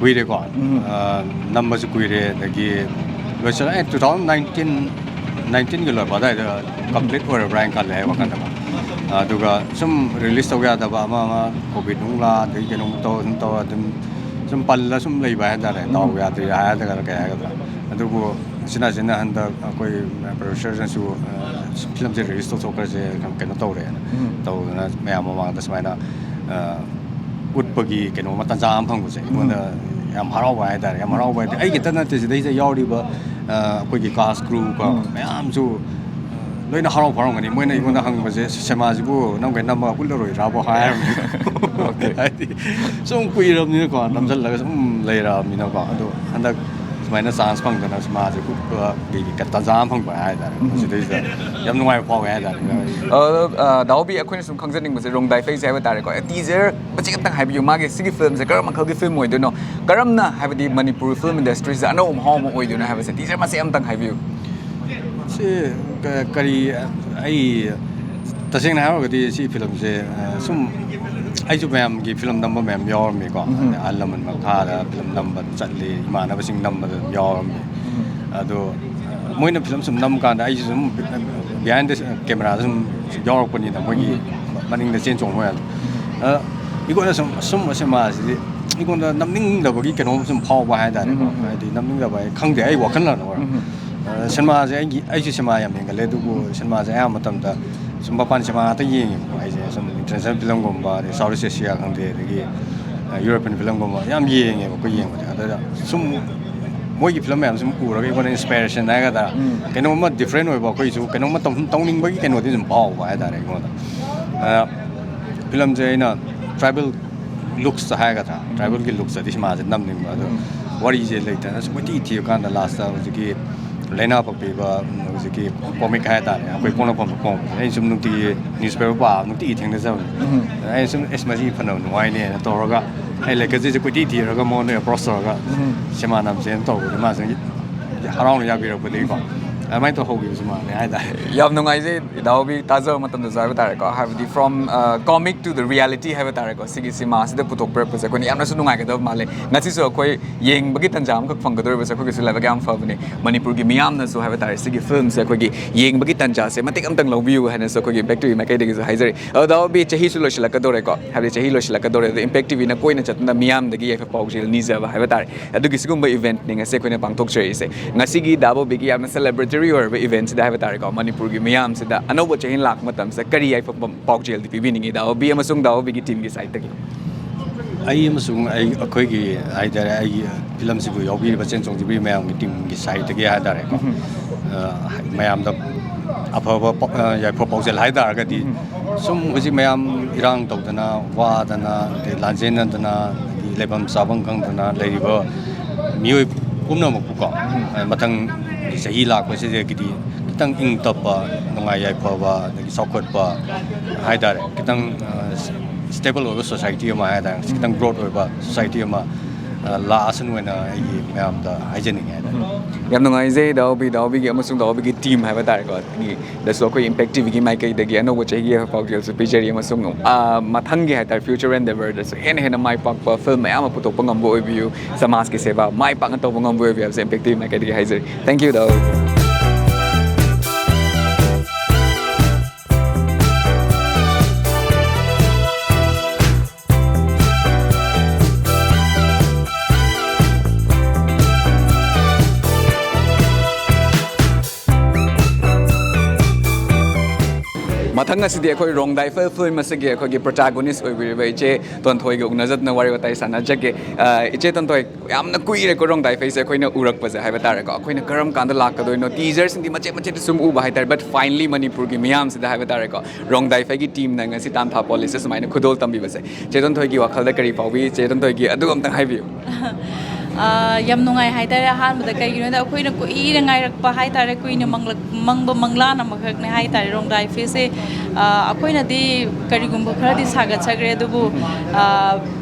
ꯀꯨꯏꯔꯦꯀꯣ, ꯎꯝ꯫ ꯑ, ꯅꯝꯕꯁꯨ ꯀꯨꯏꯔꯦ, ꯑꯗꯒꯤ ꯂꯣꯏꯁꯤꯜꯂꯛꯑꯦ, two thousand nineteen, nineteenꯒꯤ ꯂꯣꯏꯔꯛꯄ ꯑꯗꯨꯋꯥꯏꯗ complete ꯑꯣꯏꯔꯕ꯭ꯔꯥ ꯍꯥꯏꯅ ꯈꯜꯂꯦ ꯑꯩ ꯋꯥꯈꯜꯗꯀꯣ꯫ ꯑꯗꯨꯒ ꯁꯨꯝ release ꯇꯧꯕ ꯌꯥꯗꯕ ꯑꯃ ꯑꯃ, COVID ꯅꯨꯡ ꯂꯥ, ꯑꯗꯒꯤ ꯀꯩꯅꯣꯝ ꯇꯧ, ꯑꯗꯨꯝ ꯇꯧꯔ ꯑꯗꯨꯝ ꯁꯨꯝ ꯄꯜꯂ ꯁꯨꯝ ꯂꯩꯕ ꯍꯥꯏꯇꯥꯔꯦ, ꯗꯥꯎ ꯌꯥꯗ꯭ꯔꯤ ꯍꯥꯏꯒꯗ꯭ꯔꯥ ꯀꯩ ꯍꯥꯏꯒꯗ꯭ꯔꯥ꯫ ꯑꯗꯨꯕꯨ ꯁꯤꯅ ꯁꯤꯅ ꯍꯟꯗꯛ ꯑꯩꯈꯣꯏ ꯄ꯭ꯔꯣꯗ꯭ꯌꯨꯁꯔꯅꯁꯨ ꯐꯤꯂꯝꯁꯦ ꯔꯤꯂꯤꯁ ꯇꯧꯊꯣꯛꯈ꯭ꯔꯁꯦ, ꯀꯩꯅꯣ ꯇꯧꯔꯦꯅ ꯇꯧꯗꯅ ꯃꯌꯥꯝ ꯃꯃꯥꯡꯗ ꯁꯨꯃꯥꯏꯅ ꯎꯠꯄꯒꯤ ꯀꯩꯅꯣꯝꯃ, ꯇꯥꯟꯖꯥ ꯑꯃ ꯐꯪꯕꯁꯦ ꯑꯩꯉꯣꯟꯗ ꯌꯥꯝ ꯍꯔꯥꯎꯕ ꯍꯥꯏꯇꯥꯔꯦ꯫ ꯌꯥꯝ ꯍꯔꯥꯎꯕ ꯍꯥꯏꯗꯤ ꯑꯩ ꯈꯛꯇ ꯅꯠꯇꯦ, ꯁꯤꯗꯩꯁꯤꯗ ꯌꯥꯎꯔꯤꯕ ꯑꯩꯈꯣꯏꯒꯤ ꯀꯥꯁ ꯀ꯭ꯔꯨ ꯀꯣ ꯃꯌꯥꯝꯁꯨ ꯂꯣꯏꯅ ꯍꯔꯥꯎ ꯐꯥꯎꯔꯝꯒꯅꯤ꯫ ꯃꯣꯏꯅ ꯑꯩꯉꯣꯟꯗ ꯍꯪꯕꯁꯦ, "ꯁꯤꯃꯥꯁꯤꯕꯨ ꯅꯝꯈꯩ ꯅꯝꯃꯒ ꯎꯠꯂꯔꯣꯏꯗ꯭ꯔꯥꯕꯣ?" ꯍꯥꯏꯔꯕꯅꯤ꯫ ꯍꯥꯏꯗꯤ ꯁꯨꯝ ꯀꯨꯏꯔꯕꯅꯤꯅꯀꯣ, ꯅꯝꯁꯤꯜꯂꯒ ꯁꯨꯝ ꯂꯩꯔꯛꯑꯕꯅꯤꯅꯀꯣ꯫ ꯑꯗꯣ ꯍꯟꯗꯛ ꯁꯨꯃꯥꯏꯅ ꯆꯥꯟꯁ ꯐꯪꯗꯅ ꯁꯤꯃꯥꯁꯦ ꯎꯠꯄꯒꯤ ꯇꯥꯟꯖꯥ ꯑꯃ ꯐꯪꯕ ꯍꯥꯏꯇꯥꯔꯦ꯫ ꯃꯁꯤꯗꯩꯁꯤꯗ ꯌꯥꯝ ꯅꯨꯡꯉꯥꯏꯕ ꯐꯥꯎꯋꯦ ꯍꯥꯏꯇꯥꯔꯦ꯫ ꯑ, ꯑ, ꯗꯥꯎꯕꯤ, ꯑꯩꯈꯣꯏꯅ ꯁꯨꯝ ꯈꯪꯖꯅꯤꯡꯕꯁꯦ ꯔꯣꯡꯗꯥꯏ ꯐꯩꯁꯦ ꯍꯥꯏꯕ ꯇꯥꯔꯦꯀꯣ꯫ ꯇꯤꯖꯔ ꯃꯆꯦꯠ ꯑꯃꯇꯪ ꯍꯥꯏꯕꯤꯌꯨ, ꯃꯥꯒꯤ ꯁꯤꯒꯤ ꯐꯤꯂꯝꯁꯦ ꯀꯔꯝꯕ ꯃꯈꯜꯒꯤ ꯐꯤꯂꯝ ꯑꯣꯏꯗꯣꯏꯅꯣ, ꯀꯔꯝꯅ ꯍꯥꯏꯕꯗꯤ ꯃꯅꯤꯄꯨꯔꯤ ꯐꯤꯂꯝ ꯏꯟꯗꯁꯇ꯭ꯔꯤꯁꯤꯗ ꯑꯅꯧꯕ ꯃꯍꯥꯎ ꯑꯃ ꯑꯣꯏꯗꯣꯏꯅꯣ ꯍꯥꯏꯕꯁꯦ ꯇꯤꯖꯔ ꯃꯆꯦꯠ ꯑꯃꯇꯪ ꯍꯥꯏꯕꯤꯌꯨ꯫ ꯁꯤ ꯀ-, ꯀꯔꯤ, ꯑꯩ ꯇꯁꯦꯡꯅ ꯍꯥꯏꯔꯒꯗꯤ ꯁꯤ ꯐꯤꯂꯝꯁꯦ, ꯑ, ꯁꯨꯝ ꯑꯩꯁꯨ ꯃꯌꯥꯝꯒꯤ ꯐꯤꯂꯝ ꯅꯝꯕ ꯃꯌꯥꯝ ꯌꯥꯎꯔꯝꯃꯤꯀꯣ꯫ ꯑꯗꯩ ꯑꯍꯜ ꯂꯃꯟ ꯃꯈꯥꯗ ꯐꯤꯂꯝ ꯅꯝꯕ ꯆꯠꯂꯤ, ꯏꯃꯥꯟꯅꯕꯁꯤꯡ ꯅꯝꯕꯗ ꯑꯗꯨꯝ ꯌꯥꯎꯔꯝꯃꯤ꯫ ꯑꯗꯣ, ꯑ, ꯃꯣꯏꯅ ꯐꯤꯂꯝ ꯁꯨꯝ ꯅꯝꯕ ꯀꯥꯟꯗ ꯑꯩꯁꯨ ꯁꯨꯝ ꯕꯤꯍꯥꯏꯟ ꯗ ꯀꯦꯃꯦꯔꯥꯗ ꯁꯨꯝ ꯌꯥꯎꯔꯛꯄꯅꯤꯅ ꯃꯣꯏꯒꯤ ꯃꯅꯤꯡꯗ ꯆꯦꯟ ꯆꯣꯡꯕ ꯃꯌꯥꯝꯗꯣ꯫ ꯑ, ꯑꯩꯉꯣꯟꯗ ꯁꯨꯝ ꯑꯁꯨꯝꯕ ꯁꯤꯅꯦꯃꯥꯁꯤꯗꯤ ꯑꯩꯉꯣꯟꯗ ꯅꯝꯅꯤꯡꯗꯕꯒꯤ ꯀꯩꯅꯣꯝ ꯁꯨꯝ ꯐꯥꯎꯕ ꯍꯥꯏꯇꯥꯔꯦꯀꯣ꯫ ꯍꯥꯏꯗꯤ ꯅꯝꯅꯤꯡꯗꯕ ꯍꯥꯏ ꯈꯪꯗꯦ, ꯑꯩ ꯋꯥꯈꯜꯅ ꯑꯣꯏꯔꯣ꯫ ꯑ, ꯁꯤꯅꯦꯃꯥꯁꯦ ꯑꯩꯒꯤ, ꯑꯩꯁꯨ ꯁꯤꯅꯦꯃꯥ ꯌꯥꯝ ꯌꯦꯡꯒꯜꯂꯦ, ꯑꯗꯨꯕꯨ ꯁꯤꯅꯦꯃꯥꯁꯦ ꯑꯌꯥꯝꯕ ꯃꯇꯝꯗ ꯁꯨꯝ ꯃꯄꯥꯟ ꯁꯤꯅꯦꯃꯥ ꯉꯥꯛꯇ ꯌꯦꯡꯉꯦꯕꯀꯣ꯫ ꯑꯩꯁꯦ ꯁꯨꯝ ꯏꯟꯇꯔꯅꯦꯁꯅꯦꯜ ꯐꯤꯂꯝꯒꯨꯝꯕ, ꯑꯗꯩ ꯁꯥꯎꯠ ꯏꯁ ꯑꯦꯁꯤꯌꯥ ꯈꯪꯗꯦ, ꯑꯗꯒꯤ, ꯑ, ꯌꯨꯔꯣꯄꯤꯌꯟ ꯐꯤꯂꯝꯒꯨꯝꯕ ꯌꯥꯝ ꯌꯦꯡꯉꯦꯕ ꯑꯩꯈꯣꯏ ꯌꯦꯡꯕꯁꯦ꯫ ꯑꯗꯨꯗ ꯁꯨꯝ ꯃꯣꯏꯒꯤ ꯐꯤꯂꯝ ꯃꯌꯥꯝꯁꯦ ꯁꯨꯝ ꯎꯔꯒ ꯑꯩꯉꯣꯟꯗ ꯏꯟꯁꯄꯤꯔꯦꯁꯟ ꯍꯥꯏꯒꯗ꯭ꯔꯥ, ꯀꯩꯅꯣꯝꯃ ꯗꯤꯐ꯭ꯔꯦꯟ ꯑꯣꯏꯕ, ꯑꯩꯈꯣꯏꯁꯨ ꯀꯩꯅꯣꯝꯃ ꯇꯧ-, ꯇꯧꯅꯤꯡꯕꯒꯤ ꯀꯩꯅꯣꯗꯤ ꯑꯗꯨꯝ ꯐꯥꯎꯕ ꯍꯥꯏꯇꯥꯔꯦ ꯑꯩꯉꯣꯟꯗ꯫ ꯑ, ꯐꯤꯂꯝꯁꯦ ꯑꯩꯅ ꯇ꯭ꯔꯥꯏꯕꯦꯜ ꯂꯨꯛꯁꯇ ꯍꯥꯏꯒꯗ꯭ꯔꯥ, ꯇ꯭ꯔꯥꯏꯕꯦꯜꯒꯤ ꯂꯨꯛꯁꯇꯗꯤ ꯁꯤꯃꯥꯁꯦ ꯅꯝꯅꯤꯡꯕ꯫ ꯑꯗꯣ ꯋꯥꯔꯤꯁꯦ ꯂꯩꯇꯅ ꯁꯨꯝ ꯀꯣꯏꯊꯤ ꯊꯤꯕ ꯀꯥꯟꯗ ꯂꯥꯁꯇ ꯍꯧꯖꯤꯛꯀꯤ ꯂꯩꯅꯥ ꯄꯛꯄꯤꯕ, ꯍꯧꯖꯤꯛꯀꯤ ꯀꯣꯃꯤꯛ ꯍꯥꯏꯇꯥꯔꯦ, ꯑꯩꯈꯣꯏ ꯄꯣꯛꯅꯐꯝꯗ ꯐꯣꯡꯕꯁꯦ ꯑꯩꯅ ꯁꯨꯝ ꯅꯨꯡꯇꯤꯒꯤ ꯅ꯭ꯌꯨꯁꯄꯦꯄꯔ ꯄꯥꯕ, ꯅꯨꯡꯇꯤꯒꯤ ꯊꯦꯡꯅꯖꯕꯅꯦ꯫ ꯑꯗ ꯑꯩꯅ ꯁꯨꯝ, "ꯑꯦꯁ, ꯃꯁꯤ ꯐꯅꯕ ꯅꯨꯡꯉꯥꯏꯅꯦꯅ" ꯇꯧꯔꯒ ꯑꯩ ꯂꯩꯀꯁꯤꯁꯦ ꯀꯣꯏꯊꯤ ꯊꯤꯔꯒ ꯃꯉꯣꯟꯗ ꯑꯦꯄ꯭ꯔꯣꯁ ꯇꯧꯔꯒ ꯁꯤꯃꯥ ꯅꯝꯁꯦꯅ ꯇꯧꯕꯗ ꯃꯥꯁꯨ ꯍꯔꯥꯎꯅ ꯌꯥꯕꯤꯔꯛꯄꯗꯒꯤꯀꯣ꯫ ꯑꯗꯨꯃꯥꯏꯅ ꯇꯧꯍꯧꯈꯤꯕꯁꯨ ꯃꯥꯜꯂꯦ ꯍꯥꯏꯇꯥꯔꯦ꯫ ꯌꯥꯝ ꯅꯨꯡꯉꯥꯏꯖꯩ ꯏꯇꯥꯎꯕꯤ, ꯇꯥꯖꯕ ꯃꯇꯝꯗꯁꯨ ꯍꯥꯏꯕ ꯇꯥꯔꯦꯀꯣ, ꯍꯥꯏꯕꯗꯤ from comic to the reality ꯍꯥꯏꯕ ꯇꯥꯔꯦꯀꯣ, ꯁꯤꯒꯤ ꯁꯤꯃꯥꯁꯤꯗ ꯄꯨꯊꯣꯛꯄꯤꯔꯛꯄꯁꯦ ꯑꯩꯈꯣꯏꯅ ꯌꯥꯝꯅꯁꯨ ꯅꯨꯡꯉꯥꯏꯒꯗꯕ ꯃꯥꯜꯂꯦ꯫ ꯉꯁꯤꯁꯨ ꯑꯩꯈꯣꯏ ꯌꯦꯡꯕꯒꯤ ꯇꯥꯟꯖꯥ ꯑꯃꯈꯛ ꯐꯪꯒꯗꯧꯔꯤꯕꯁꯦ ꯑꯩꯈꯣꯏꯒꯤꯁꯨ ꯂꯥꯏꯕꯛ ꯌꯥꯝ ꯐꯕꯅꯦ꯫ ꯃꯅꯤꯄꯨꯔꯒꯤ ꯃꯤꯌꯥꯝꯅꯁꯨ ꯍꯥꯏꯕ ꯇꯥꯔꯦ, ꯁꯤꯒꯤ ꯐꯤꯂꯝꯁꯦ ꯑꯩꯈꯣꯏꯒꯤ ꯌꯦꯡꯕꯒꯤ ꯇꯥꯟꯖꯥꯁꯦ ꯃꯇꯤꯛ ꯑꯃꯇꯪ ꯂꯧꯕꯤꯌꯨ ꯍꯥꯏꯅꯁꯨ ꯑꯩꯈꯣꯏꯒꯤ Impact TV ꯃꯥꯏꯀꯩꯗꯒꯤꯁꯨ ꯍꯥꯏꯖꯔꯤ꯫ ꯑꯗꯣ ꯗꯥ ꯕꯣꯕꯤ, ꯆꯍꯤꯁꯨ ꯂꯣꯏꯁꯤꯜꯂꯛꯀꯗꯧꯔꯦꯀꯣ, ꯍꯥꯏꯕꯗꯤ ꯆꯍꯤ ꯂꯣꯏꯁꯤꯜꯂꯛꯀꯗꯧꯔꯦ, ꯑꯗꯣ Impact TVꯅ ꯀꯣꯏꯅ ꯆꯠꯇꯨꯅ ꯃꯤꯌꯥꯝꯗꯒꯤ ꯌꯥꯏꯐ ꯄꯥꯎꯖꯦꯜ ꯅꯤꯖꯕ ꯍꯥꯏꯕ ꯇꯥꯔꯦ꯫ ꯑꯗꯨꯒꯤ ꯁꯤꯒꯨꯝꯕ eventꯅꯤ ꯉꯁꯤ ꯑꯩꯈꯣꯏꯅ ꯄꯥꯡꯊꯣꯛꯆꯔꯤꯁꯦ꯫ ꯉꯁꯤꯒꯤ ꯗꯥ ꯕꯣꯕꯤꯒꯤ ꯌꯥꯝꯅ celebratory ꯑꯣꯏꯔꯕ eventꯁꯤꯗ ꯍꯥꯏꯕ ꯇꯥꯔꯦꯀꯣ, ꯃꯅꯤꯄꯨꯔꯒꯤ ꯃꯤꯌꯥꯝꯁꯤꯗ ꯑꯅꯧꯕ ꯆꯍꯤ ꯂꯥꯛꯄ ꯃꯇꯝꯁꯤꯗ ꯀꯔꯤ ꯌꯥꯏꯐ ꯄꯥꯎꯖꯦꯜꯗꯤ ꯄꯤꯕꯤꯅꯤꯡꯉꯤ ꯗꯥ ꯕꯣꯕꯤ ꯑꯃꯁꯨꯡ ꯗꯥ ꯕꯣꯕꯤꯒꯤ teamꯒꯤ sideꯇꯒꯤ? ꯑꯩ ꯑꯃꯁꯨꯡ ꯑꯩ, ꯑꯩꯈꯣꯏꯒꯤ ꯍꯥꯏꯇꯥꯔꯦ, ꯑꯩꯒꯤ ꯐꯤꯂꯝꯁꯤꯕꯨ ꯌꯥꯎꯕꯤꯔꯤꯕ ꯆꯦꯟ ꯆꯣꯡꯖꯕꯤꯔꯤ ꯃꯌꯥꯝꯒꯤ teamꯒꯤ sideꯇꯒꯤ ꯍꯥꯏꯇꯥꯔꯦꯀꯣ, ꯎꯝ꯫ ꯑ, ꯃꯌꯥꯝꯗ ꯑꯐꯕ ꯄꯥꯎ-, ꯑ, ꯌꯥꯏꯐ ꯄꯥꯎꯖꯦꯜ ꯍꯥꯏꯇꯥꯔꯒꯗꯤ, ꯎꯝ꯫ ꯁꯨꯝ ꯍꯧꯖꯤꯛ ꯃꯌꯥꯝ ꯏꯔꯥꯡ ꯇꯧꯗꯅ, ꯋꯥꯗꯅ, ꯑꯗꯩ ꯂꯥꯟꯖꯦꯟꯅꯗꯅ, ꯑꯗꯒꯤ ꯂꯩꯐꯝ ꯆꯥꯐꯝ ꯈꯪꯗꯅ ꯂꯩꯔꯤꯕ ꯃꯤꯑꯣꯏ ꯄꯨꯝꯅꯃꯛꯄꯨꯀꯣ, ꯎꯝ꯫ ꯑ, ꯃꯊꯪꯒꯤ ꯆꯍꯤ ꯂꯥꯛꯄꯁꯤꯗꯒꯤꯗꯤ ꯈꯤꯇꯪ ꯏꯪ ꯇꯞꯄ, ꯅꯨꯡꯉꯥꯏ ꯌꯥꯏꯐꯕ, ꯑꯗꯒꯤ ꯆꯥꯎꯈꯠꯄ ꯍꯥꯏꯇꯥꯔꯦ, ꯈꯤꯇꯪ, ꯑ, stable ꯑꯣꯏꯕ society ꯑꯃ ꯍꯥꯏꯇꯥꯔꯦ, ꯈꯤꯇꯪ growth ꯑꯣꯏꯕ society ꯑꯃ, ꯑ, ꯂꯥꯛꯑꯁꯅꯨ ꯍꯥꯏꯅ ꯑꯩꯒꯤ ꯃꯌꯥꯝꯗ ꯍꯥꯏꯖꯅꯤꯡꯉꯦ ꯍꯥꯏꯇꯥꯔꯦ꯫ ꯎꯝ꯫ ꯌꯥꯝ ꯅꯨꯡꯉꯥꯏꯖꯩ ꯗꯥ ꯕꯣꯕꯤ, ꯗꯥ ꯕꯣꯕꯤꯒꯤ ꯑꯃꯁꯨꯡ ꯗꯥ ꯕꯣꯕꯤꯒꯤ team ꯍꯥꯏꯕ ꯇꯥꯔꯦꯀꯣ, ꯗꯁꯨ ꯑꯩꯈꯣꯏ Impact TVꯒꯤ ꯃꯥꯏꯀꯩꯗꯒꯤ ꯑꯅꯧꯕ ꯆꯍꯤꯒꯤ ꯌꯥꯏꯐ ꯄꯥꯎꯖꯦꯜꯁꯨ ꯄꯤꯖꯔꯤ ꯑꯃꯁꯨꯡ, ꯑ, ꯃꯊꯪꯒꯤ ꯍꯥꯏꯇꯥꯔꯦ future endeavourꯗꯁꯨ ꯍꯦꯟꯅ ꯍꯦꯟꯅ ꯃꯥꯏ ꯄꯥꯛꯄ ꯐꯤꯂꯝ ꯃꯌꯥꯝ ꯑꯃ ꯄꯨꯊꯣꯛꯄ ꯉꯝꯕ ꯑꯣꯏꯕꯤꯌꯨ, ꯁꯃꯥꯖꯀꯤ ꯁꯦꯕꯥ ꯃꯥꯏ ꯄꯥꯛꯅ ꯇꯧꯕ ꯉꯝꯕ ꯑꯣꯏꯕꯤꯌꯨ ꯍꯥꯏꯕꯁꯦ Impact TV ꯃꯥꯏꯀꯩꯗꯒꯤ ꯍꯥꯏꯖꯔꯤ꯫ Thank you ꯗꯥ ꯕꯣꯕꯤ꯫ ꯃꯊꯪ ꯑꯁꯤꯗꯤ ꯑꯩꯈꯣꯏ ꯔꯣꯡꯗꯥꯏ ꯐꯤꯂꯝ ꯑꯁꯤꯒꯤ ꯑꯩꯈꯣꯏꯒꯤ protagonist ꯑꯣꯏꯕꯤꯔꯤꯕ ꯏꯆꯦ ꯇꯣꯟꯊꯣꯏꯒ ꯎꯅꯖꯗꯅ ꯋꯥꯔꯤ ꯋꯥꯇꯥꯏ ꯁꯥꯟꯅꯖꯒꯦ꯫ ꯑ, ꯏꯆꯦ ꯇꯣꯟꯊꯣꯏ, ꯌꯥꯝꯅ ꯀꯨꯏꯔꯦꯀꯣ ꯔꯣꯡꯗꯥꯏ ꯐꯤꯂꯝꯁꯦ ꯑꯩꯈꯣꯏꯅ ꯎꯔꯛꯄꯁꯦ ꯍꯥꯏꯕ ꯇꯥꯔꯦꯀꯣ꯫ ꯑꯩꯈꯣꯏꯅ ꯀꯔꯝ ꯀꯥꯟꯗ ꯂꯥꯛꯀꯗꯣꯏꯅꯣ? Teaserꯁꯤꯡꯗꯤ ꯃꯆꯦꯠ ꯃꯆꯦꯠꯇ ꯁꯨꯝ ꯎꯕ ꯍꯥꯏꯇꯥꯔꯦ, but finally ꯃꯅꯤꯄꯨꯔꯒꯤ ꯃꯤꯌꯥꯝꯁꯤꯗ ꯍꯥꯏꯕ ꯇꯥꯔꯦꯀꯣ, ꯔꯣꯡꯗꯥꯏ ꯐꯤꯂꯝꯒꯤ teamꯅ ꯉꯁꯤ ꯇꯥꯟꯊꯥ ꯄꯣꯂꯤꯁꯁꯦ ꯁꯨꯃꯥꯏꯅ ꯈꯨꯗꯣꯜ ꯇꯝꯕꯤꯕꯁꯦ꯫ ꯆꯦ ꯇꯣꯟꯊꯣꯏꯒꯤ ꯋꯥꯈꯜꯗ ꯀꯔꯤ ꯐꯥꯎꯕꯤ? ꯆꯦ ꯇꯣꯟꯊꯣꯏꯒꯤ ꯑꯗꯨ ꯑꯝꯇꯪ ꯍꯥꯏꯕꯤꯌꯨ꯫ ꯑꯥ, ꯌꯥꯝ ꯅꯨꯡꯉꯥꯏ ꯍꯥꯏꯇꯥꯔꯦ꯫ ꯑꯍꯥꯟꯕꯗ ꯀꯩꯒꯤꯅꯣꯗ ꯑꯩꯈꯣꯏꯅ ꯀꯨꯏꯅ ꯉꯥꯏꯔꯛꯄ ꯍꯥꯏꯇꯥꯔꯦ, ꯀꯨꯏꯅ ꯃꯪꯂꯛ-, ꯃꯪꯕ ꯃꯪꯂꯥꯟ ꯑꯃꯈꯛꯅꯦ ꯍꯥꯏꯇꯥꯔꯦ ꯔꯣꯡꯗꯥꯏ ꯐꯤꯁꯦ꯫ ꯑꯥ, ꯑꯩꯈꯣꯏꯅꯗꯤ ꯀꯔꯤꯒꯨꯝꯕ ꯈꯔꯗꯤ ꯁꯥꯒꯠꯆꯈ꯭ꯔꯦ, ꯑꯗꯨꯕꯨ, ꯑꯥ,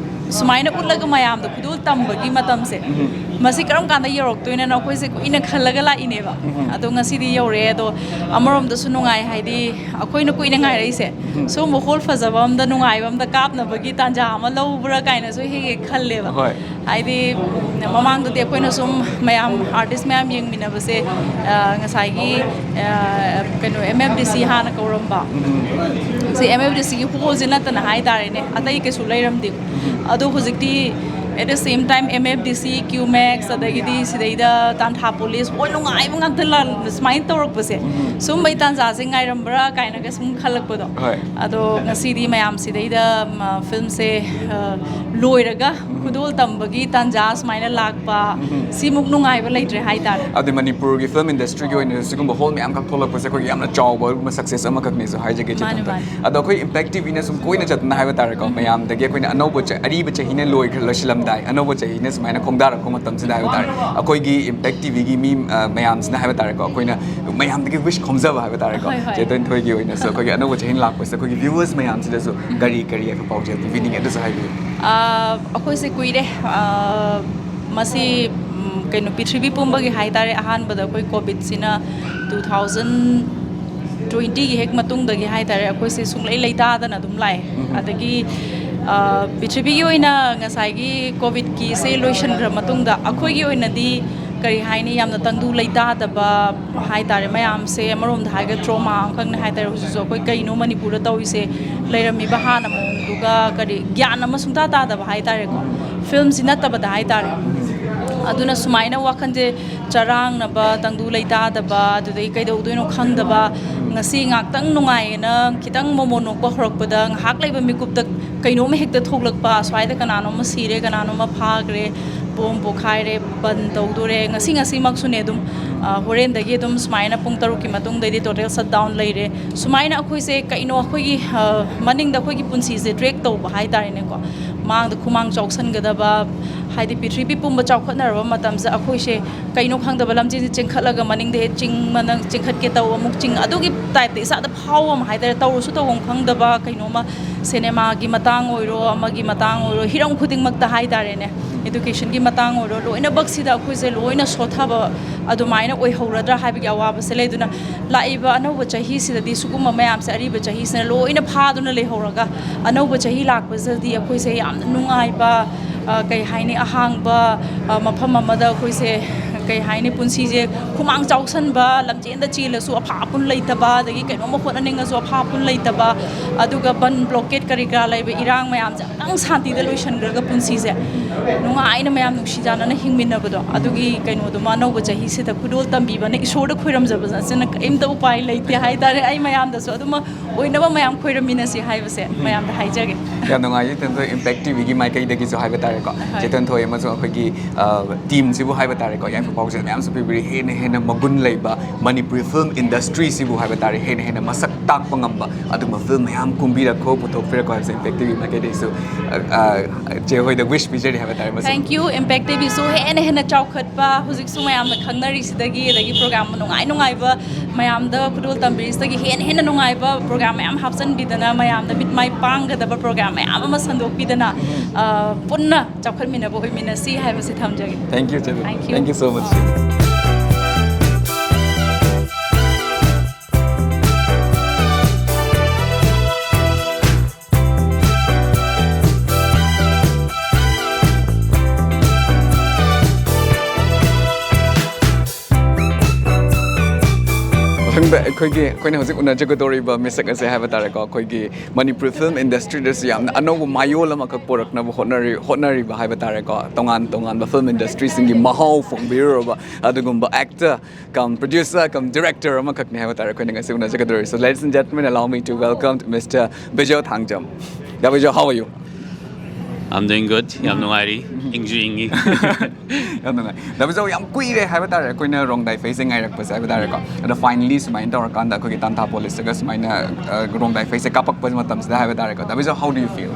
ꯁꯨꯃꯥꯏꯅ ꯎꯠꯂꯒ ꯃꯌꯥꯝꯗ ꯈꯨꯗꯣꯜ ꯇꯝꯕꯒꯤ ꯃꯇꯝꯁꯦ, ꯃꯁꯤ ꯀꯔꯝ ꯀꯥꯟꯗ ꯌꯧꯔꯛꯇꯣꯏꯅꯣꯅ ꯑꯩꯈꯣꯏꯁꯦ ꯀꯨꯏꯅ ꯈꯜꯂꯒ ꯂꯥꯛꯏꯅꯦꯕ꯫ ꯑꯗꯣ ꯉꯁꯤꯗꯤ ꯌꯧꯔꯛꯑꯦ꯫ ꯑꯗꯣ ꯑꯃꯔꯣꯝꯗꯁꯨ ꯅꯨꯡꯉꯥꯏ, ꯍꯥꯏꯗꯤ ꯑꯩꯈꯣꯏꯅ ꯀꯨꯏꯅ ꯉꯥꯏꯔꯛꯏꯁꯦ, ꯁꯨꯝꯕ ꯍꯣꯜ ꯐꯖꯕ ꯑꯝꯗ, ꯅꯨꯡꯉꯥꯏꯕ ꯑꯝꯗ ꯀꯥꯞꯅꯕꯒꯤ ꯇꯥꯟꯖꯥ ꯑꯃ ꯂꯧꯕ꯭ꯔꯥ ꯀꯥꯏꯅꯁꯨ ꯍꯦꯛ ꯍꯦꯛ ꯈꯜꯂꯦꯕ꯫ ꯍꯣꯏ꯫ ꯍꯥꯏꯗꯤ ꯃꯃꯥꯡꯗꯗꯤ ꯑꯩꯈꯣꯏꯅ ꯁꯨꯝ ꯃꯌꯥꯝ ꯑꯥꯔꯇꯤꯁ ꯃꯌꯥꯝ ꯌꯦꯡꯃꯤꯟꯅꯕꯁꯦ, ꯑ, ꯉꯁꯥꯏꯒꯤ, ꯑ, ꯀꯩꯅꯣ, ꯑꯦꯝ ꯑꯦꯐ ꯗꯤ ꯁꯤ ꯍꯥꯟꯅ ꯀꯧꯔꯝꯕ, ꯁꯤ ꯑꯦꯝ ꯑꯦꯐ ꯗꯤ ꯁꯤꯒꯤ ꯍꯣꯜꯁꯦ ꯅꯠꯇꯅ ꯍꯥꯏꯇꯥꯔꯦꯅꯦ, ꯑꯇꯩ ꯀꯩꯁꯨ ꯂꯩꯔꯝꯗꯦ꯫ ꯑꯗꯣ ꯍꯧꯖꯤꯛꯇꯤ at the same time M F D C, Q Max, ꯑꯗꯒꯤꯗꯤ ꯁꯤꯗꯩꯗ ꯇꯥꯟꯊꯥ ꯄꯣꯂꯤꯁ, ꯍꯣꯜ ꯅꯨꯡꯉꯥꯏꯕ ꯉꯥꯛꯇ ꯂ-, ꯁꯨꯃꯥꯏꯅ ꯇꯧꯔꯛꯄꯁꯦ, ꯁꯨꯝꯕꯩ ꯇꯥꯟꯖꯥꯁꯦ ꯉꯥꯏꯔꯝꯕ꯭ꯔꯥ ꯀꯥꯏꯅꯒ ꯁꯨꯝ ꯈꯜꯂꯛꯄꯗꯣ꯫ ꯍꯣꯏ꯫ ꯑꯗꯣ ꯉꯁꯤꯗꯤ ꯃꯌꯥꯝ ꯁꯤꯗꯩꯗ, ꯃ, ꯐꯤꯂꯝꯁꯦ, ꯑ, ꯂꯣꯏꯔꯒ ꯈꯨꯗꯣꯜ ꯇꯝꯕꯒꯤ ꯇꯥꯟꯖꯥ ꯁꯨꯃꯥꯏꯅ ꯂꯥꯛꯄ, ꯁꯤꯃꯨꯛ ꯅꯨꯡꯉꯥꯏꯕ ꯂꯩꯇ꯭ꯔꯦ ꯍꯥꯏꯇꯥꯔꯦ꯫ ꯑꯗꯩ ꯃꯅꯤꯄꯨꯔꯒꯤ ꯐꯤꯂꯝ ꯏꯟꯗꯁꯇ꯭ꯔꯤꯒꯤ ꯑꯣꯏꯅ ꯁꯤꯒꯨꯝꯕ ꯍꯣꯜ ꯃꯌꯥꯝ ꯀꯥꯞꯊꯣꯛꯂꯛꯄꯁꯦ ꯑꯩꯈꯣꯏꯒꯤ ꯌꯥꯝꯅ ꯆꯥꯎꯕ ꯑꯗꯨꯒꯨꯝꯕ ꯁꯛꯁꯦꯁ ꯑꯃꯈꯛꯅꯦꯁꯨ ꯍꯥꯏꯖꯒꯦ, ꯃꯥꯅꯦ, ꯆꯦꯇꯟꯗ꯫ ꯃꯥꯅꯦ꯫ ꯑꯗꯣ ꯑꯩꯈꯣꯏ ꯏꯝꯄꯦꯛ ꯇꯤ ꯚꯤꯅ ꯁꯨꯝ ꯀꯣꯏꯅ ꯆꯠꯇꯅ ꯍꯥꯏꯕ ꯇꯥꯔꯦꯀꯣ, ꯃꯌꯥꯝꯗꯒꯤ ꯑꯩꯈꯣꯏꯅ ꯑꯅꯧꯕ ꯆ-, ꯑꯔꯤꯕ ꯆꯍꯤꯅ ꯂꯣꯏꯈ꯭ꯔ-, ꯂꯣꯏꯁꯤꯜꯂꯝꯗꯥꯏ, ꯑꯅꯧꯕ ꯆꯍꯤꯅ ꯁꯨꯃꯥꯏꯅ ꯈꯣꯡꯗꯥꯔꯛꯄ ꯃꯇꯝꯁꯤꯗ ꯍꯥꯏꯕ ꯇꯥꯔꯦ, ꯑꯩꯈꯣꯏꯒꯤ ꯏꯝꯄꯦꯛ ꯇꯤ ꯚꯤꯒꯤ ꯃꯤ, ꯑ, ꯃꯌꯥꯝꯁꯤꯅ ꯍꯥꯏꯕ ꯇꯥꯔꯦꯀꯣ, ꯑꯩꯈꯣꯏꯅ ꯃꯌꯥꯝꯗꯒꯤ ꯋꯤꯁ ꯈꯣꯝꯖꯕ ꯍꯥꯏꯕ ꯇꯥꯔꯦꯀꯣ, ꯍꯣꯏ, ꯍꯣꯏ꯫ ꯆꯦꯇꯟ ꯊꯣꯏꯒꯤ ꯑꯣꯏꯅꯁꯨ ꯑꯩꯈꯣꯏꯒꯤ ꯑꯅꯧꯕ ꯆꯍꯤ ꯂꯥꯛꯄꯁꯤꯗ ꯑꯩꯈꯣꯏꯒꯤ ꯚ꯭ꯌꯨꯋꯔꯁ ꯃꯌꯥꯝꯁꯤꯗꯁꯨ ꯀꯔꯤ ꯀꯔꯤ ꯑꯩꯈꯣꯏ ꯄꯥꯎꯖꯦꯜ ꯄꯤꯕꯤꯅꯤꯡꯉꯦ, ꯑꯗꯨꯁꯨ ꯍꯥꯏꯕꯤꯌꯨ꯫ ꯑ, ꯑꯩꯈꯣꯏꯁꯦ ꯀꯨꯏꯔꯦ, ꯑ, ꯃꯁꯤ, ꯎꯝ, ꯀꯩꯅꯣ, ꯄ꯭ꯔꯤꯊꯤꯕꯤ ꯄꯨꯝꯕꯒꯤ ꯍꯥꯏꯇꯥꯔꯦ, ꯑꯍꯥꯟꯕꯗ ꯑꯩꯈꯣꯏ ꯀꯣꯚꯤꯗꯁꯤꯅ two thousand twenty ꯒꯤ ꯍꯦꯛ ꯃꯇꯨꯡꯗꯒꯤ ꯍꯥꯏꯇꯥꯔꯦ, ꯑꯩꯈꯣꯏꯁꯦ ꯁꯨꯡꯂꯩ ꯂꯩꯇꯥꯗꯅ ꯑꯗꯨꯝ ꯂꯥꯛꯑꯦ꯫ ꯑꯗꯒꯤ, ꯑ, ꯄ꯭ꯔꯤꯊꯤꯕꯤꯒꯤ ꯑꯣꯏꯅ ꯉꯁꯥꯏꯒꯤ ꯀꯣꯚꯤꯗꯀꯤꯁꯦ ꯂꯣꯏꯁꯤꯟꯈ꯭ꯔ ꯃꯇꯨꯡꯗ ꯑꯩꯈꯣꯏꯒꯤ ꯑꯣꯏꯅꯗꯤ, ꯀꯔꯤ ꯍꯥꯏꯅꯤ, ꯌꯥꯝꯅ ꯇꯪꯗꯨ ꯂꯩꯇꯥꯗꯕ ꯍꯥꯏꯇꯥꯔꯦ, ꯃꯌꯥꯝꯁꯦ ꯑꯃꯔꯣꯝꯗ ꯍꯥꯏꯔꯒ ꯇ꯭ꯔꯣꯃꯥ ꯑꯃꯈꯛꯅꯦ ꯍꯥꯏꯇꯥꯔꯦ꯫ ꯍꯧꯖꯤꯛꯁꯨ ꯑꯩꯈꯣꯏ ꯀꯩꯅꯣ ꯃꯅꯤꯄꯨꯔꯗ ꯇꯧꯔꯤꯁꯦ, ꯂꯩꯔꯝꯃꯤꯕ ꯍꯥꯟꯅ ꯃꯑꯣꯡꯗꯨꯒ ꯀꯔꯤ ꯒ꯭ꯌꯥꯟ ꯑꯃ ꯁꯨꯡꯇꯥ ꯇꯥꯗꯕ ꯍꯥꯏꯇꯥꯔꯦꯀꯣ, ꯐꯤꯂꯝꯁꯤ ꯅꯠꯇꯕꯗ ꯍꯥꯏꯇꯥꯔꯦ꯫ ꯑꯗꯨꯅ ꯁꯨꯃꯥꯏꯅ ꯋꯥꯈꯜꯁꯦ ꯆꯔꯥꯡꯅꯕ, ꯇꯪꯗꯨ ꯂꯩꯇꯥꯗꯕ, ꯑꯗꯨꯗꯒꯤ ꯀꯩꯗꯧꯗꯣꯏꯅꯣ ꯈꯪꯗꯕ, ꯉꯁꯤ ꯉꯥꯛꯇꯪ ꯅꯨꯡꯉꯥꯏꯌꯦꯅ ꯈꯤꯇꯪ ꯃꯣꯃꯣꯟ ꯅꯣꯛꯄ ꯍꯧꯔꯛꯄꯗ ꯉꯥꯏꯍꯥꯛ ꯂꯩꯕ ꯃꯤꯀꯨꯞꯇ ꯀꯩꯅꯣꯝ ꯍꯦꯛꯇ ꯊꯣꯛꯂꯛꯄ, ꯑꯁ꯭ꯋꯥꯏꯗ ꯀꯅꯥꯅꯣꯝꯃ ꯁꯤꯔꯦ, ꯀꯅꯥꯅꯣꯝꯃ ꯐꯥꯈ꯭ꯔꯦ, ꯕꯣꯝ ꯄꯣꯈꯥꯏꯔꯦ, ꯕꯟ ꯇꯧꯗꯣꯔꯦ, ꯉꯁꯤ ꯉꯁꯤꯃꯛꯁꯨꯅꯦ ꯑꯗꯨꯝ, ꯑ, ꯍꯣꯔꯦꯟꯗꯒꯤ ꯑꯗꯨꯝ ꯁꯨꯃꯥꯏꯅ ꯄꯨꯡ ꯇꯔꯨꯛꯀꯤ ꯃꯇꯨꯡꯗꯩꯗꯤ ꯇꯣꯇꯦꯜ ꯁꯠ ꯗꯥꯎꯟ ꯂꯩꯔꯦ꯫ ꯁꯨꯃꯥꯏꯅ ꯑꯩꯈꯣꯏꯁꯦ ꯀꯩꯅꯣ ꯑꯩꯈꯣꯏꯒꯤ, ꯑ, ꯃꯅꯤꯡꯗ ꯑꯩꯈꯣꯏꯒꯤ ꯄꯨꯟꯁꯤꯁꯦ ꯗ꯭ꯔꯦꯛ ꯇꯧꯕ ꯍꯥꯏꯇꯥꯔꯦꯅꯦꯀꯣ, ꯃꯥꯡꯗ ꯈꯨꯃꯥꯡ ꯆꯥꯎꯁꯟꯒꯗꯕ, ꯍꯥꯏꯗꯤ ꯄ꯭ꯔꯤꯊꯤꯕꯤ ꯄꯨꯝꯕ ꯆꯥꯎꯈꯠꯅꯔꯕ ꯃꯇꯝꯁꯤꯗ ꯑꯩꯈꯣꯏꯁꯦ ꯀꯩꯅꯣ ꯈꯪꯗꯕ ꯂꯝꯖꯦꯟꯁꯦ ꯆꯦꯟꯈꯠꯂꯒ ꯃꯅꯤꯡꯗ ꯍꯦꯛ ꯆꯤꯡ ꯃꯅꯪ ꯆꯤꯡꯈꯠꯀꯦ ꯇꯧ, ꯑꯃꯨꯛ ꯆꯤꯡ, ꯑꯗꯨꯒꯤ ꯇꯥꯏꯞꯇ ꯏꯁꯥꯗ ꯐꯥꯎꯕ ꯑꯃ ꯍꯥꯏꯇꯥꯔꯦ, ꯇꯧꯔꯁꯨ ꯇꯧꯐꯝ ꯈꯪꯗꯕ ꯀꯩꯅꯣꯝꯃ, ꯁꯤꯅꯦꯃꯥꯒꯤ ꯃꯇꯥꯡ ꯑꯣꯏꯔꯣ, ꯑꯃꯒꯤ ꯃꯇꯥꯡ ꯑꯣꯏꯔꯣ, ꯍꯤꯔꯝ ꯈꯨꯗꯤꯡꯃꯛꯇ ꯍꯥꯏꯇꯥꯔꯦꯅꯦ, ꯏꯗꯨꯀꯦꯁꯟꯒꯤ ꯃꯇꯥꯡ ꯑꯣꯏꯔꯣ, ꯂꯣꯏꯅꯃꯛꯁꯤꯗ ꯑꯩꯈꯣꯏꯁꯦ ꯂꯣꯏꯅ ꯁꯣꯠꯊꯕ ꯑꯗꯨꯃꯥꯏꯅ ꯑꯣꯏꯍꯧꯔꯗ꯭ꯔꯥ ꯍꯥꯏꯕꯒꯤ ꯑꯋꯥꯕꯁꯦ ꯂꯩ꯫ ꯑꯗꯨꯅ ꯂꯥꯛꯏꯕ ꯑꯅꯧꯕ ꯆꯍꯤꯁꯤꯗꯗꯤ ꯁꯤꯒꯨꯝꯕ ꯃꯌꯥꯝꯁꯦ, ꯑꯔꯤꯕ ꯆꯍꯤꯁꯤꯅ ꯂꯣꯏꯅ ꯐꯥꯗꯨꯅ ꯂꯩꯍꯧꯔꯒ, ꯑꯅꯧꯕ ꯆꯍꯤ ꯂꯥꯛꯄꯁꯤꯗꯗꯤ ꯑꯩꯈꯣꯏꯁꯦ ꯌꯥꯝꯅ ꯅꯨꯡꯉꯥꯏꯕ, ꯑ, ꯀꯩ ꯍꯥꯏꯅꯤ, ꯑꯍꯥꯡꯕ, ꯑ, ꯃꯐꯝ ꯑꯃꯗ ꯑꯩꯈꯣꯏꯁꯦ, ꯀꯩ ꯍꯥꯏꯅꯤ, ꯄꯨꯟꯁꯤꯁꯦ ꯈꯨꯃꯥꯡ ꯆꯥꯎꯁꯟꯕ, ꯂꯝꯖꯦꯟꯗ ꯆꯦꯜꯂꯁꯨ ꯑꯐꯥ ꯑꯄꯨꯟ ꯂꯩꯇꯕ, ꯑꯗꯒꯤ ꯀꯩꯅꯣꯝꯃ ꯍꯣꯠꯅꯅꯤꯡꯉꯁꯨ ꯑꯐꯥ ꯑꯄꯨꯟ ꯂꯩꯇꯕ, ꯑꯗꯨꯒ ꯕꯟ ꯕ꯭ꯂꯣꯀꯦꯠ ꯀꯔꯤ ꯀꯔꯥ ꯂꯩꯕ ꯏꯔꯥꯡ ꯃꯌꯥꯝꯁꯦ ꯑꯃꯨꯛꯇꯪ ꯁꯥꯟꯇꯤꯗ ꯂꯣꯏꯁꯤꯟꯈ꯭ꯔꯒ ꯄꯨꯟꯁꯤꯁꯦ ꯅꯨꯡꯉꯥꯏꯅ ꯃꯌꯥꯝ ꯅꯨꯡꯁꯤ ꯆꯥꯟꯅꯅ ꯍꯤꯡꯃꯤꯟꯅꯕꯗꯣ, ꯑꯗꯨꯒꯤ ꯀꯩꯅꯣꯗꯨꯃ ꯑꯅꯧꯕ ꯆꯍꯤꯁꯤꯗ ꯈꯨꯗꯣꯜ ꯇꯝꯕꯤꯕꯅ ꯏꯁꯣꯔꯗ ꯈꯣꯏꯔꯝꯖꯕ ꯅꯠꯇꯅ ꯀꯔꯤꯝꯇ ꯎꯄꯥꯏ ꯂꯩꯇꯦ ꯍꯥꯏꯇꯥꯔꯦ꯫ ꯑꯩ ꯃꯌꯥꯝꯗꯁꯨ ꯑꯗꯨꯃꯛ ꯑꯣꯏꯅꯕ ꯃꯌꯥꯝ ꯈꯣꯏꯔꯝꯃꯤꯟꯅꯁꯤ ꯍꯥꯏꯕꯁꯦ ꯃꯌꯥꯝꯗ ꯍꯥꯏꯖꯒꯦ꯫ ꯌꯥꯝ ꯅꯨꯡꯉꯥꯏꯖꯩ, ꯇꯦꯟꯊꯣꯏ, ꯏꯝꯄꯦꯛ ꯇꯤꯚꯤꯒꯤ ꯃꯥꯏꯀꯩꯗꯒꯤꯁꯨ ꯍꯥꯏꯕ ꯇꯥꯔꯦꯀꯣ, ꯍꯣꯏ꯫ ꯆꯦꯇꯟ ꯊꯣꯏ ꯑꯃꯁꯨꯡ ꯑꯩꯈꯣꯏꯒꯤ, ꯑ, ꯇꯤꯝꯁꯤꯕꯨ ꯍꯥꯏꯕ ꯇꯥꯔꯦꯀꯣ, ꯌꯥꯏꯐ ꯄꯥꯎꯖꯦꯜ ꯃꯌꯥꯝꯁꯨ ꯄꯤꯕꯤꯔꯤ, ꯍꯦꯟꯅ ꯍꯦꯟꯅ ꯃꯒꯨꯟ ꯂꯩꯕ ꯃꯅꯤꯄꯨꯔꯤ ꯐꯤꯂꯝ ꯏꯟꯗꯁꯇ꯭ꯔꯤꯁꯤꯕꯨ ꯍꯥꯏꯕ ꯇꯥꯔꯦ, ꯍꯦꯟꯅ ꯍꯦꯟꯅ ꯃꯁꯛ ꯇꯥꯛꯄ ꯉꯝꯕ ꯑꯗꯨꯒꯨꯝꯕ ꯐꯤꯂꯝ ꯃꯌꯥꯝ ꯀꯨꯝꯕꯤꯔꯛꯈꯣ, ꯄꯨꯊꯣꯛꯄꯤꯔꯛꯈꯣ ꯍꯥꯏꯕꯁꯦ ꯏꯝꯄꯦꯛ ꯇꯤꯚꯤ ꯃꯥꯏꯀꯩꯗꯒꯤꯁꯨ, ꯑ, ꯑ, ꯆꯦ ꯍꯣꯏꯗ ꯋꯤꯁ ꯄꯤꯖꯔꯤ ꯍꯥꯏꯕ ꯇꯥꯔꯦ ꯃꯁꯤ꯫ Thank you, ꯏꯝꯄꯦꯛ ꯇꯤꯚꯤꯁꯨ ꯍꯦꯟꯅ ꯍꯦꯟꯅ ꯆꯥꯎꯈꯠꯄ, ꯍꯧꯖꯤꯛꯁꯨ ꯃꯌꯥꯝꯅ ꯈꯪꯅꯔꯤꯁꯤꯗꯒꯤ, ꯑꯗꯒꯤ ꯄ꯭ꯔꯣꯒ꯭ꯔꯥꯝ ꯅꯨꯡꯉꯥꯏ ꯅꯨꯡꯉꯥꯏꯕ ꯃꯌꯥꯝꯗ ꯈꯨꯗꯣꯜ ꯇꯝꯕꯤꯔꯤꯁꯤꯗꯒꯤ ꯍꯦꯟꯅ ꯍꯦꯟꯅ ꯅꯨꯡꯉꯥꯏꯕ ꯄ꯭ꯔꯣꯒ꯭ꯔꯥꯝ ꯃꯌꯥꯝ ꯍꯥꯞꯆꯤꯟꯕꯤꯗꯅ, ꯃꯌꯥꯝꯗ ꯃꯤꯠ ꯃꯥꯏ ꯄꯥꯡꯒꯗꯕ ꯄ꯭ꯔꯣꯒ꯭ꯔꯥꯝ ꯃꯌꯥꯝ ꯑꯃ ꯁꯟꯗꯣꯛꯄꯤꯗꯅ, ꯑ, ꯄꯨꯟꯅ ꯆꯥꯎꯈꯠꯃꯤꯟꯅꯕ ꯑꯣꯏꯃꯤꯟꯅꯁꯤ ꯍꯥꯏꯕꯁꯤ ꯊꯝꯖꯒꯦ꯫ Thank you, ꯆꯦ꯫ Thank you. Thank you so much. ꯃꯊꯪꯗ ꯑꯩꯈꯣꯏꯒꯤ, ꯑꯩꯈꯣꯏꯅ ꯍꯧꯖꯤꯛ ꯎꯅꯖꯒꯗꯧꯔꯤꯕ ꯃꯤꯁꯛ ꯑꯁꯦ ꯍꯥꯏꯕ ꯇꯥꯔꯦꯀꯣ, ꯑꯩꯈꯣꯏꯒꯤ ꯃꯅꯤꯄꯨꯔꯤ ꯐꯤꯂꯝ ꯏꯟꯗꯁꯇ꯭ꯔꯤꯗꯁꯨ ꯌꯥꯝꯅ ꯑꯅꯧꯕ ꯃꯥꯌꯣꯜ ꯑꯃꯈꯛ ꯄꯨꯔꯛꯅꯕ ꯍꯣꯠꯅꯔꯤ-, ꯍꯣꯠꯅꯔꯤꯕ ꯍꯥꯏꯕ ꯇꯥꯔꯦꯀꯣ, ꯇꯣꯉꯥꯟ ꯇꯣꯉꯥꯟꯕ ꯐꯤꯂꯝ ꯏꯟꯗꯁꯇ꯭ꯔꯤꯁꯤꯡꯒꯤ ꯃꯍꯥꯎ ꯐꯣꯡꯕꯤꯔꯨꯔꯕ ꯑꯗꯨꯒꯨꯝꯕ ꯑꯦꯛꯇꯔ ꯀꯝ ꯄ꯭ꯔꯣꯗ꯭ꯌꯨꯁꯔ ꯀꯝ ꯗꯤꯔꯦꯛꯇꯔ ꯑꯃꯈꯛꯅꯤ ꯍꯥꯏꯕ ꯇꯥꯔꯦ ꯑꯩꯈꯣꯏꯅ ꯉꯁꯤ ꯎꯅꯖꯒꯗꯧꯔꯤꯁꯦ꯫ So, ladies and gentlemen, allow me to welcome Mister Bijoy Thangjam. The Bijoy, how are you? I'm doing good. ꯌꯥꯝ ꯅꯨꯡꯉꯥꯏꯔꯤ꯫ ꯏꯪꯁꯨ ꯏꯪꯉꯤ꯫ ꯌꯥꯝ ꯅꯨꯡꯉꯥꯏ꯫ ꯗꯥ ꯕꯤꯖꯣꯏ, ꯌꯥꯝ ꯀꯨꯏꯔꯦ ꯍꯥꯏꯕ ꯇꯥꯔꯦ ꯑꯩꯈꯣꯏꯅ ꯔꯣꯡꯗꯥꯏ ꯐꯦꯁꯁꯦ ꯉꯥꯏꯔꯛꯄꯁꯦ ꯍꯥꯏꯕ ꯇꯥꯔꯦꯀꯣ꯫ ꯑꯗꯣ finally ꯁꯨꯃꯥꯏꯅ ꯇꯧꯔꯀꯥꯟꯗ ꯑꯩꯈꯣꯏꯒꯤ ꯇꯥꯟꯊꯥ ꯄꯣꯂꯤꯁꯇꯒ ꯁꯨꯃꯥꯏꯅ, ꯑ, ꯔꯣꯡꯗꯥꯏ ꯐꯦꯁꯁꯦ ꯀꯥꯞꯄꯛꯄ ꯃꯇꯝꯁꯤꯗ ꯍꯥꯏꯕ ꯇꯥꯔꯦꯀꯣ꯫ ꯗꯥ Bijoy, how do you feel?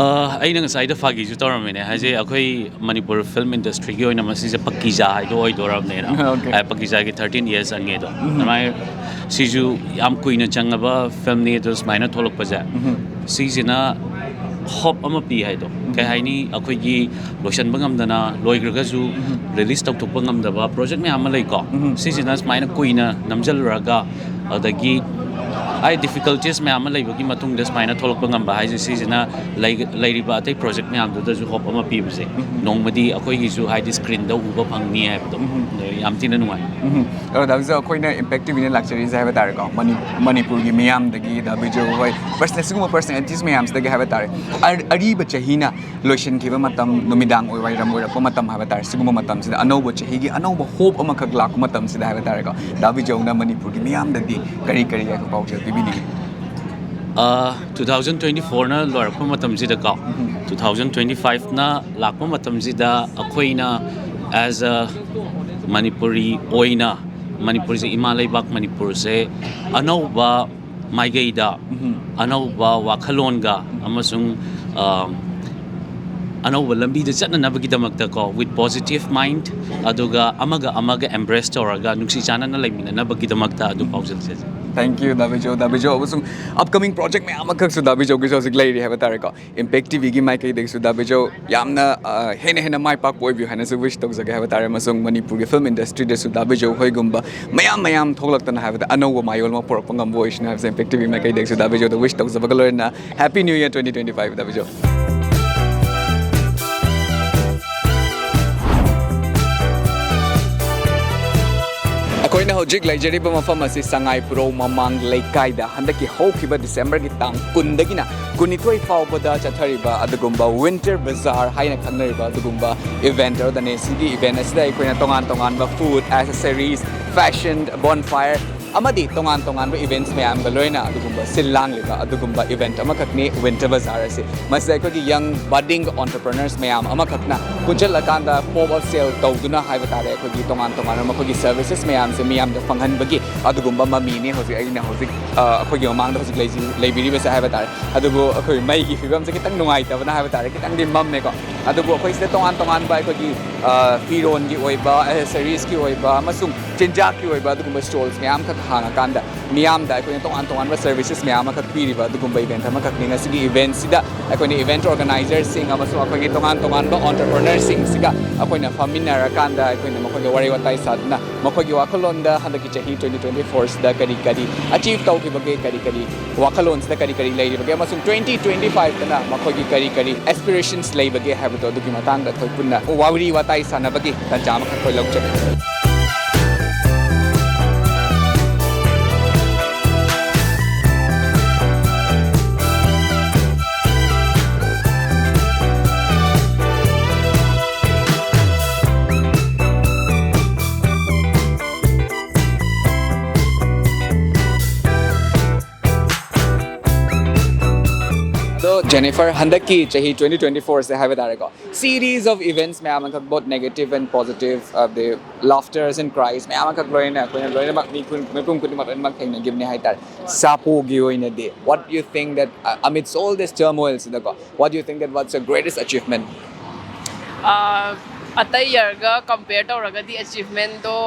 ꯑ, ꯑꯩꯅ ꯉꯁꯥꯏꯗ ꯐꯥꯒꯤꯁꯨ ꯇꯧꯔꯝꯃꯤꯅꯦ, ꯍꯥꯏꯁꯦ ꯑꯩꯈꯣꯏ ꯃꯅꯤꯄꯨꯔ ꯐꯤꯜꯝ ꯏꯟꯗꯁꯇ꯭ꯔꯤꯒꯤ ꯑꯣꯏꯅ ꯃꯁꯤꯁꯦ ꯄꯀꯤꯖꯥ ꯍꯥꯏꯗꯣ ꯑꯣꯏꯗꯣꯔꯕꯅꯦꯅ꯫ Okay. ꯑ, ꯄꯀꯤꯖꯥꯒꯤ ꯊꯥꯔꯇꯤꯟ ꯌꯔꯁ ꯑꯪꯉꯦꯗꯣ ꯑꯗꯨꯃꯥꯏꯅ ꯁꯤꯁꯨ ꯌꯥꯝ ꯀꯨꯏꯅ ꯆꯪꯉꯕ ꯐꯤꯜꯝꯅꯤ ꯑꯗꯣ ꯁꯨꯃꯥꯏꯅ ꯊꯣꯛꯂꯛꯄꯁꯦ ꯁꯤꯁꯤꯅ ꯍꯣꯞ ꯑꯃ ꯄꯤ ꯍꯥꯏꯗꯣ꯫ ꯀꯩ ꯍꯥꯏꯅꯤ, ꯑꯩꯈꯣꯏꯒꯤ ꯂꯣꯏꯁꯤꯟꯕ ꯉꯝꯗꯅ ꯂꯣꯏꯈ꯭ꯔꯒꯁꯨ ꯔꯤꯂꯤꯁ ꯇꯧꯊꯣꯛꯄ ꯉꯝꯗꯕ ꯄ꯭ꯔꯣꯖꯦꯛ ꯃꯌꯥꯝ ꯑꯃ ꯂꯩꯀꯣ꯫ ꯁꯤꯁꯤꯅ ꯁꯨꯃꯥꯏꯅ ꯀꯨꯏꯅ ꯅꯝꯁꯤꯜꯂꯨꯔꯒ ꯑꯗꯒꯤ ꯑꯩ ꯗꯤꯐꯤꯀꯜꯇꯤꯁ ꯃꯌꯥꯝ ꯑꯃ ꯂꯩꯕꯒꯤ ꯃꯇꯨꯡꯗ ꯁꯨꯃꯥꯏꯅ ꯊꯣꯛꯂꯛꯄ ꯉꯝꯕ ꯍꯥꯏꯁꯦ ꯁꯤꯁꯤꯅ ꯂꯩ- ꯂꯩꯔꯤꯕ ꯑꯇꯩ ꯄ꯭ꯔꯣꯖꯦꯛ ꯃꯌꯥꯝꯗꯨꯗꯁꯨ ꯍꯣꯞ ꯑꯃ ꯄꯤꯕꯁꯦ ꯅꯣꯡꯃꯗꯤ ꯑꯩꯈꯣꯏꯒꯤꯁꯨ ꯍꯥꯏꯗꯤ ꯁ꯭ꯀ꯭ꯔꯤꯟꯗ ꯎꯕ ꯐꯪꯅꯤ ꯍꯥꯏꯕꯗꯣ ꯑꯗꯣ ꯌꯥꯝ ꯊꯤꯅ ꯅꯨꯡꯉꯥꯏ꯫ ꯎꯝ꯫ ꯑꯗꯣ ꯗꯥ ꯕꯤꯖꯣꯏ, ꯑꯩꯈꯣꯏꯅ ꯏꯝꯄꯦꯛ ꯇꯤꯚꯤꯅ ꯂꯥꯛꯆꯔꯤꯁꯦ ꯍꯥꯏꯕ ꯇꯥꯔꯦꯀꯣ, ꯃꯅꯤ- ꯃꯅꯤꯄꯨꯔꯒꯤ ꯃꯤꯌꯥꯝꯗꯒꯤ, ꯗꯥ ꯕꯤꯖꯣꯏ ꯍꯣꯏ ꯄꯔꯁꯅꯦꯜ ꯁꯤꯒꯨꯝꯕ ꯄꯔꯁꯅꯦꯂꯤꯇꯤꯁ ꯃꯌꯥꯝꯁꯤꯗꯒꯤ ꯍꯥꯏꯕ ꯇꯥꯔꯦ꯫ ꯑꯔꯤꯕ ꯆꯍꯤꯅ ꯂꯣꯏꯁꯤꯟꯈꯤꯕ ꯃꯇꯝ, ꯅꯨꯃꯤꯗꯥꯡ ꯑꯣꯏ- ꯋꯥꯏꯔꯝ ꯑꯣꯏꯔꯛꯄ ꯃꯇꯝ ꯍꯥꯏꯕ ꯇꯥꯔꯦ, ꯁꯤꯒꯨꯝꯕ ꯃꯇꯝꯁꯤꯗ ꯑꯅꯧꯕ ꯆꯍꯤꯒꯤ ꯑꯅꯧꯕ ꯍꯣꯞ ꯑꯃꯈꯛ ꯂꯥꯛꯄ ꯃꯇꯝꯁꯤꯗ ꯍꯥꯏꯕ ꯇꯥꯔꯦꯀꯣ, ꯗꯥ ꯕꯤꯖꯣꯏꯅ ꯃꯅꯤꯄꯨꯔꯒꯤ ꯃꯤꯌꯥꯝꯗꯗꯤ ꯀꯔꯤ ꯀꯔꯤ ꯌꯥꯏꯐ ꯄꯥꯎꯖꯦꯜ ꯄꯤꯕꯤꯅꯤꯡꯉꯤ? ꯇꯨ ꯊꯥꯎꯖꯟ ꯇ꯭ꯋꯦꯟꯇꯤ ꯐꯣꯔꯅ ꯂꯣꯏꯔꯛꯄ ꯃꯇꯝꯁꯤꯗꯀꯣ, ꯇꯨ ꯊꯥꯎꯖꯟ ꯇ꯭ꯋꯦꯟꯇꯤ ꯐꯥꯏꯚꯅ ꯂꯥꯛꯄ ꯃꯇꯝꯁꯤꯗ ꯑꯩꯈꯣꯏꯅ ꯑꯦꯖ ꯑ ꯃꯅꯤꯄꯨꯔꯤ ꯑꯣꯏꯅ ꯃꯅꯤꯄꯨꯔꯁꯦ, ꯏꯃꯥ ꯂꯩꯕꯥꯛ ꯃꯅꯤꯄꯨꯔꯁꯦ ꯑꯅꯧꯕ ꯃꯥꯏꯀꯩꯗ ꯑꯅꯧꯕ ꯋꯥꯈꯜꯂꯣꯟꯒ ꯑꯃꯁꯨꯡ ꯑ, ꯑꯅꯧꯕ ꯂꯝꯕꯤꯗ ꯆꯠꯅꯅꯕꯒꯤꯗꯃꯛꯇꯀꯣ, with positive mind, ꯑꯗꯨꯒ ꯑꯃꯒ ꯑꯃꯒ ꯑꯦꯝꯕ꯭ꯔꯦꯁ ꯇꯧꯔꯒ ꯅꯨꯡꯁꯤ ꯆꯥꯟꯅꯅ ꯂꯩꯃꯤꯟꯅꯅꯕꯒꯤꯗꯃꯛꯇ ꯑꯗꯨ ꯄꯥꯎꯖꯦꯜꯁꯦ꯫ Thank you, ꯗꯥ ꯕꯤꯖꯣꯏ꯫ ꯗꯥ ꯕꯤꯖꯣꯏ ꯑꯃꯁꯨꯡ ꯑꯞꯀꯃꯤꯡ ꯄ꯭ꯔꯣꯖꯦꯛ ꯃꯌꯥꯝ ꯑꯃꯈꯛꯁꯨ ꯗꯥ ꯕꯤꯖꯣꯏꯒꯤꯁꯨ ꯍꯧꯖꯤꯛ ꯂꯩꯔꯤ ꯍꯥꯏꯕ ꯇꯥꯔꯦꯀꯣ꯫ ꯏꯝꯄꯦꯛ ꯇꯤꯚꯤꯒꯤ ꯃꯥꯏꯀꯩꯗꯒꯤꯁꯨ ꯗꯥ ꯕꯤꯖꯣꯏ ꯌꯥꯝꯅ, ꯑ, ꯍꯦꯟꯅ ꯍꯦꯟꯅ ꯃꯥꯏ ꯄꯥꯛꯄ ꯑꯣꯏꯕꯤꯌꯨ ꯍꯥꯏꯅꯁꯨ ꯋꯤꯁ ꯇꯧꯖꯒꯦ ꯍꯥꯏꯕ ꯇꯥꯔꯦ, ꯑꯃꯁꯨꯡ ꯃꯅꯤꯄꯨꯔꯒꯤ ꯐꯤꯜꯝ ꯏꯟꯗꯁꯇ꯭ꯔꯤꯗꯁꯨ ꯗꯥ ꯕꯤꯖꯣꯏ ꯍꯣꯏꯒꯨꯝꯕ ꯃꯌꯥꯝ ꯃꯌꯥꯝ ꯊꯣꯛꯂꯛꯇꯅ ꯍꯥꯏꯕꯗ ꯑꯅꯧꯕ ꯃꯌꯣꯜ ꯑꯃ ꯄꯨꯔꯛꯄ ꯉꯝꯕ ꯑꯣꯏꯁꯅꯨ ꯍꯥꯏꯕꯁꯦ ꯏꯝꯄꯦꯛ ꯇꯤꯚꯤ ꯃꯥꯏꯀꯩꯗꯒꯤꯁꯨ ꯗꯥ ꯕꯤꯖꯣꯏꯗ ꯋꯤꯁ ꯇꯧꯖꯕꯒ ꯂꯣꯏꯅꯅ Happy New Year twenty twenty-five, ꯗꯥ ꯕꯤꯖꯣꯏ꯫ ꯑꯩꯈꯣꯏꯅ ꯍꯧꯖꯤꯛ ꯂꯩꯖꯔꯤꯕ ꯃꯐꯝ ꯑꯁꯤ ꯁꯉꯥꯏ ꯄꯨꯔꯧ ꯃꯃꯥꯡ ꯂꯩꯀꯥꯏꯗ ꯍꯟꯗꯛꯀꯤ ꯍꯧꯈꯤꯕ ꯗꯤꯁꯦꯝꯕꯔꯒꯤ ꯇꯥꯡ ꯀꯨꯟꯗꯒꯤꯅ ꯀꯨꯟꯅꯤꯊꯣꯏ ꯐꯥꯎꯕꯗ ꯆꯠꯊꯔꯤꯕ ꯑꯗꯨꯒꯨꯝꯕ ꯋꯤꯟꯇꯔ ꯕꯖꯥꯔ ꯍꯥꯏꯅ ꯈꯪꯅꯔꯤꯕ ꯑꯗꯨꯒꯨꯝꯕ ꯏꯚꯦꯟꯠ ꯑꯗꯨꯗꯅꯦ꯫ ꯁꯤꯒꯤ ꯏꯚꯦꯟꯠ ꯑꯁꯤꯗ ꯑꯩꯈꯣꯏꯅ ꯇꯣꯉꯥꯟ ꯇꯣꯉꯥꯟꯕ ꯐꯨꯗ, ꯑꯦꯁꯦꯁꯔꯤꯁ, ꯐꯦꯁꯟ, ꯕꯣꯟꯐꯥꯌꯔ, ꯑꯃꯗꯤ ꯇꯣꯉꯥꯟ ꯇꯣꯉꯥꯟꯕ events ꯃꯌꯥꯝꯒ ꯂꯣꯏꯅ ꯑꯗꯨꯒꯨꯝꯕ ꯁꯤꯜ ꯂꯥꯡꯂꯤꯕ ꯑꯗꯨꯒꯨꯝꯕ event ꯑꯃꯈꯛꯅꯤ Winter Bazaar ꯑꯁꯤ꯫ ꯃꯁꯤꯗ ꯑꯩꯈꯣꯏꯒꯤ young budding entrepreneurs ꯃꯌꯥꯝ ꯑꯃꯈꯛꯅ ꯄꯨꯟꯁꯤꯜꯂꯀꯥꯟꯗ pop up sale ꯇꯧꯗꯨꯅ ꯍꯥꯏꯕ ꯇꯥꯔꯦ, ꯑꯩꯈꯣꯏꯒꯤ ꯇꯣꯉꯥꯟ ꯇꯣꯉꯥꯟꯕ ꯃꯈꯣꯏꯒꯤ services ꯃꯌꯥꯝꯁꯦ ꯃꯤꯌꯥꯝꯗ ꯐꯪꯍꯟꯕꯒꯤ ꯑꯗꯨꯒꯨꯝꯕ ꯃꯃꯤꯅꯤ ꯍꯧꯖꯤꯛ ꯑꯩꯅ ꯍꯧꯖꯤꯛ, ꯑ, ꯑꯩꯈꯣꯏꯒꯤ ꯃꯃꯥꯡꯗ ꯍꯧꯖꯤꯛ ꯂꯩꯖꯤ-, ꯂꯩꯕꯤꯔꯤꯕꯁꯦ ꯍꯥꯏꯕ ꯇꯥꯔꯦ꯫ ꯑꯗꯨꯕꯨ ꯑꯩꯈꯣꯏ ꯃꯩꯒꯤ ꯐꯤꯕꯝꯁꯦ ꯈꯤꯇꯪ ꯅꯨꯡꯉꯥꯏꯇꯕꯅ ꯍꯥꯏꯕ ꯇꯥꯔꯦ, ꯈꯤꯇꯪꯗꯤ ꯃꯝꯃꯦꯀꯣ꯫ ꯑꯗꯨꯕꯨ ꯑꯩꯈꯣꯏ ꯁꯤꯗ ꯇꯣꯉꯥꯟ ꯇꯣꯉꯥꯟꯕ ꯑꯩꯈꯣꯏꯒꯤ, ꯑ, ꯐꯤꯔꯣꯟꯒꯤ ꯑꯣꯏꯕ, accessoriesꯀꯤ ꯑꯣꯏꯕ ꯑꯃꯁꯨꯡ ꯆꯤꯟꯖꯥꯛꯀꯤ ꯑꯣꯏꯕ ꯑꯗꯨꯒꯨꯝꯕ stalls ꯃꯌꯥꯝ ꯑꯃꯈꯛ ꯍꯥꯡꯉꯀꯥꯟꯗ ꯃꯤꯌꯥꯝꯗ ꯑꯩꯈꯣꯏꯅ ꯇꯣꯉꯥꯟ ꯇꯣꯉꯥꯟꯕ services ꯃꯌꯥꯝ ꯑꯃꯈꯛ ꯄꯤꯔꯤꯕ ꯑꯗꯨꯒꯨꯝꯕ event ꯑꯃꯈꯛꯅꯤ꯫ ꯉꯁꯤꯒꯤ eventꯁꯤꯗ ꯑꯩꯈꯣꯏꯅ event organizerꯁꯤꯡ ꯑꯃꯁꯨꯡ ꯑꯩꯈꯣꯏꯒꯤ ꯇꯣꯉꯥꯟ ꯇꯣꯉꯥꯟꯕ entrepreneurꯁꯤꯡꯁꯤꯒ ꯑꯩꯈꯣꯏꯅ ꯐꯝꯃꯤꯟꯅꯔꯀꯥꯟꯗ ꯑꯩꯈꯣꯏꯅ ꯃꯈꯣꯏꯒ ꯋꯥꯔꯤ ꯋꯥꯇꯥꯏ ꯁꯥꯗꯨꯅ ꯃꯈꯣꯏꯒꯤ ꯋꯥꯈꯜꯂꯣꯟꯗ ꯍꯟꯗꯛꯀꯤ ꯆꯍꯤ twenty twenty fourꯁꯤꯗ ꯀꯔꯤ ꯀꯔꯤ achieve ꯇꯧꯈꯤꯕꯒꯦ, ꯀꯔꯤ ꯀꯔꯤ ꯋꯥꯈꯜꯂꯣꯟꯁꯤꯗ ꯀꯔꯤ ꯀꯔꯤ ꯂꯩꯔꯤꯕꯒꯦ ꯑꯃꯁꯨꯡ twenty twenty fiveꯇꯅ ꯃꯈꯣꯏꯒꯤ ꯀꯔꯤ ꯀꯔꯤ aspirations ꯂꯩꯕꯒꯦ ꯍꯥꯏꯕꯗꯣ ꯑꯗꯨꯒꯤ ꯃꯇꯥꯡꯗ ꯑꯩꯈꯣꯏ ꯄꯨꯟꯅ ꯋꯥꯔꯤ ꯋꯥꯇꯥꯏ ꯁꯥꯟꯅꯕꯒꯤ ꯇꯥꯟꯖꯥ ꯑꯃꯈꯛ ꯑꯩꯈꯣꯏ ꯂꯧꯖꯒꯦ꯫ ꯑꯗꯣ ꯖꯦꯅꯤꯐꯔ, ꯍꯟꯗꯛꯀꯤ ꯆꯍꯤ twenty twenty fourꯁꯦ ꯍꯥꯏꯕ ꯇꯥꯔꯦꯀꯣ, series of events ꯃꯌꯥꯝ ꯑꯃꯈꯛ, both negative and positive, ꯑꯗꯩ laughters and cries ꯃꯌꯥꯝ ꯑꯃꯈꯛ ꯂꯣꯏꯅ ꯑꯩꯈꯣꯏꯅ ꯂꯣꯏꯅꯃꯛ ꯃꯤ ꯈꯨ-, ꯃꯤꯄꯨꯝ ꯈꯨꯗꯤꯡꯃꯛ ꯂꯣꯏꯅꯃꯛ ꯊꯦꯡꯅꯈꯤꯕꯅꯤ ꯍꯥꯏꯇꯥꯔꯦ꯫ ꯁꯥꯄꯣꯒꯤ ꯑꯣꯏꯅꯗꯤ, what do you think that, uh, amidst all this turmoilꯁꯤꯗꯀꯣ, what do you think that what's the greatest achievement? ꯑꯥ, ꯑꯇꯩ yearꯒ compare ꯇꯧꯔꯒꯗꯤ achievementꯗꯣ,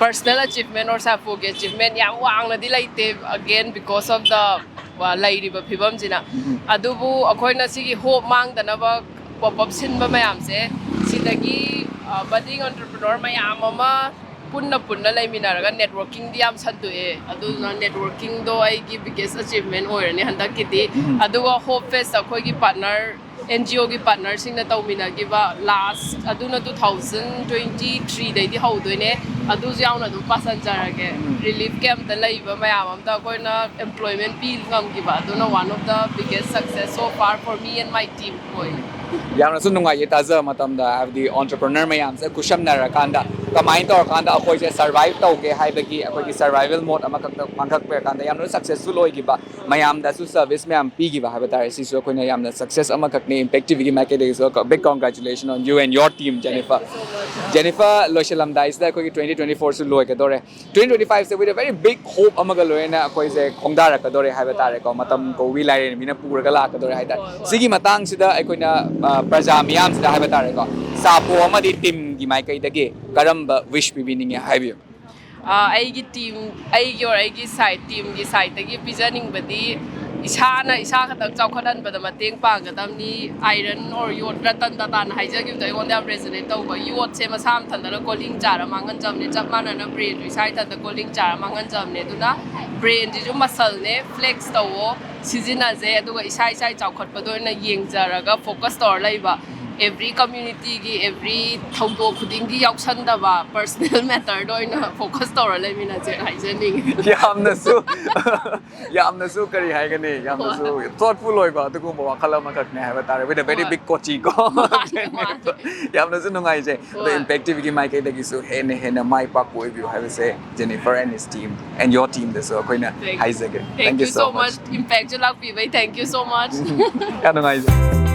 personal achievement or ꯁꯥꯄꯣꯒꯤ achievement ꯌꯥꯝ ꯋꯥꯡꯅꯗꯤ ꯂꯩꯇꯦ, again because of the, ꯑ, ꯂꯩꯔꯤꯕ ꯐꯤꯕꯝꯁꯤꯅ꯫ ꯑꯗꯨꯕꯨ ꯑꯩꯈꯣꯏꯅ ꯁꯤꯒꯤ hope ꯃꯥꯡꯗꯅꯕ pop up ꯁꯤꯟꯕ ꯃꯌꯥꯝꯁꯦ, ꯁꯤꯗꯒꯤ, ꯑ, budding entrepreneur ꯃꯌꯥꯝ ꯑꯃ ꯄꯨꯟꯅ ꯄꯨꯟꯅ ꯂꯩꯃꯤꯟꯅꯔꯒ networkingꯗꯤ ꯌꯥꯝ ꯁꯟꯗꯣꯛꯑꯦ꯫ ꯑꯗꯨꯗꯨꯅ networkingꯗꯣ ꯑꯩꯒꯤ biggest achievement ꯑꯣꯏꯔꯅꯤ ꯍꯟꯗꯛꯀꯤꯗꯤ꯫ ꯑꯗꯨꯒ Hope Fest ꯑꯩꯈꯣꯏꯒꯤ partner, NGOꯒꯤ partnerꯁꯤꯡꯅ ꯇꯧꯃꯤꯟꯅꯈꯤꯕ last, ꯑꯗꯨꯅ two thousand twenty threeꯗꯩꯗꯤ ꯍꯧꯗꯣꯏꯅꯦ꯫ ꯑꯗꯨꯁꯨ ꯌꯥꯎꯅ ꯑꯗꯨꯝ ꯄꯥꯁꯟꯖꯔꯒꯦ꯫ Relief campꯇ ꯂꯩꯕ ꯃꯌꯥꯝ ꯑꯝꯗ ꯑꯩꯈꯣꯏꯅ employment ꯄꯤ ꯉꯝꯈꯤꯕ, ꯑꯗꯨꯅ one of the biggest success so far for me and my team ꯑꯣꯏ꯫ ꯌꯥꯝꯅꯁꯨ ꯅꯨꯡꯉꯥꯏꯌꯦ ꯇꯥꯖꯕ ꯃꯇꯝꯗ, ꯍꯥꯏꯕꯗꯤ entrepreneur ꯃꯌꯥꯝꯁꯦ ꯈꯨꯠꯁꯝꯅꯔꯀꯥꯟꯗ ꯀꯃꯥꯏꯅ ꯇꯧꯔꯀꯥꯟꯗ ꯑꯩꯈꯣꯏꯁꯦ survive ꯇꯧꯒꯦ ꯍꯥꯏꯕꯒꯤ ꯑꯩꯈꯣꯏꯒꯤ survival mode ꯑꯃꯈꯛꯇ ꯄꯥꯡꯊꯛꯄꯤꯔꯀꯥꯟꯗ ꯌꯥꯝꯅ successful ꯑꯣꯏꯈꯤꯕ, ꯃꯌꯥꯝꯗꯁꯨ service ꯃꯌꯥꯝ ꯄꯤꯈꯤꯕ ꯍꯥꯏꯕ ꯇꯥꯔꯦ꯫ ꯁꯤꯁꯨ ꯑꯩꯈꯣꯏꯅ ꯌꯥꯝꯅ success ꯑꯃꯈꯛꯅꯤ꯫ Impact ꯇꯤꯚꯤꯒꯤ ꯃꯥꯏꯀꯩꯗꯒꯤꯁꯨ big congratulations on you and your team, Jennifer. Jennifer, ꯂꯣꯏꯁꯤꯜꯂꯝꯗꯥꯏꯁꯤꯗ ꯑꯩꯈꯣꯏꯒꯤ twenty twenty four ꯁꯨ ꯂꯣꯏꯒꯗꯧꯔꯦ꯫ Twenty twenty five say with a very big hope ꯑꯃꯒ ꯂꯣꯏꯅꯅ ꯑꯩꯈꯣꯏꯁꯦ ꯈꯣꯡꯗꯥꯔꯛꯀꯗꯧꯔꯦ ꯍꯥꯏꯕ ꯇꯥꯔꯦꯀꯣ꯫ ꯃꯇꯝ ꯀꯧꯏ ꯂꯥꯏꯔꯦꯝꯕꯤꯅ ꯄꯨꯔꯒ ꯂꯥꯛꯀꯗꯧꯔꯦ ꯍꯥꯏ ꯇꯥꯔꯦ꯫ ꯍꯣꯏ, ꯍꯣꯏ꯫ ꯁꯤꯒꯤ ꯃꯇꯥꯡꯁꯤꯗ ꯑꯩꯈꯣꯏꯅ, ꯑ, ꯄ꯭ꯔꯖꯥ ꯃꯤꯌꯥꯝꯁꯤꯗ ꯍꯥꯏꯕ ꯇꯥꯔꯦꯀꯣ, ꯁꯥꯄꯣ ꯑꯃꯗꯤ ꯇꯤꯝꯒꯤ ꯃꯥꯏꯀꯩꯗꯒꯤ ꯀꯔꯝꯕ wish ꯄꯤꯕꯤꯅꯤꯡꯉꯦ ꯍꯥꯏꯕꯤꯌꯨ? ꯑ, ꯑꯩꯒꯤ ꯇꯤꯝ, ꯑꯩꯒꯤ or ꯑꯩꯒꯤ side, ꯇꯤꯝꯒꯤ sideꯇꯒꯤ ꯄꯤꯖꯅꯤꯡꯕꯗꯤ ꯏꯁꯥꯅ ꯏꯁꯥ ꯈꯛꯇꯪ ꯆꯥꯎꯈꯠꯍꯟꯕꯗ ꯃꯇꯦꯡ ꯄꯥꯡꯒꯗꯕꯅꯤ꯫ Iron or ꯌꯣꯠ, ꯔꯇꯟ ꯇꯥꯇꯥꯅ ꯍꯥꯏꯖꯈꯤꯕꯗꯣ ꯑꯩꯉꯣꯟꯗ ꯌꯥꯝ resonate ꯇꯧꯕ꯫ ꯌꯣꯠꯁꯦ ꯃꯁꯥ ꯃꯊꯟꯇꯅ ꯀꯣꯂꯤꯡ ꯆꯥꯔ ꯃꯥꯡꯍꯟꯖꯕꯅꯦ, ꯆꯞ ꯃꯥꯟꯅꯅ brainꯁꯨ ꯏꯁꯥ ꯏꯊꯟꯇ ꯀꯣꯂꯤꯡ ꯆꯥꯔ ꯃꯥꯡꯍꯟꯖꯕꯅꯦ꯫ ꯑꯗꯨꯅ brainꯁꯤꯁꯨ muscleꯅꯦ, flex ꯇꯧꯋꯣ, ꯁꯤꯖꯤꯟꯅꯁꯦ, ꯑꯗꯨꯒ ꯏꯁꯥ ꯏꯁꯥꯒꯤ ꯆꯥꯎꯈꯠꯄꯗ ꯑꯣꯏꯅ ꯌꯦꯡꯖꯔꯒ focus ꯇꯧꯔ ꯂꯩꯕ꯫ Every communityꯒꯤ, every ꯊꯧꯗꯣꯛ ꯈꯨꯗꯤꯡꯒꯤ ꯌꯥꯎꯁꯟꯗꯕ, personal matterꯗ ꯑꯣꯏꯅ focus ꯇꯧꯔ ꯂꯩꯃꯤꯟꯅꯁꯦ ꯍꯥꯏꯖꯅꯤꯡꯉꯤ꯫ ꯌꯥꯝꯅꯁꯨ, ꯌꯥꯝꯅꯁꯨ ꯀꯔꯤ ꯍꯥꯏꯒꯅꯤ, ꯌꯥꯝꯅꯁꯨ ꯍꯣꯏ꯫ Thoughtful ꯑꯣꯏꯕ ꯑꯗꯨꯒꯨꯝꯕ ꯋꯥꯈꯜ ꯑꯃꯈꯛꯅꯦ ꯍꯥꯏꯕ ꯇꯥꯔꯦ, with a very ꯍꯣꯏ꯫ Big ꯀꯣꯆꯤ ꯀꯣ꯫ ꯃꯥꯅꯦ, ꯃꯥꯅꯦ꯫ ꯌꯥꯝꯅꯁꯨ ꯅꯨꯡꯉꯥꯏꯖꯩ꯫ ꯑꯗꯣ ꯍꯣꯏ꯫ Impact ꯇꯤꯚꯤꯒꯤ ꯃꯥꯏꯀꯩꯗꯒꯤꯁꯨ ꯍꯦꯟꯅ ꯍꯦꯟꯅ ꯃꯥꯏ ꯄꯥꯛꯄ ꯑꯣꯏꯕꯤꯌꯨ ꯍꯥꯏꯕꯁꯦ Jennifer and his team and your teamꯗꯁꯨ ꯑꯩꯈꯣꯏꯅ ꯍꯥꯏꯖꯒꯦ꯫ Thank you so much. Impactꯁꯨ ꯂꯥꯛꯄꯤꯕꯩ thank you so much. ꯌꯥꯝ ꯅꯨꯡꯉꯥꯏꯖꯩ꯫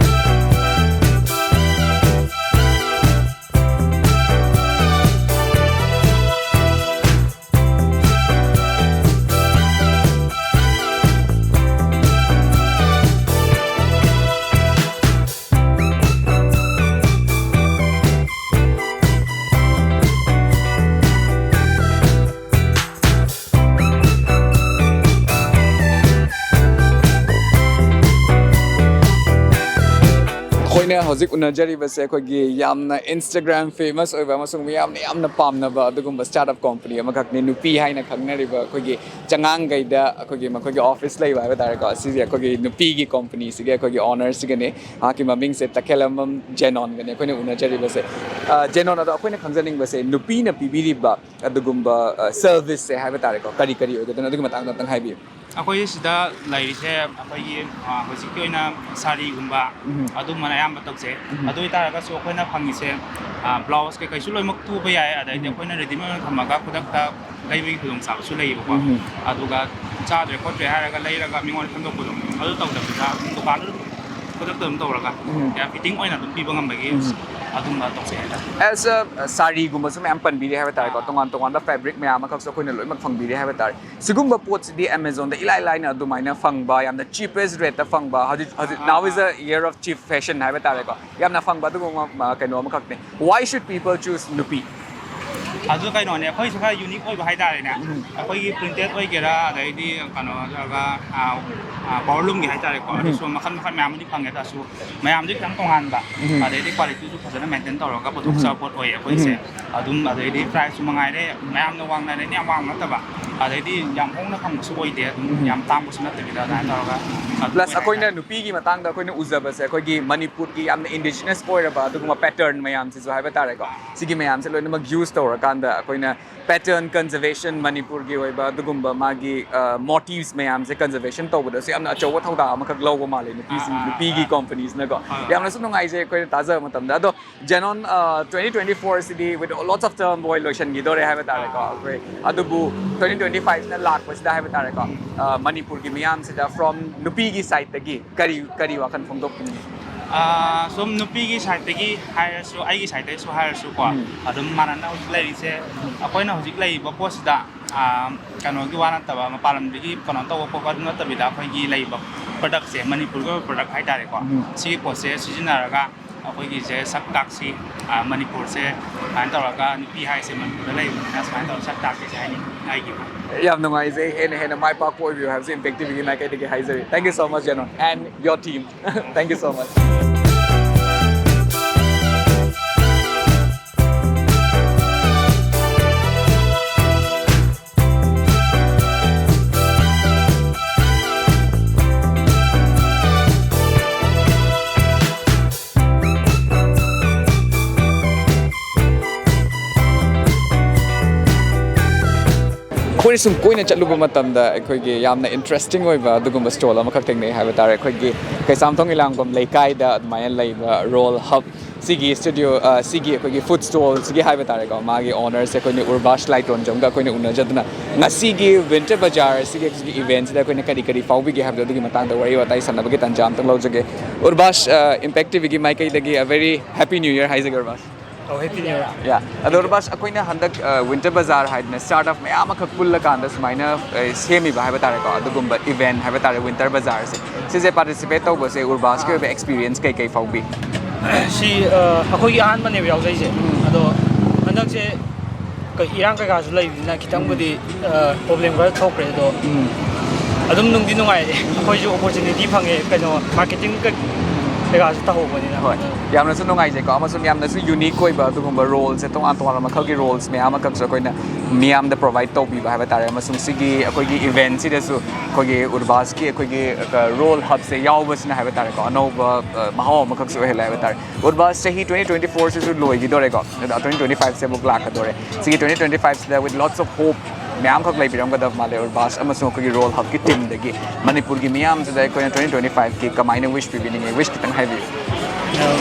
ꯑꯩꯈꯣꯏꯅ ꯍꯧꯖꯤꯛ ꯎꯅꯖꯔꯤꯕꯁꯦ ꯑꯩꯈꯣꯏꯒꯤ ꯌꯥꯝꯅ Instagram famous ꯑꯣꯏꯕ ꯑꯃꯁꯨꯡ ꯃꯤꯌꯥꯝꯅ ꯌꯥꯝꯅ ꯄꯥꯝꯅꯕ ꯑꯗꯨꯒꯨꯝꯕ startup company ꯑꯃꯈꯛꯅꯤ꯫ ꯅꯨꯄꯤ ꯍꯥꯏꯅ ꯈꯪꯅꯔꯤꯕ ꯑꯩꯈꯣꯏꯒꯤ ꯆꯉꯥꯡꯒꯩꯗ ꯑꯩꯈꯣꯏꯒꯤ ꯃꯈꯣꯏꯒꯤ office ꯂꯩꯕ ꯍꯥꯏꯕ ꯇꯥꯔꯦꯀꯣ꯫ ꯁꯤꯁꯦ ꯑꯩꯈꯣꯏꯒꯤ ꯅꯨꯄꯤꯒꯤ companyꯁꯤꯒꯤ ꯑꯩꯈꯣꯏꯒꯤ ownerꯁꯤꯒꯅꯤ꯫ ꯃꯍꯥꯛꯀꯤ ꯃꯃꯤꯡꯁꯦ ꯇꯈꯦꯂꯝꯕꯝ ꯖꯦꯅꯣꯟꯒꯅꯤ ꯑꯩꯈꯣꯏꯅ ꯎꯅꯖꯔꯤꯕꯁꯦ꯫ ꯑ, ꯖꯦꯅꯣꯟ, ꯑꯗꯣ ꯑꯩꯈꯣꯏꯅ ꯈꯪꯖꯅꯤꯡꯕꯁꯦ ꯅꯨꯄꯤꯅ ꯄꯤꯕꯤꯔꯤꯕ ꯑꯗꯨꯒꯨꯝꯕ, ꯑ, serviceꯁꯦ ꯍꯥꯏꯕ ꯇꯥꯔꯦꯀꯣ, ꯀꯔꯤ ꯀꯔꯤ ꯑꯣꯏꯒꯗꯣꯏꯅꯣ? ꯑꯗꯨꯒꯤ ꯃꯇꯥꯡꯗ ꯑꯝꯇꯪ ꯍꯥꯏꯕꯤꯌꯨ꯫ ꯑꯩꯈꯣꯏ ꯁꯤꯗ ꯂꯩꯔꯤꯁꯦ ꯑꯩꯈꯣꯏꯒꯤ, ꯑ, ꯍꯧꯖꯤꯛꯀꯤ ꯑꯣꯏꯅ ꯁꯥꯔꯤꯒꯨꯝꯕ, ꯎꯝ꯫ ꯑꯗꯨꯝꯕꯅ ꯑꯌꯥꯝꯕ ꯇꯧꯖꯩ꯫ ꯎꯝ꯫ ꯑꯗꯨ ꯑꯣꯏꯇꯥꯔꯒꯁꯨ ꯑꯩꯈꯣꯏꯅ ꯐꯪꯉꯤꯁꯦ, ꯑ, ꯕ꯭ꯂꯥꯎꯁ ꯀꯩꯀꯩꯁꯨ ꯂꯣꯏꯅꯃꯛ ꯇꯨꯕ ꯌꯥꯏ, ꯑꯗꯩꯗꯤ ꯎꯝ꯫ ꯑꯩꯈꯣꯏꯅ ꯔꯦꯗꯤꯃꯦꯗ ꯑꯣꯏꯅ ꯊꯝꯃꯒ ꯈꯨꯗꯛꯇ ꯂꯩꯕꯒꯤ ꯈꯨꯗꯣꯡꯆꯥꯕꯁꯨ ꯂꯩꯌꯦꯕꯀꯣ꯫ ꯎꯝ꯫ ꯑꯗꯨꯒ ꯆꯥꯗ꯭ꯔꯦ ꯈꯣꯠꯇ꯭ꯔꯦ ꯍꯥꯏꯔꯒ ꯂꯩꯔꯒ ꯃꯤꯉꯣꯟꯗ ꯁꯦꯝꯗꯣꯛꯄꯗꯣ ꯑꯗꯨ ꯇꯧꯗꯕꯤꯗ ꯑꯗꯨꯝ ꯗꯨꯀꯥꯟꯗ ꯑꯗꯨꯝ ꯈꯨꯗꯛꯇ ꯑꯗꯨꯝ ꯇꯧꯔꯒ, ꯎꯝ꯫ ꯌꯥꯝ ꯐꯤꯠꯇꯤꯡ ꯑꯣꯏꯅ ꯑꯗꯨꯝ ꯄꯤꯕ ꯉꯝꯕꯒꯤ, ꯎꯝ꯫ ꯑꯗꯨꯝꯕ ꯇꯧꯖꯩ ꯍꯥꯏꯇꯥꯔꯦ꯫ ꯑꯦꯁ ꯑ, ꯁꯥꯔꯤꯒꯨꯝꯕꯁꯨ ꯃꯌꯥꯝ ꯄꯟꯕꯤꯔꯦ ꯍꯥꯏꯕ ꯇꯥꯔꯦꯀꯣ꯫ ꯑꯥ꯫ ꯇꯣꯉꯥꯟ ꯇꯣꯉꯥꯟꯕ ꯐꯦꯕ꯭ꯔꯤꯛ ꯃꯌꯥꯝ ꯑꯃꯈꯛꯁꯨ ꯑꯩꯈꯣꯏꯅ ꯂꯣꯏꯅꯃꯛ ꯐꯪꯕꯤꯔꯦ ꯍꯥꯏꯕ ꯇꯥꯔꯦ꯫ ꯁꯤꯒꯨꯝꯕ ꯄꯣꯠꯁꯤꯗꯤ ꯑꯦꯃꯥꯖꯣꯟꯗ ꯏꯂꯥꯏ ꯂꯥꯏꯅ ꯑꯗꯨꯃꯥꯏꯅ ꯐꯪꯕ, ꯌꯥꯝꯅ cheapest rate ꯇ ꯐꯪꯕ, ꯍꯧꯖꯤꯛ, ꯍꯧꯖꯤꯛ, ꯑꯥ, now is ah, the year of cheap fashion ꯍꯥꯏꯕ ꯇꯥꯔꯦꯀꯣ꯫ ꯌꯥꯝꯅ ꯐꯪꯕ ꯑꯗꯨꯒꯨꯝꯕ, ꯑ, ꯀꯩꯅꯣ ꯑꯃꯈꯛꯅꯤ꯫ Why should people choose ꯅꯨꯄꯤ? ꯑꯗꯨ ꯀꯩꯅꯣꯅꯦ, ꯑꯩꯈꯣꯏꯁꯨ ꯈꯔ ꯌꯨꯅꯤꯛ ꯑꯣꯏꯕ ꯍꯥꯏꯇꯥꯔꯦꯅꯦ꯫ ꯎꯝ꯫ ꯑꯩꯈꯣꯏꯒꯤ ꯄ꯭ꯔꯤꯟꯇꯦꯗ ꯑꯣꯏꯒꯦꯔꯥ, ꯑꯗꯩꯗꯤ ꯀꯩꯅꯣ ꯅꯠꯇ꯭ꯔꯒ, ꯑ, ꯑ, ꯄꯋꯔꯂꯨꯝꯒꯤ ꯍꯥꯏꯇꯥꯔꯦꯀꯣ, ꯎꯝ꯫ ꯑꯗꯨꯁꯨ ꯃꯈꯜ ꯃꯈꯜ ꯃꯌꯥꯝ ꯑꯃꯗꯤ ꯐꯪꯉꯦ, ꯑꯗꯨ ꯑꯣꯏꯔꯁꯨ ꯃꯌꯥꯝꯗꯤ ꯈꯤꯇꯪ ꯇꯣꯉꯥꯟꯕ, ꯎꯝ꯫ ꯑꯗꯩꯗꯤ ꯀ꯭ꯋꯥꯂꯤꯇꯤꯁꯨ ꯐꯖꯅ ꯃꯦꯟꯇꯦꯟ ꯇꯧꯔꯒ ꯄꯨꯊꯣꯛꯆꯕ ꯎꯝ꯫ ꯄꯣꯠ ꯑꯣꯏꯌꯦ ꯑꯩꯈꯣꯏꯁꯦ꯫ ꯎꯝ꯫ ꯑꯗꯨꯝ ꯑꯗꯩꯗꯤ ꯄ꯭ꯔꯥꯏꯁꯁꯨ ꯃꯉꯥꯏꯔꯦ, ꯃꯌꯥꯝꯅ ꯋꯥꯡꯅꯔꯦꯅ ꯌꯥꯝ ꯋꯥꯡꯕ ꯅꯠꯇꯕ, ꯑꯗꯩꯗꯤ ꯌꯥꯝ ꯍꯣꯡꯅ ꯐꯪꯕꯁꯨ ꯑꯣꯏꯗꯦ, ꯑꯗꯨꯝ ꯎꯝ꯫ ꯌꯥꯝ ꯇꯥꯡꯕꯁꯨ ꯅꯠꯇꯕꯤꯗ ꯑꯗꯨꯃꯥꯏꯅ ꯇꯧꯔꯒ ꯑꯗꯨꯝ ꯄ꯭ꯂꯁ ꯑꯣꯏ ꯑꯩꯈꯣꯏꯅ ꯍꯥꯏꯇꯥꯔꯦ꯫ ꯅꯨꯄꯤꯒꯤ ꯃꯇꯥꯡꯗ ꯑꯩꯈꯣꯏꯅ ꯎꯖꯕꯁꯦ, ꯑꯩꯈꯣꯏꯒꯤ ꯃꯅꯤꯄꯨꯔꯒꯤ ꯌꯥꯝꯅ ꯏꯟꯗꯤꯖꯤꯅꯁ ꯑꯣꯏꯔꯕ ꯑꯗꯨꯒꯨꯝꯕ ꯄꯦꯇꯔꯟ ꯃꯌꯥꯝꯁꯤꯁꯨ ꯍꯥꯏꯕ ꯇꯥꯔꯦꯀꯣ, ꯁꯤꯒꯤ ꯃꯌꯥꯝꯁꯦ ꯂꯣꯏꯅꯃꯛ ꯌꯨꯁ ꯇꯧꯔꯀꯥꯟꯗ ꯑꯩꯈꯣꯏꯅ ꯄꯦꯇꯔꯟ ꯀꯟꯖꯔꯕꯦꯁꯟ, ꯃꯅꯤꯄꯨꯔꯒꯤ ꯑꯣꯏꯕ ꯑꯗꯨꯒꯨꯝꯕ ꯃꯥꯒꯤ, ꯑ, ꯃꯣꯇꯤꯚꯁ ꯃꯌꯥꯝꯁꯦ ꯀꯟꯖꯔꯕꯦꯁꯟ ꯇꯧꯕꯗꯁꯨ ꯌꯥꯝꯅ ꯑꯆꯧꯕ ꯊꯧꯗꯥꯡ ꯑꯃꯈꯛ ꯂꯧꯕ ꯃꯥꯜꯂꯦ ꯅꯨꯄꯤꯁꯤꯡ, ꯑꯥ, ꯑꯥ, ꯅꯨꯄꯤꯒꯤ ꯑꯥ꯫ ꯀꯝꯄꯅꯤꯁꯅꯀꯣ꯫ ꯍꯣꯏ, ꯍꯣꯏ꯫ ꯌꯥꯝꯅꯁꯨ ꯅꯨꯡꯉꯥꯏꯖꯩ ꯑꯩꯈꯣꯏꯅ ꯇꯥꯖꯕ ꯃꯇꯝꯗ꯫ ꯑꯗꯣ ꯖꯦꯅꯣꯟ, ꯑ, twenty twenty-four CD with lots of turmoil ꯂꯣꯏꯁꯤꯟꯈꯤꯗꯣꯔꯦ ꯍꯥꯏꯕ ꯇꯥꯔꯦꯀꯣ ꯑꯥ꯫ ꯑꯩꯈꯣꯏ꯫ ꯑꯗꯨꯕꯨ twenty twenty-five ꯁꯤꯅ ꯂꯥꯛꯄꯁꯤꯗ ꯍꯥꯏꯕ ꯇꯥꯔꯦꯀꯣ, ꯎꯝ꯫ ꯑ, ꯃꯅꯤꯄꯨꯔꯒꯤ ꯃꯤꯌꯥꯝꯁꯤꯗ from ꯅꯨꯄꯤꯒꯤ ꯁꯥꯏꯠꯇꯒꯤ ꯀꯔꯤ, ꯀꯔꯤ ꯋꯥꯈꯜ ꯐꯣꯡꯗꯣꯛꯄꯤꯅꯤꯡꯉꯤ? ꯑꯥ, ꯁꯨꯝ ꯅꯨꯄꯤꯒꯤ ꯁꯥꯏꯠꯇꯒꯤ ꯍꯥꯏꯔꯁꯨ, ꯑꯩꯒꯤ ꯁꯥꯏꯠꯇꯒꯤꯁꯨ ꯍꯥꯏꯔꯁꯨꯀꯣ, ꯎꯝ꯫ ꯑꯗꯨꯝ ꯃꯥꯟꯅꯅ ꯍꯧꯖꯤꯛ ꯂꯩꯔꯤꯁꯦ, ꯑꯩꯈꯣꯏꯅ ꯍꯧꯖꯤꯛ ꯂꯩꯔꯤꯕ ꯄꯣꯠꯁꯤꯗ, ꯑꯥ, ꯀꯩꯅꯣꯒꯤ ꯋꯥ ꯅꯠꯇꯕ, ꯃꯄꯥꯟ ꯂꯝꯗꯒꯤ ꯀꯩꯅꯣ ꯇꯧꯕ ꯈꯣꯠꯄ ꯑꯗꯨ ꯅꯠꯇꯕꯤꯗ, ꯑꯩꯈꯣꯏꯒꯤ ꯂꯩꯔꯤꯕ ꯄ꯭ꯔꯗꯛꯁꯦ, ꯃꯅꯤꯄꯨꯔꯒꯤ ꯑꯣꯏꯕ ꯄ꯭ꯔꯗꯛ ꯍꯥꯏꯇꯥꯔꯦꯀꯣ, ꯎꯝ꯫ ꯁꯤꯒꯤ ꯄꯣꯠꯁꯦ ꯁꯤꯖꯤꯟꯅꯔꯒ ꯑꯩꯈꯣꯏꯒꯤꯁꯦ ꯁꯛ ꯇꯥꯛꯁꯤ, ꯑꯥ, ꯃꯅꯤꯄꯨꯔꯁꯦ ꯁꯨꯃꯥꯏꯅ ꯇꯧꯔꯒ ꯅꯨꯄꯤ ꯍꯥꯏꯁꯦ ꯃꯅꯤꯄꯨꯔꯗ ꯂꯩꯕꯅꯤꯅ ꯁꯨꯃꯥꯏꯅ ꯇꯧꯔꯒ ꯁꯛ ꯇꯥꯛꯁꯤꯁꯦ ꯍꯥꯏꯅꯤꯡꯉꯤ, ꯍꯥꯏꯈꯤꯕ꯫ ꯌꯥꯝ ꯅꯨꯡꯉꯥꯏꯖꯩ꯫ ꯍꯦꯟꯅ ꯍꯦꯟꯅ ꯃꯥꯏ ꯄꯥꯛꯄ ꯑꯣꯏꯕꯤꯌꯨ ꯍꯥꯏꯕꯁꯤ Impact ꯇꯤ ꯚꯤꯒꯤ ꯃꯥꯏꯀꯩꯗꯒꯤ ꯍꯥꯏꯖꯔꯤ꯫ Thank you so much, Janon, and your team. Thank you so much. ꯁꯨꯝ ꯀꯣꯏꯅ ꯆꯠꯂꯨꯕ ꯃꯇꯝꯗ ꯑꯩꯈꯣꯏꯒꯤ ꯌꯥꯝꯅ ꯏꯟꯇꯔꯦꯁꯇꯤꯡ ꯑꯣꯏꯕ ꯑꯗꯨꯒꯨꯝꯕ ꯁ꯭ꯇꯣꯜ ꯑꯃꯈꯛ ꯊꯦꯡꯅꯩ ꯍꯥꯏꯕ ꯇꯥꯔꯦ꯫ ꯑꯩꯈꯣꯏꯒꯤ ꯀꯩꯁꯥꯝꯊꯣꯡ ꯏꯂꯥꯡꯕꯝ ꯂꯩꯀꯥꯏꯗ ꯑꯗꯨꯃꯥꯏꯅ ꯂꯩꯕ ꯔꯣꯜ ꯍꯕ ꯁꯤꯒꯤ ꯁ꯭ꯇꯨꯗꯤꯑꯣ, ꯑ, ꯁꯤꯒꯤ ꯑꯩꯈꯣꯏꯒꯤ ꯐꯨꯗ ꯁ꯭ꯇꯣꯜꯁꯤꯒꯤ ꯍꯥꯏꯕ ꯇꯥꯔꯦꯀꯣ, ꯃꯥꯒꯤ ꯑꯣꯅꯔꯁꯦ ꯑꯩꯈꯣꯏꯅ ꯎꯔꯕꯥꯁ ꯂꯥꯏꯇꯣꯟꯖꯝꯒ ꯑꯩꯈꯣꯏꯅ ꯎꯅꯖꯗꯨꯅ ꯉꯁꯤꯒꯤ ꯋꯤꯟꯇꯔ ꯕꯖꯥꯔ ꯑꯁꯤꯒꯤ ꯏꯚꯦꯟꯠꯁꯤꯗ ꯑꯩꯈꯣꯏꯅ ꯀꯔꯤ ꯀꯔꯤ ꯐꯥꯎꯕꯤꯒꯦ ꯍꯥꯏꯕꯗꯣ ꯑꯗꯨꯒꯤ ꯃꯇꯥꯡꯗ ꯋꯥꯔꯤ ꯋꯥꯇꯥꯏ ꯁꯥꯟꯅꯕꯒꯤ ꯇꯥꯟꯖꯥ ꯑꯝꯇꯪ ꯂꯧꯖꯒꯦ꯫ ꯎꯔꯕꯥꯁ, ꯑ, ꯏꯝꯄꯦꯛ ꯇꯤꯚꯤꯒꯤ ꯃꯥꯏꯀꯩꯗꯒꯤ a very happy new year ꯍꯥꯏꯖꯒꯦ ꯎꯔꯕꯥꯁ꯫ ꯑꯧ, ꯍꯦꯄꯤ ꯅ꯭ꯌꯨ ꯏꯌꯔ꯫ ꯌꯥ, ꯑꯗꯣ ꯎꯔꯕꯥꯁ, ꯑꯩꯈꯣꯏꯅ ꯍꯟꯗꯛ ꯋꯤꯟꯇꯔ ꯕꯖꯥꯔ ꯍꯥꯏꯗꯅ ꯁ꯭ꯇꯥꯔꯠ ꯑꯞ ꯃꯌꯥꯝ ꯑꯃꯈꯛ ꯄꯨꯜꯂꯀꯥꯟꯗ ꯁꯨꯃꯥꯏꯅ, ꯑ, ꯁꯦꯝꯃꯤꯕ ꯍꯥꯏꯕ ꯇꯥꯔꯦꯀꯣ, ꯑꯗꯨꯒꯨꯝꯕ ꯏꯚꯦꯟꯠ ꯍꯥꯏꯕ ꯇꯥꯔꯦ, ꯋꯤꯟꯇꯔ ꯕꯖꯥꯔꯁꯦ꯫ ꯁꯤꯁꯦ ꯄꯥꯔꯇꯤꯁꯤꯄꯦꯠ ꯇꯧꯕꯁꯦ ꯎꯔꯕꯥꯁꯀꯤ ꯑꯣꯏꯕ ꯑꯦꯛꯁꯄꯤꯔꯤꯌꯦꯟꯁ ꯀꯩ ꯀꯩ ꯐꯥꯎꯕꯤ? ꯁꯤ, ꯑ, ꯑꯩꯈꯣꯏꯒꯤ ꯑꯍꯥꯟꯕꯅꯦꯕ ꯌꯥꯎꯖꯩꯁꯦ꯫ ꯑꯗꯣ ꯍꯟꯗꯛꯁꯦ ꯀ-, ꯏꯔꯥꯡ ꯀꯩꯀꯥꯁꯨ ꯂꯩꯕꯅꯤꯅ ꯈꯤꯇꯪꯕꯨꯗꯤ, ꯑ, ꯄ꯭ꯔꯣꯕ꯭ꯂꯦꯝ ꯈꯔ ꯊꯣꯛꯈ꯭ꯔꯦ, ꯑꯗꯣ ꯑꯗꯨꯝ ꯅꯨꯡꯗꯤ ꯅꯨꯡꯉꯥꯏꯔꯦ꯫ ꯑꯩꯈꯣꯏꯁꯨ ꯑꯣꯄꯣꯔꯆꯨꯅꯤꯇꯤ ꯐꯪꯉꯦ, ꯀꯩꯅꯣ, ꯃꯥꯔꯀꯦꯇꯤꯡ ꯀꯩ-, ꯀꯩꯀꯥꯁꯨ ꯇꯧꯍꯧꯕꯅꯤꯅ꯫ ꯍꯣꯏ, ꯌꯥꯝꯅꯁꯨ ꯅꯨꯡꯉꯥꯏꯖꯩꯀꯣ, ꯑꯃꯁꯨꯡ ꯌꯥꯝꯅꯁꯨ ꯌꯨꯅꯤꯛ ꯑꯣꯏꯕ ꯑꯗꯨꯒꯨꯝꯕ ꯔꯣꯜꯁꯦ, ꯇꯣꯉꯥꯟ ꯇꯣꯉꯥꯟꯕ ꯃꯈꯜꯒꯤ ꯔꯣꯜꯁ ꯃꯌꯥꯝ ꯑꯃꯈꯛꯁꯨ ꯑꯩꯈꯣꯏꯅ ꯃꯤꯌꯥꯝꯗ ꯄ꯭ꯔꯣꯚꯥꯏꯗ ꯇꯧꯕꯤꯕ ꯍꯥꯏꯕ ꯇꯥꯔꯦ꯫ ꯑꯃꯁꯨꯡ ꯁꯤꯒꯤ ꯑꯩꯈꯣꯏꯒꯤ ꯏꯚꯦꯟꯠꯁꯤꯗꯁꯨ ꯑꯩꯈꯣꯏꯒꯤ ꯎꯔꯕꯥꯁꯀꯤ ꯑꯩꯈꯣꯏꯒꯤ, ꯑ, ꯔꯣꯜ ꯍꯕꯁꯦ ꯌꯥꯎꯕꯁꯤꯅ ꯍꯥꯏꯕ ꯇꯥꯔꯦꯀꯣ, ꯑꯅꯧꯕ, ꯑ, ꯃꯍꯥꯎ ꯑꯃꯈꯛꯁꯨ ꯑꯣꯏꯍꯜꯂꯦ ꯍꯥꯏꯕ ꯇꯥꯔꯦ꯫ ꯎꯔꯕꯥꯁ, ꯆꯍꯤ ꯇ꯭ꯋꯦꯟꯇꯤ ꯇ꯭ꯋꯦꯟꯇꯤ ꯐꯣꯔꯁꯤꯁꯨ ꯂꯣꯏꯈꯤꯗꯣꯔꯦꯀꯣ, ꯑꯗꯣ ꯇ꯭ꯋꯦꯟꯇꯤ ꯇ꯭ꯋꯦꯟꯇꯤ ꯐꯥꯏꯚꯁꯦ ꯑꯃꯨꯛ ꯂꯥꯛꯀꯗꯣꯔꯦ꯫ ꯁꯤꯒꯤ ꯇ꯭ꯋꯦꯟꯇꯤ ꯇ꯭ꯋꯦꯟꯇꯤ ꯐꯥꯏꯚꯁꯤꯗ with lots of hope ꯃꯌꯥꯝꯈꯛ ꯂꯩꯕꯤꯔꯝꯒꯗꯕ ꯃꯥꯜꯂꯦ ꯎꯔꯕꯥꯁ ꯑꯃꯁꯨꯡ ꯑꯩꯈꯣꯏꯒꯤ ꯔꯣꯜ ꯍꯕꯀꯤ ꯇꯤꯝꯗꯒꯤ꯫ ꯃꯅꯤꯄꯨꯔꯒꯤ ꯃꯤꯌꯥꯝꯁꯤꯗ ꯑꯩꯈꯣꯏꯅ ꯇ꯭ꯋꯦꯟꯇꯤ ꯇ꯭ꯋꯦꯟꯇꯤ ꯐꯥꯏꯚꯀꯤ ꯀꯃꯥꯏꯅ ꯋꯤꯁ ꯄꯤꯕꯤꯅꯤꯡꯉꯤ? ꯋꯤꯁ ꯈꯤꯇꯪ ꯍꯥꯏꯕꯤꯌꯨ꯫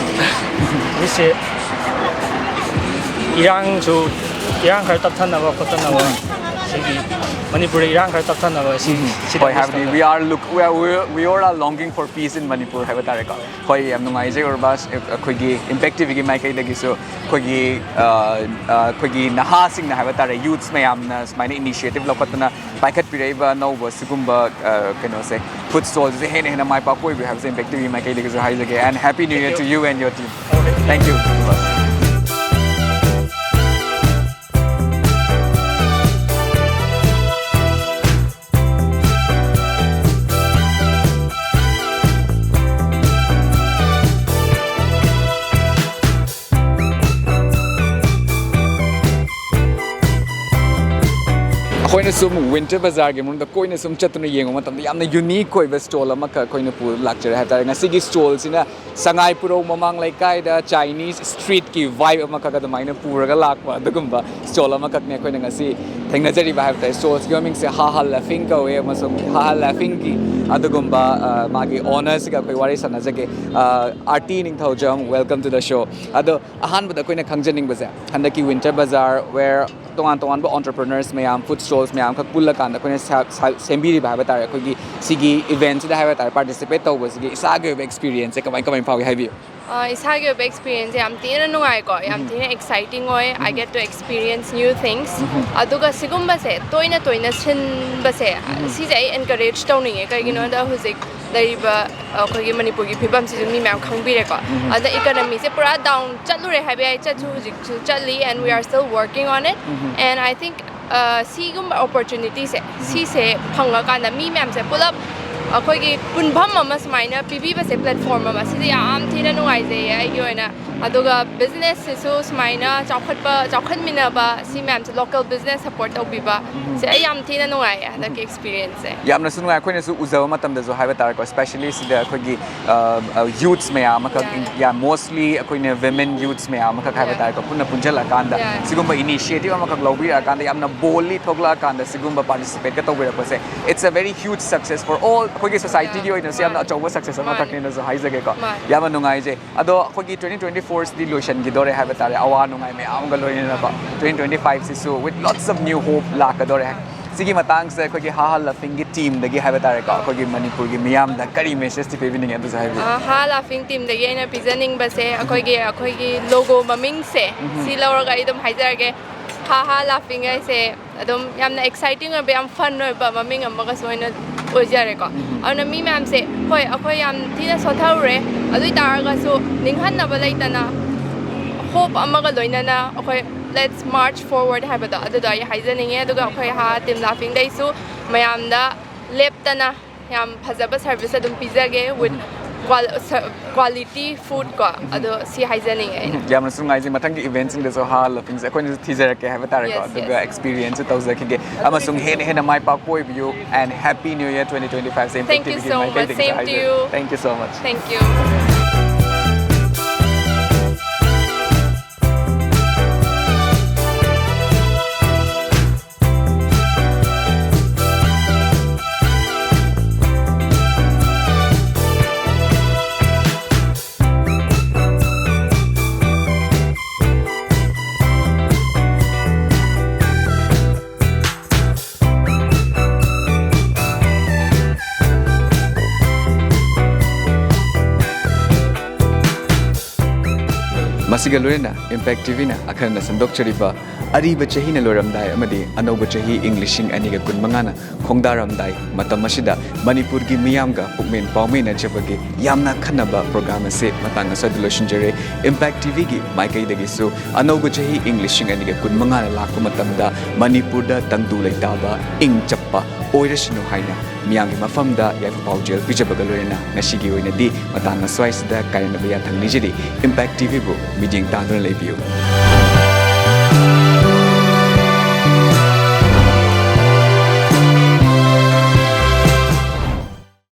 ꯍꯧꯖꯤꯛꯁꯦ ꯏꯔꯥꯡꯁꯨ, ꯏꯔꯥꯡ ꯈꯔ ꯇꯞꯊꯅꯕ ꯈꯣꯠꯇꯅꯕ, ꯁꯤꯒꯤ ꯃꯅꯤꯄꯨꯔꯗ ꯏꯔꯥꯡ ꯈꯔ ꯇꯞꯊꯅꯕ ꯁꯤ, ꯁꯤꯗ ꯍꯣꯏ, wish ꯍꯥꯏꯕꯗꯤ ꯇꯧꯖꯒꯦ꯫ We are look, we are, we, we all are longing for peace in Manipur ꯍꯥꯏꯕ ꯇꯥꯔꯦꯀꯣ꯫ ꯍꯣꯏ, ꯌꯥꯝ ꯅꯨꯡꯉꯥꯏꯖꯩ ꯎꯔꯕꯥꯁ, ꯑꯩꯈꯣꯏꯒꯤ ꯏꯝꯄꯦꯛ ꯇꯤꯚꯤꯒꯤ ꯃꯥꯏꯀꯩꯗꯒꯤꯁꯨ ꯑꯩꯈꯣꯏꯒꯤ, ꯑ, ꯑ, ꯑꯩꯈꯣꯏꯒꯤ ꯅꯍꯥꯁꯤꯡꯅ ꯍꯥꯏꯕ ꯇꯥꯔꯦ, ꯌꯨꯠꯁ ꯃꯌꯥꯝꯅ ꯁꯨꯃꯥꯏꯅ ꯏꯅꯤꯁꯤꯌꯦꯇꯤꯚ ꯂꯧꯈꯠꯇꯅ ꯄꯥꯏꯈꯠꯄꯤꯔꯛꯏꯕ ꯑꯅꯧꯕ ꯁꯤꯒꯨꯝꯕ, ꯑ, ꯀꯩꯅꯣꯁꯦ, ꯐꯨꯗ ꯁ꯭ꯇꯣꯜꯁꯦ ꯍꯦꯟꯅ ꯍꯦꯟꯅ ꯃꯥꯏ ꯄꯥꯛꯄ ꯑꯣꯏꯕꯤꯌꯨ ꯍꯥꯏꯕꯁꯦ ꯏꯝꯄꯦꯛ ꯇꯤꯚꯤꯒꯤ ꯃꯥꯏꯀꯩꯗꯒꯤꯁꯨ ꯍꯥꯏꯖꯒꯦ꯫ And happy new year to you and your team. Thank you. ꯑꯩꯈꯣꯏ ꯁꯨꯝ ꯋꯤꯟꯇꯔ ꯕꯖꯥꯔꯒꯤ ꯃꯅꯨꯡꯗ ꯀꯣꯏꯅ ꯁꯨꯝ ꯆꯠꯇꯨꯅ ꯌꯦꯡꯕ ꯃꯇꯝꯗ ꯌꯥꯝꯅ ꯌꯨꯅꯤꯛ ꯑꯣꯏꯕ ꯁ꯭ꯇꯣꯜ ꯑꯃꯈꯛ ꯑꯩꯈꯣꯏꯅ ꯄꯨ ꯂꯥꯛꯆꯔꯦ ꯍꯥꯏꯕ ꯇꯥꯔꯦ꯫ ꯉꯁꯤꯒꯤ ꯁ꯭ꯇꯣꯜꯁꯤꯅ ꯁꯉꯥꯏ ꯄꯨꯔꯧ ꯃꯃꯥꯡ ꯂꯩꯀꯥꯏꯗ ꯆꯥꯏꯅꯤꯁ ꯁ꯭ꯇ꯭ꯔꯤꯠꯀꯤ ꯚꯥꯏꯕ ꯑꯃꯈꯛ ꯑꯗꯨꯃꯥꯏꯅ ꯄꯨꯔꯒ ꯂꯥꯛꯄ ꯑꯗꯨꯒꯨꯝꯕ ꯁ꯭ꯇꯣꯜ ꯑꯃꯈꯛꯅꯦ ꯑꯩꯈꯣꯏꯅ ꯉꯁꯤ ꯊꯦꯡꯅꯖꯔꯤꯕ ꯍꯥꯏꯕ ꯇꯥꯔꯦ꯫ ꯁ꯭ꯇꯣꯜꯁꯤꯒꯤ ꯃꯃꯤꯡꯁꯦ ꯍꯥ ꯍꯥ ꯂꯥꯐꯤꯡ ꯀꯧꯋꯦ, ꯑꯃꯁꯨꯡ ꯍꯥ ꯍꯥ ꯂꯥꯐꯤꯡꯒꯤ ꯑꯗꯨꯒꯨꯝꯕ, ꯑ, ꯃꯥꯒꯤ ꯑꯣꯅꯔꯁꯤꯒ ꯑꯩꯈꯣꯏ ꯋꯥꯔꯤ ꯁꯥꯟꯅꯖꯒꯦ꯫ ꯑ, ꯑꯥꯔꯇꯤ ꯅꯤꯡꯊꯧꯖꯝ, welcome to the show꯫ ꯑꯗꯣ ꯑꯍꯥꯟꯕꯗ ꯑꯩꯈꯣꯏꯅ ꯈꯪꯖꯅꯤꯡꯕꯁꯦ, ꯍꯟꯗꯛꯀꯤ ꯋꯤꯟꯇꯔ ꯕꯖꯥꯔ ꯋꯦꯌꯔ ꯇꯣꯉꯥꯟ ꯇꯣꯉꯥꯟꯕ ꯑꯣꯟꯇꯔꯄ꯭ꯔꯤꯅꯔꯁ ꯃꯌꯥꯝ, ꯐꯨꯗ ꯁ꯭ꯇꯣꯜꯁ ꯃꯌꯥꯝ ꯑꯃꯈꯛ ꯄꯨꯜꯂꯀꯥꯟꯗ ꯑꯩꯈꯣꯏꯅ ꯁꯥ-, ꯁꯥ-, ꯁꯦꯝꯕꯤꯔꯤꯕ ꯍꯥꯏꯕ ꯇꯥꯔꯦ, ꯑꯩꯈꯣꯏꯒꯤ ꯁꯤꯒꯤ ꯏꯚꯦꯟꯠꯁꯤꯗ ꯍꯥꯏꯕ ꯇꯥꯔꯦ, ꯄꯥꯔꯇꯤꯁꯤꯄꯦꯠ ꯇꯧꯕꯁꯤꯒꯤ ꯏꯁꯥꯒꯤ ꯑꯣꯏꯕ ꯑꯦꯛꯁꯄꯤꯔꯤꯌꯦꯟꯁꯁꯦ ꯀꯃꯥꯏ ꯀꯃꯥꯏ ꯐꯥꯎꯏ ꯍꯥꯏꯕꯤꯌꯨ꯫ ꯑ, ꯏꯁꯥꯒꯤ ꯑꯣꯏꯕ ꯑꯦꯛꯁꯄꯤꯔꯤꯌꯦꯟꯁꯁꯦ ꯌꯥꯝ ꯊꯤꯅ ꯅꯨꯡꯉꯥꯏꯀꯣ, ꯌꯥꯝ ꯊꯤꯅ ꯑꯦꯛꯁꯥꯏꯇꯤꯡ ꯑꯣꯏ꯫ I get to experience new things꯫ ꯑꯗꯨꯒ ꯁꯤꯒꯨꯝꯕꯁꯦ ꯇꯣꯏꯅ ꯇꯣꯏꯅ ꯁꯤꯟꯕꯁꯦ, ꯁꯤꯁꯦ ꯑꯩ ꯑꯦꯟꯀꯔꯦꯖ ꯇꯧꯅꯤꯡꯉꯦ꯫ ꯀꯩꯒꯤꯅꯣꯗ ꯍꯧꯖꯤꯛ ꯂꯩꯔꯤꯕ ꯑꯩꯈꯣꯏꯒꯤ ꯃꯅꯤꯄꯨꯔꯒꯤ ꯐꯤꯕꯝꯁꯤꯁꯨ ꯃꯤ ꯃꯌꯥꯝ ꯈꯪꯕꯤꯔꯦꯀꯣ꯫ ꯑꯗ ꯏꯀꯅꯃꯤꯁꯦ ꯄꯨꯔꯥ ꯗꯥꯎꯟ ꯆꯠꯂꯨꯔꯦ ꯍꯥꯏꯕ ꯌꯥꯏ, ꯆꯠꯁꯨ ꯍꯧꯖꯤꯛꯁꯨ ꯆꯠꯂꯤ, and we are still working on it꯫ And I think, ꯑ, ꯁꯤꯒꯨꯝꯕ ꯑꯣꯄꯣꯔꯆꯨꯅꯤꯇꯤꯁꯦ, ꯁꯤꯁꯦ ꯐꯪꯉꯀꯥꯟꯗ ꯃꯤ ꯃꯌꯥꯝꯁꯦ ꯄꯨꯂꯞ ꯑꯩꯈꯣꯏꯒꯤ ꯄꯨꯟꯐꯝ ꯑꯃ ꯁꯨꯃꯥꯏꯅ ꯄꯤꯕꯤꯕꯁꯦ, ꯄ꯭ꯂꯦꯠꯐꯣꯔꯝ ꯑꯃ, ꯁꯤꯁꯦ ꯌꯥꯝ ꯊꯤꯅ ꯅꯨꯡꯉꯥꯏꯖꯩꯌꯦ ꯑꯩꯒꯤ ꯑꯣꯏꯅ꯫ ꯑꯗꯨꯒ ꯕꯤꯖꯤꯅꯦꯁꯁꯤꯁꯨ ꯁꯨꯃꯥꯏꯅ ꯆꯥꯎꯈꯠꯄ, ꯆꯥꯎꯈꯠꯃꯤꯟꯅꯕ, ꯁꯤ ꯃꯌꯥꯝꯁꯦ, ꯂꯣꯀꯦꯜ ꯕꯤꯖꯤꯅꯦꯁ ꯁꯄꯣꯔꯠ ꯇꯧꯕꯤꯕ, ꯁꯦ ꯑꯩ ꯌꯥꯝ ꯊꯤꯅ ꯅꯨꯡꯉꯥꯏꯌꯦ ꯍꯟꯗꯛꯀꯤ ꯑꯦꯛꯁꯄꯤꯔꯤꯌꯦꯟꯁꯁꯦ꯫ ꯌꯥꯝꯅꯁꯨ ꯅꯨꯡꯉꯥꯏ꯫ ꯑꯩꯈꯣꯏꯅꯁꯨ ꯎꯖꯕ ꯃꯇꯝꯗꯁꯨ ꯍꯥꯏꯕ ꯇꯥꯔꯦꯀꯣ, ꯁ꯭ꯄꯦꯁꯤꯌꯦꯜꯂꯤ ꯁꯤꯗ ꯑꯩꯈꯣꯏꯒꯤ, ꯑ, ꯑ, ꯌꯨꯠꯁ ꯃꯌꯥꯝ ꯑꯃꯈꯛ, Yeah. ꯌꯥ, ꯃꯣꯁꯂꯤ ꯑꯩꯈꯣꯏꯅ ꯋꯤꯃꯦꯟ ꯌꯨꯠꯁ ꯃꯌꯥꯝ ꯑꯃꯈꯛ ꯍꯥꯏꯕ Yeah. ꯇꯥꯔꯦꯀꯣ, ꯄꯨꯟꯅ ꯄꯨꯟꯁꯤꯜꯂꯀꯥꯟꯗ Yeah. ꯁꯤꯒꯨꯝꯕ ꯏꯅꯤꯁꯤꯌꯦꯇꯤꯚ ꯑꯃꯈꯛ ꯂꯧꯕꯤꯔꯛꯑꯀꯥꯟꯗ, ꯌꯥꯝꯅ ꯕꯣꯜꯂꯤ ꯊꯣꯛꯂꯛꯑꯀꯥꯟꯗ ꯁꯤꯒꯨꯝꯕ ꯄꯥꯔꯇꯤꯁꯤꯄꯦꯠꯀ ꯇꯧꯕꯤꯔꯛꯄꯁꯦ, it's a very huge success for all, ꯑꯩꯈꯣꯏꯒꯤ ꯁꯣꯁꯥꯏꯇꯤꯒꯤ Yeah. ꯑꯣꯏꯅꯁꯨ ꯌꯥꯝꯅ ꯃꯥꯅꯦ. ꯑꯆꯧꯕ ꯁꯛꯁꯦꯁ ꯃꯥꯅꯦ. ꯑꯃꯈꯛꯅꯦꯅꯁꯨ ꯍꯥꯏꯖꯒꯦꯀꯣ꯫ ꯃꯥꯅꯦ. ꯌꯥꯝꯅ ꯅꯨꯡꯉꯥꯏꯖꯩ꯫ ꯑꯗꯣ ꯑꯩꯈꯣꯏꯒꯤ twenty twenty-four ꯁꯤꯗꯤ ꯂꯣꯏꯁꯤꯟꯈꯤꯗꯣꯔꯦ ꯍꯥꯏꯕ ꯇꯥꯔꯦ, ꯑꯋꯥ ꯅꯨꯡꯉꯥꯏ ꯃꯌꯥꯝ ꯑꯃꯒ ꯂꯣꯏꯅꯅꯀꯣ꯫ Twenty twenty-five ꯁꯤꯁꯨ with lots of new hope ꯂꯥꯛꯀꯗꯣꯔꯦ꯫ ꯁꯤꯒꯤ ꯃꯇꯥꯡꯁꯦ ꯑꯩꯈꯣꯏꯒꯤ ꯍꯥ ꯍꯥ ꯂꯥꯐꯤꯡꯒꯤ ꯇꯤꯝꯗꯒꯤ ꯍꯥꯏꯕ ꯇꯥꯔꯦꯀꯣ, ꯑꯩꯈꯣꯏꯒꯤ ꯃꯅꯤꯄꯨꯔꯒꯤ ꯃꯤꯌꯥꯝꯗ ꯀꯔꯤ ꯃꯦꯁꯦꯖꯇꯤ ꯄꯤꯕꯤꯅꯤꯡꯉꯦ, ꯑꯗꯨꯁꯨ ꯍꯥꯏꯕꯤꯌꯨ꯫ ꯑ, ꯍꯥ ꯂꯥꯐꯤꯡ ꯇꯤꯝꯗꯒꯤ ꯑꯩꯅ ꯄꯤꯖꯅꯤꯡꯕꯁꯦ, ꯑꯩꯈꯣꯏꯒꯤ, ꯑꯩꯈꯣꯏꯒꯤ ꯂꯣꯒꯣ ꯃꯃꯤꯡꯁꯦ, ꯁꯤ ꯂꯧꯔꯒ ꯑꯩ ꯑꯗꯨꯝ ꯍꯥꯏꯖꯔꯒꯦ, ꯍꯥ ꯍꯥ ꯂꯥꯐꯤꯡ ꯍꯥꯏꯁꯦ ꯑꯗꯨꯝ ꯌꯥꯝꯅ ꯑꯦꯛꯁꯥꯏꯇꯤꯡ ꯑꯣꯏꯕ, ꯌꯥꯝ ꯐꯟ ꯑꯣꯏꯕ ꯃꯃꯤꯡ ꯑꯃꯒꯁꯨ ꯑꯣꯏꯅ ꯑꯣꯏꯖꯔꯦꯀꯣ꯫ ꯑꯗꯨꯅ ꯃꯤ ꯃꯌꯥꯝꯁꯦ, ꯍꯣꯏ, ꯑꯩꯈꯣꯏ ꯌꯥꯝ ꯊꯤꯅ ꯁꯣꯊꯔꯨꯔꯦ, ꯑꯗꯨ ꯑꯣꯏ ꯇꯥꯔꯒꯁꯨ ꯅꯤꯡꯍꯟꯅꯕ ꯂꯩꯇꯅ ꯍꯣꯞ ꯑꯃꯒ ꯂꯣꯏꯅꯅ ꯑꯩꯈꯣꯏ let's march forward ꯍꯥꯏꯕꯗꯣ, ꯑꯗꯨꯗꯣ ꯑꯩ ꯍꯥꯏꯖꯅꯤꯡꯉꯦ꯫ ꯑꯗꯨꯒ ꯑꯩꯈꯣꯏ ꯍꯥ ꯇꯤꯝ ꯂꯥꯐꯤꯡꯗꯩꯁꯨ ꯃꯌꯥꯝꯗ ꯂꯦꯞꯇꯅ ꯌꯥꯝ ꯐꯖꯕ ꯁꯔꯚꯤꯁ ꯑꯗꯨꯝ ꯄꯤꯖꯒꯦ with quality food ꯀꯣ, ꯑꯗꯣ ꯁꯤ ꯍꯥꯏꯖꯅꯤꯡꯉꯦ ꯑꯩꯅ꯫ ꯌꯥꯝꯅꯁꯨ ꯅꯨꯡꯉꯥꯏꯖꯩ꯫ ꯃꯊꯪꯒꯤ eventꯁꯤꯡꯗꯁꯨ ꯍꯥ ꯂꯐꯤꯡꯁꯦ ꯑꯩꯈꯣꯏꯅꯁꯨ ꯊꯤꯖꯔꯛꯀꯦ ꯍꯥꯏꯕ ꯇꯥꯔꯦꯀꯣ꯫ Yes, ꯑꯗꯨꯒ yes. Experienceꯁꯨ ꯇꯧꯖꯈꯤꯒꯦ ꯑꯃꯁꯨꯡ ꯍꯦꯟꯅ ꯍꯦꯟꯅ ꯃꯥꯏ ꯄꯥꯛꯄ ꯑꯣꯏꯕꯤꯌꯨ and Happy New Year twenty twenty-five say Impact Thank you TVꯒꯤ so much. Same to you. Thank you so much. Thank you. ꯃꯁꯤꯒ ꯂꯣꯏꯅꯅ Impact TVꯅ ꯑꯈꯟꯅꯅ ꯁꯟꯗꯣꯛꯆꯔꯤꯕ ꯑꯔꯤꯕ ꯆꯍꯤꯅ ꯂꯣꯏꯔꯝꯗꯥꯏ ꯑꯃꯗꯤ ꯑꯅꯧꯕ ꯆꯍꯤ ꯏꯪ ꯂꯤꯁꯤꯡ ꯑꯅꯤꯒ ꯀꯨꯟ ꯃꯉꯥꯅ ꯈꯣꯡꯗꯥꯔꯝꯗꯥꯏ ꯃꯇꯝ ꯑꯁꯤꯗ ꯃꯅꯤꯄꯨꯔꯒꯤ ꯃꯤꯌꯥꯝꯒ ꯄꯨꯛꯃꯦꯟ ꯄꯥꯎꯃꯦꯟꯅꯖꯕꯒꯤ ꯌꯥꯝꯅ ꯈꯟꯅꯕ program ꯑꯁꯤ ꯃꯇꯥꯡ ꯑꯁ꯭ꯋꯥꯏꯗ ꯂꯣꯏꯁꯤꯟꯖꯔꯦ꯫ Impact TVꯒꯤ ꯃꯥꯏꯀꯩꯗꯒꯤꯁꯨ ꯑꯅꯧꯕ ꯆꯍꯤ ꯏꯪ ꯂꯤꯁꯤꯡ ꯑꯅꯤꯒ ꯀꯨꯟ ꯃꯉꯥꯅ ꯂꯥꯛꯄ ꯃꯇꯝꯗ ꯃꯅꯤꯄꯨꯔꯗ ꯇꯪꯗꯨ ꯂꯩꯇꯥꯕ, ꯏꯪ ꯆꯞꯄ ꯑꯣꯏꯔꯁꯅꯨ ꯍꯥꯏꯅ ꯃꯤꯌꯥꯝꯒꯤ ꯃꯐꯝꯗ ꯌꯥꯏꯐ ꯄꯥꯎꯖꯦꯜ ꯄꯤꯖꯕꯒ ꯂꯣꯏꯅꯅ ꯉꯁꯤꯒꯤ ꯑꯣꯏꯅꯗꯤ ꯃꯇꯥꯡ ꯑꯁ꯭ꯋꯥꯏꯁꯤꯗ ꯀꯥꯏꯅꯅꯕ ꯌꯥꯊꯪ ꯅꯤꯖꯔꯤ꯫ Impact TVꯕꯨ ꯃꯤꯠꯌꯦꯡ ꯇꯥꯗꯨꯅ ꯂꯩꯕꯤꯌꯨ꯫